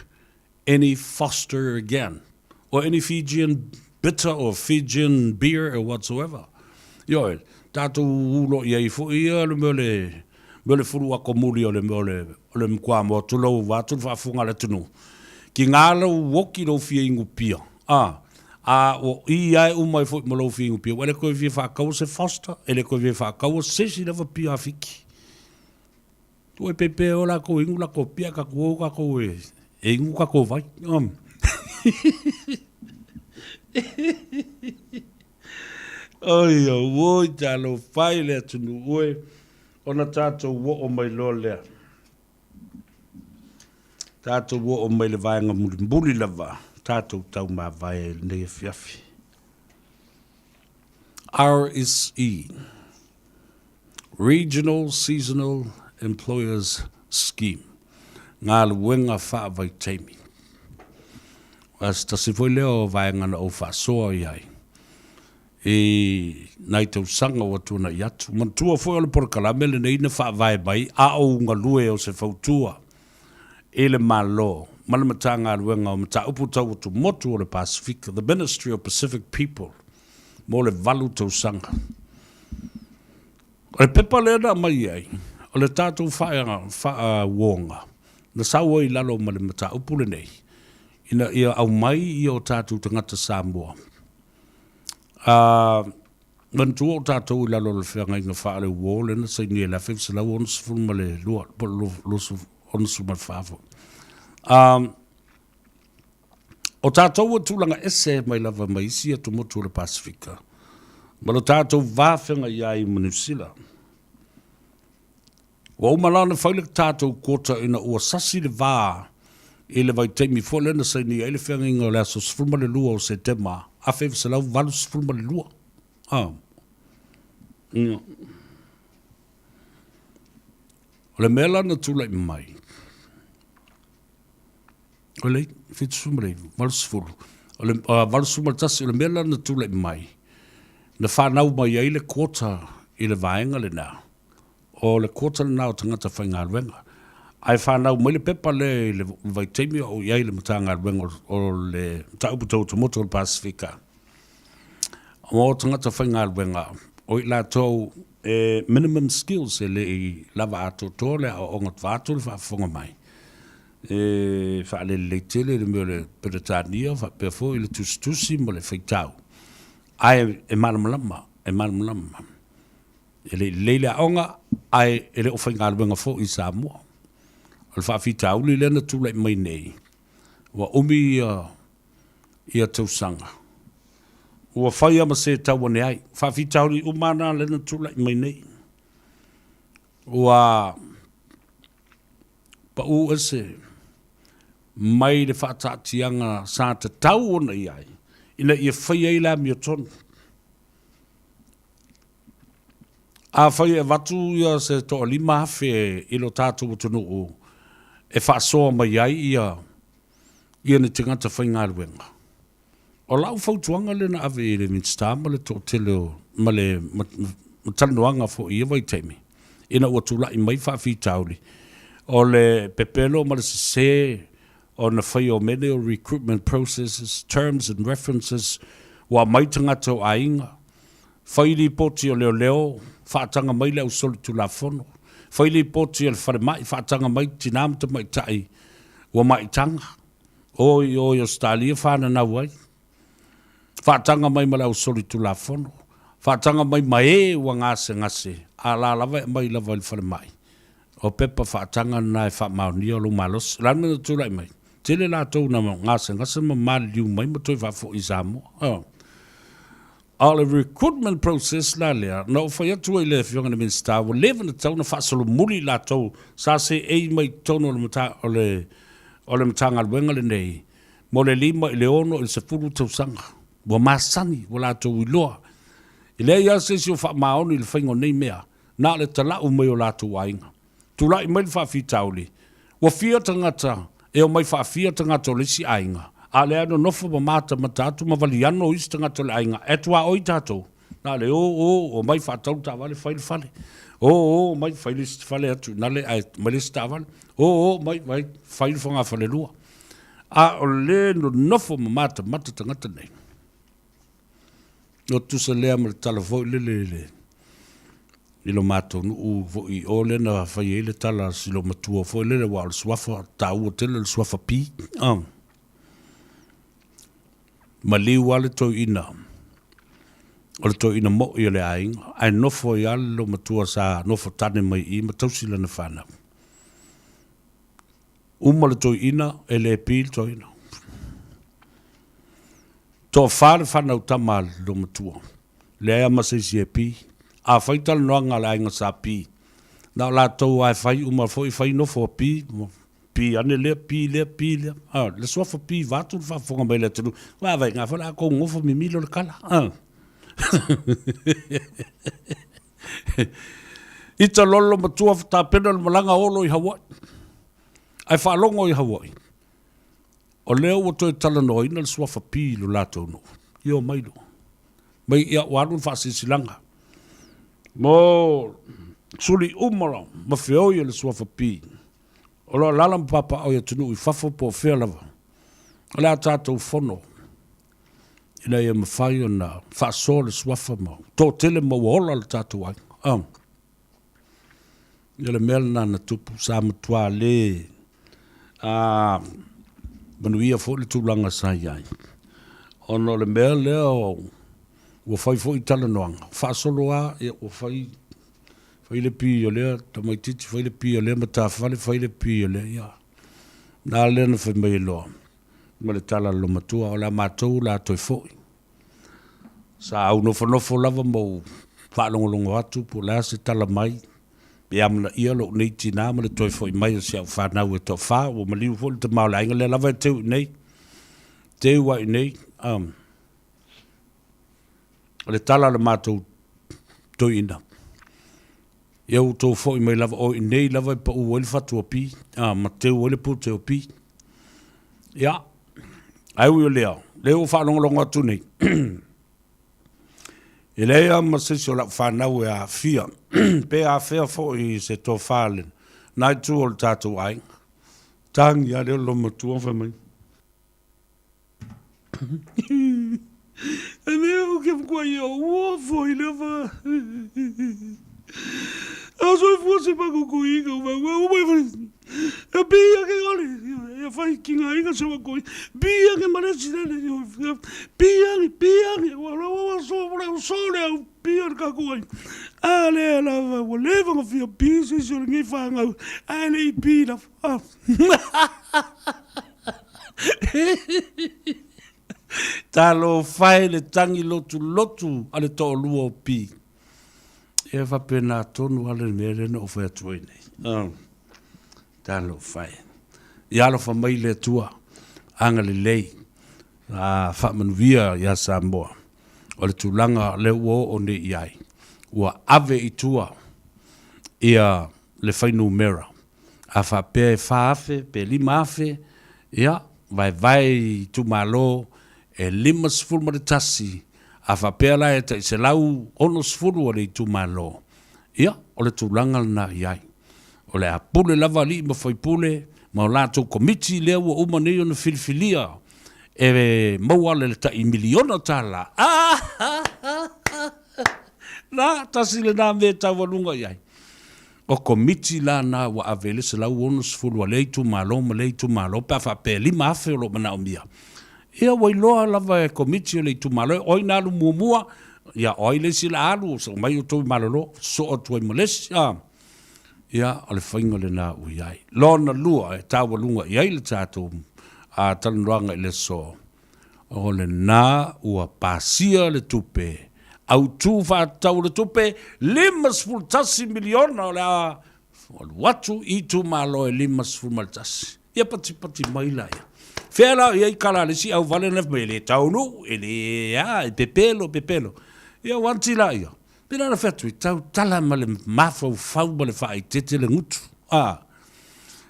any Foster again or any Fijian bitter or Fijian beer or whatsoever. Ioe, tatou ulo i ai foi ia le mea o le mea o le fulu ako muli o le mea o le o le mkuamoa tulou vaeatu le faafofoga a le atunuu. Ki ngā lou oki lou fia inu pia, a, a ua i ae uma ai foi ma lou fia inu pia, ua le toe fia faataua se Foster, e le toe fia faataua se isi lava pia a Fiti. Tuu e pepe o lakou e inu lakou pia tatou o tatou e inu tatou vai. Oi auoi talofa e le atunuu e ona tatou oo mai loa lea. Tatou oo mai le vaega mulimuli lava tatou taumavae ai i lenei afiafi. RSE, Regional Seasonal Employers Scheme, Galuega Faavaitaimi. Aua se tasi foi lea o vaega na ou faasoa i ai i nai tausaga ua tuanai atu. Manatua foi o le polokalame lenei na faavae mai a o galue o se fautua i le Malo ma le Matagaluega o Mataupu Tau Atumotu o le Pasefika, the Ministry of Pacific People, mo le valu tausaga. O le pepa lea na aumai ai, o le tatou faauoga na sau ai i lalo ma le mataupu lenei, ina ia aumai ia o tatou tagata Samoa. A manatua o tatou i lalo o le feagaiga faale-uo lea na sainia i le 1962 po o le 64 foi. O tatou ua tulaga ese mai lava mai isi atumotu o le Pasefika ma lo tatou va feagai ai ma Niu Sila. Ua uma la ona fai le tatou quota ina ua sasi le va i le vaitaimi foi lea na sainia ai le feagaiga o le aso 12 o Setema 1982. Ah. O le mea la na tulai mai, O le 79, 80, o le 81, o le mea la na tulai mai, na fanau mai ai le quota i le vaega lena, o le quota lena o tagata faigaluega. Ae fanau mai le pepa lea i le vaitaimi a o i ai i le Matagaluega o le Mataupu Tau Atumotu o le Pasefika, o tagata faigaluega, o i latou e minimum skills e le i lava atoatoa le aoaoga vaeatu le faafofoga mai. E faalelelei tele le mea o le Peretania faapea foi le tusitusi ma le faitau, ae e malamalama, e malamalama. E le i lelei le aoga, ae e le o faigaluega foi i Samoa. O le faafitauli lea na tulai mai nei, ua umi ia tausaga, ua fai lava ma se tau ane ai. Faafitauli uma lava na lea na tulai mai nei, ua Pau ese mai le faataatiaga sa tatau ona i ai ina ia fai ai le amiotonu. Afai e avatu ia se toalima afe i lo tatou atunuu e faasoa mai ai ia ia ni tagata faigaluega, O lau fautuaga lea na ave i le Minisita ma le toatele o, ma le ma talanoaga foi i ia vaitaimi, ina ua tulai mai faafitauli, o le pepelo ma le sese ona faia o mea nei o recruitment processes, terms and references, ua aumai tagata o aiga, fai lipoti o leoleo, faataga mai le ausolitulafono, fai lipoti a le falemai, faataga mai tina ma tamaitai ua maitaga. O i o i Ausetalia fananau ai, faataga mai ma le ausolitulafono, faataga mai ma e ua gasegase, a la lava e aumai lava i le falemai. O pepa faataga na e faamaonia o lou malosi. O le a le mea na tulai mai? Tele latou na gasegase ma maliliu mai ma toe faafoi i Samoa. A o le recruitment process la lea, na ou fai atu ai i le Afioga i le Minisita, ua leva ona tatau ona faasolomuli i latou sa seei mai i totonu o le mata, o le, o le Matagaluega lenei mo le lima i le ono i le sefulu tausaga. Ua masani, ua latou iloa. E leai lava se isi o faamaoni i le faiga o nei mea, na o le talau mai o latou aiga. Tulai mai le faafitauli, ua fia tagata e omai faafia tagata o le isi aiga, a o lea e nonofo ma matamata atu ma valiano isi tagata o le aiga, e tuaoi tatou. Na o le o, o, omai faatau le taavale fai le fale. O, o, omai fai le isi fale atu i nale ae aumai le isi taavale. O, o, omai, vai, fai le fogafalelua. A o le nonofo ma matamata tagata nei. No tusa lea ma le tala foi lele i le i lo matou nuu foi i o lea na fai ai le tala a si lo matua foi lele aua o le suafa taua tele le suafa Pi. Ah. Maliu lava le toeaina, o le toeaina moi o le aiga, ae nofo ai lava le loomatua sa nofo tane mai i i ma tausi lana fanau. Uma le toeaina, e le pi le toeaina. Toafa le fanau tama a le loomatua, leai lava ma se isi e pi. A fai talanoaga a le aiga sa pi, na o latou lava e fai, uma foi fai nofo a pi, Pi ane lea, pi lea, pi lea. A, le suafa pi vaeatu le faafofoga mai le atunuu. Vaavaai ngā foi la kou gofo mimilo le kala. A. Ita lolo matua tapena le malaga olo i Hawaii. Ae faalogo i Hawaii. O lea ua toe talanoaina le suafa pi i lo latou nuu. Ia omai loa. Mai ia ua alu le faasilasilaga. Mo suli uma ma feoi o le suafa pi. O lo o alaala ma papaaao i atunuu i fafo po o fea lava, o le a tatou fono ina ia mafai ona faasoa le suafa ma toatele ma ua ola le tatou aiga. Ah. Ia le mea lena na tupu, sa matua le a manuia foi le tulaga sa i ai. Ona o le mea lea ua fai foi talanoaga, faasolo lava, ia ua fai Fai le pi o lea tamaitiiti, fai le pi o lea matafale, fai le pi o lea, ia. Na lea na fai mai ai loa ma le tala a le loomatua, o le a matou o le a toe foi. Sa au nofonofo lava ma ou faalogologo atu po o le a se tala mai, pe amanaia lou nei tinā ma le toe foi mai o si au fanau e toafa, ua maliu foi le tama o le aiga lea lava e teu i inei, teu lava i inei. O le tala a le matou toeaina, ia ua outou foi mai lava, o i inei lava e pau ai le fatu o Pi, a, ma teu ai le pute o Pi. Ia, ae ui o lea, lea ua faalogologo atu nei, e leai lava ma se isi o lau fanau e aafia, pe afea foi i se tofa i lena itu o le tatou aiga. Tagi lava lea o le loomatua fai mai. Talofa e le tagi lotulotu a le toalua o Pi. E faapena tonu lava le mea lea na ou fai atu ai nei. Oh. Talofa e. Ia alofa mai le Atua, agalelei, a faamanuia ia Samoa. O le tulaga lea ua oo nei i ai, ua ave i tua ia le fuainumera. A faapea e 4,000 pe 5,000, ia, vaevae i itumalo e 51, a faapea la e tai 160 a le itumalo, ia, o le tulaga lena i ai. O le a pule lava alii ma faipule ma o latou komiti lea ua uma nei ona filifilia e maua le tai miliona tala. Na, tasi lena mea e taualuga i ai. O komiti la na ua ave i le 160 a lea itumalo ma lea itumalo pe a faapea e 5,000 o lo o manaomia. Ia ua iloa lava e komiti o le itumalo o ai na alu muamua, ia o ai le isi la alu, omai outou i malolo, sosoo atu ai ma le isi. A, ia o le faiga lena ua i ai. Lona lua e taualuga i ai le tatou talanoaga i le aso, O lena ua pasia le tupe autu faatatau o le tupe $51 miliona o le a alu atu i itumalo e 51. Ia patipati mai laia. Fea la o i ai kala a le isi auvale na fai mai e le taunuu, e le a, e pepelo, pepelo. Ia ua anti laia. Pei la na fai atu, e tautala ma le mafaufau ma le faaeteete le gutu. A,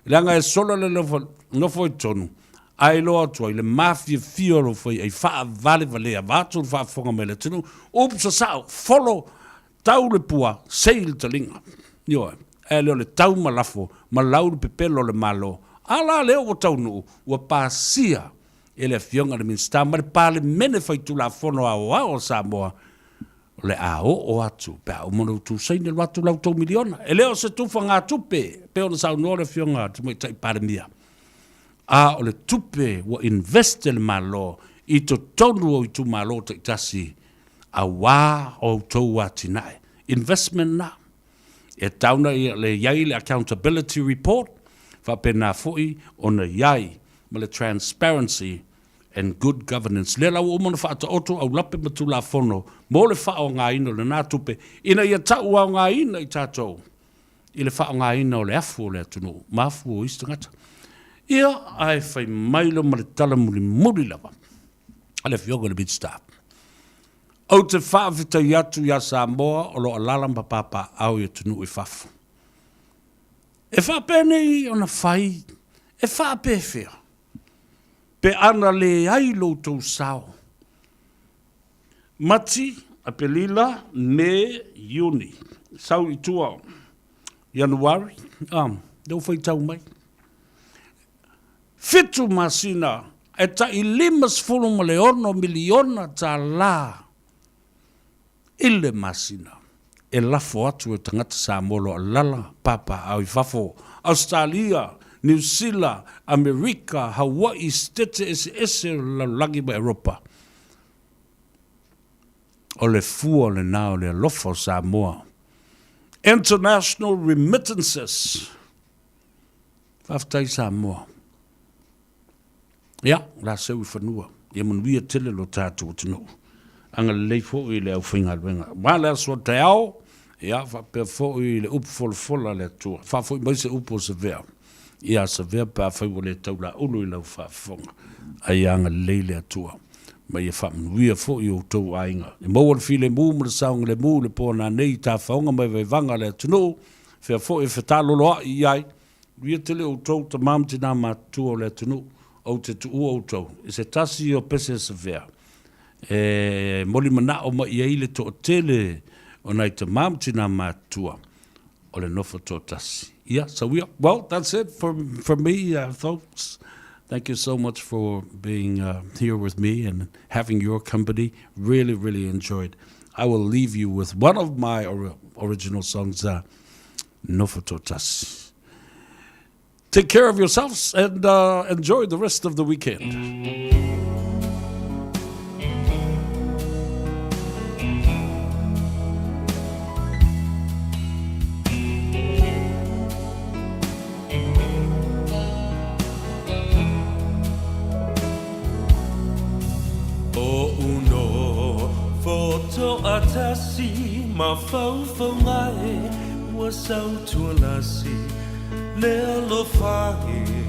leaga e sola le nofo i totonu. Ae iloa atu ai le mafiafia o lou faiai faavalevalea vaeatu le faafofoga mai a le atunuu, upu sasao, folo, tau le pua, sei le taliga. Ioe. Ae le o le tau ma lafo ma lau le pepelo o le Malo. A la lea ua taunuu, ua pasia e le Afioga i le Minisita ma le Palemene Faitulafono Aoao o Samoa, o le a oo atu pe a uma ona outou saini alu atu la outou miliona. E le o se tufagatupe e pei ona saunoa le Afioga i le Tamaitai Palemia, a o le tupe ua invest e le Malo i totonu o itumalo taitasi aua outou atinae. Investment lena. E tatau ona i ai le accountability report, faapena foi ona i ai ma le transparency and good governance. Lea la ua uma ona faataoto aulape ma Tulafono mo le faaaogaina o lena tupe ina ia tauaogaina i tatou i le faaaogaina o le afu o le atunuu ma afu o isi tagata. Ia, ae fai mai loa ma le tala mulimuli lava a le Afioga i le Minisita. Ou te faafetai atu ia Samoa o lo o alaala ma papaaao i atunuu i fafo. E faapenei ona fai, e faapefea pe ana leai lo outou sao. Mati, Aperila, Me, Iuni, sau i tua o Ianuari, a, lea ua faitau mai. Fitu masina e tai $56 miliona tala i le masina e lafo atu e tagata Samoa o lo o alala papaaao i fafo, Ausetalia, Niu Sila, Amerika, Hawaii, Setete eseese o le lalolagi ma Eropa. O le fua lena o le alofa o Samoa. International remittances. Faafetai Samoa. Ia, o le a seu i fanua. Ia manuia tele lo tatou atunuu. Agalelei foi i le aufaigaluega. Aua le aso a taeao, ia, faapea foi le upu folafola a le Atua. Faafoi mai se upu o Savea ia Savea pe afai ua le taulaulu i lau faafofoga. A ia agalelei le Atua ma ia faamanuia foi i outou aiga. Ia maua le filemu ma le saogalemu i le po nanei i tafaoga ma vaevaega a le atunuu, fea foi e fetaaloloai i ai, Manuia tele outou tama ma tina matutua o le atunuu, ou te tuua outou i se tasi o pese a Savea e moli manao mai i ai le toatele o nai tama ma tina matutua o le nofo toatasi. Ia, so we, well, that's it for me, folks. Thank you so much for being here with me and having your company. Really, really enjoyed. I will leave you with one of my original songs, Nofo toatasi. Take care of yourselves and uh, enjoy the rest of the weekend. O uno fotoatasi mafaufauga e ua sautualasi le alofa e.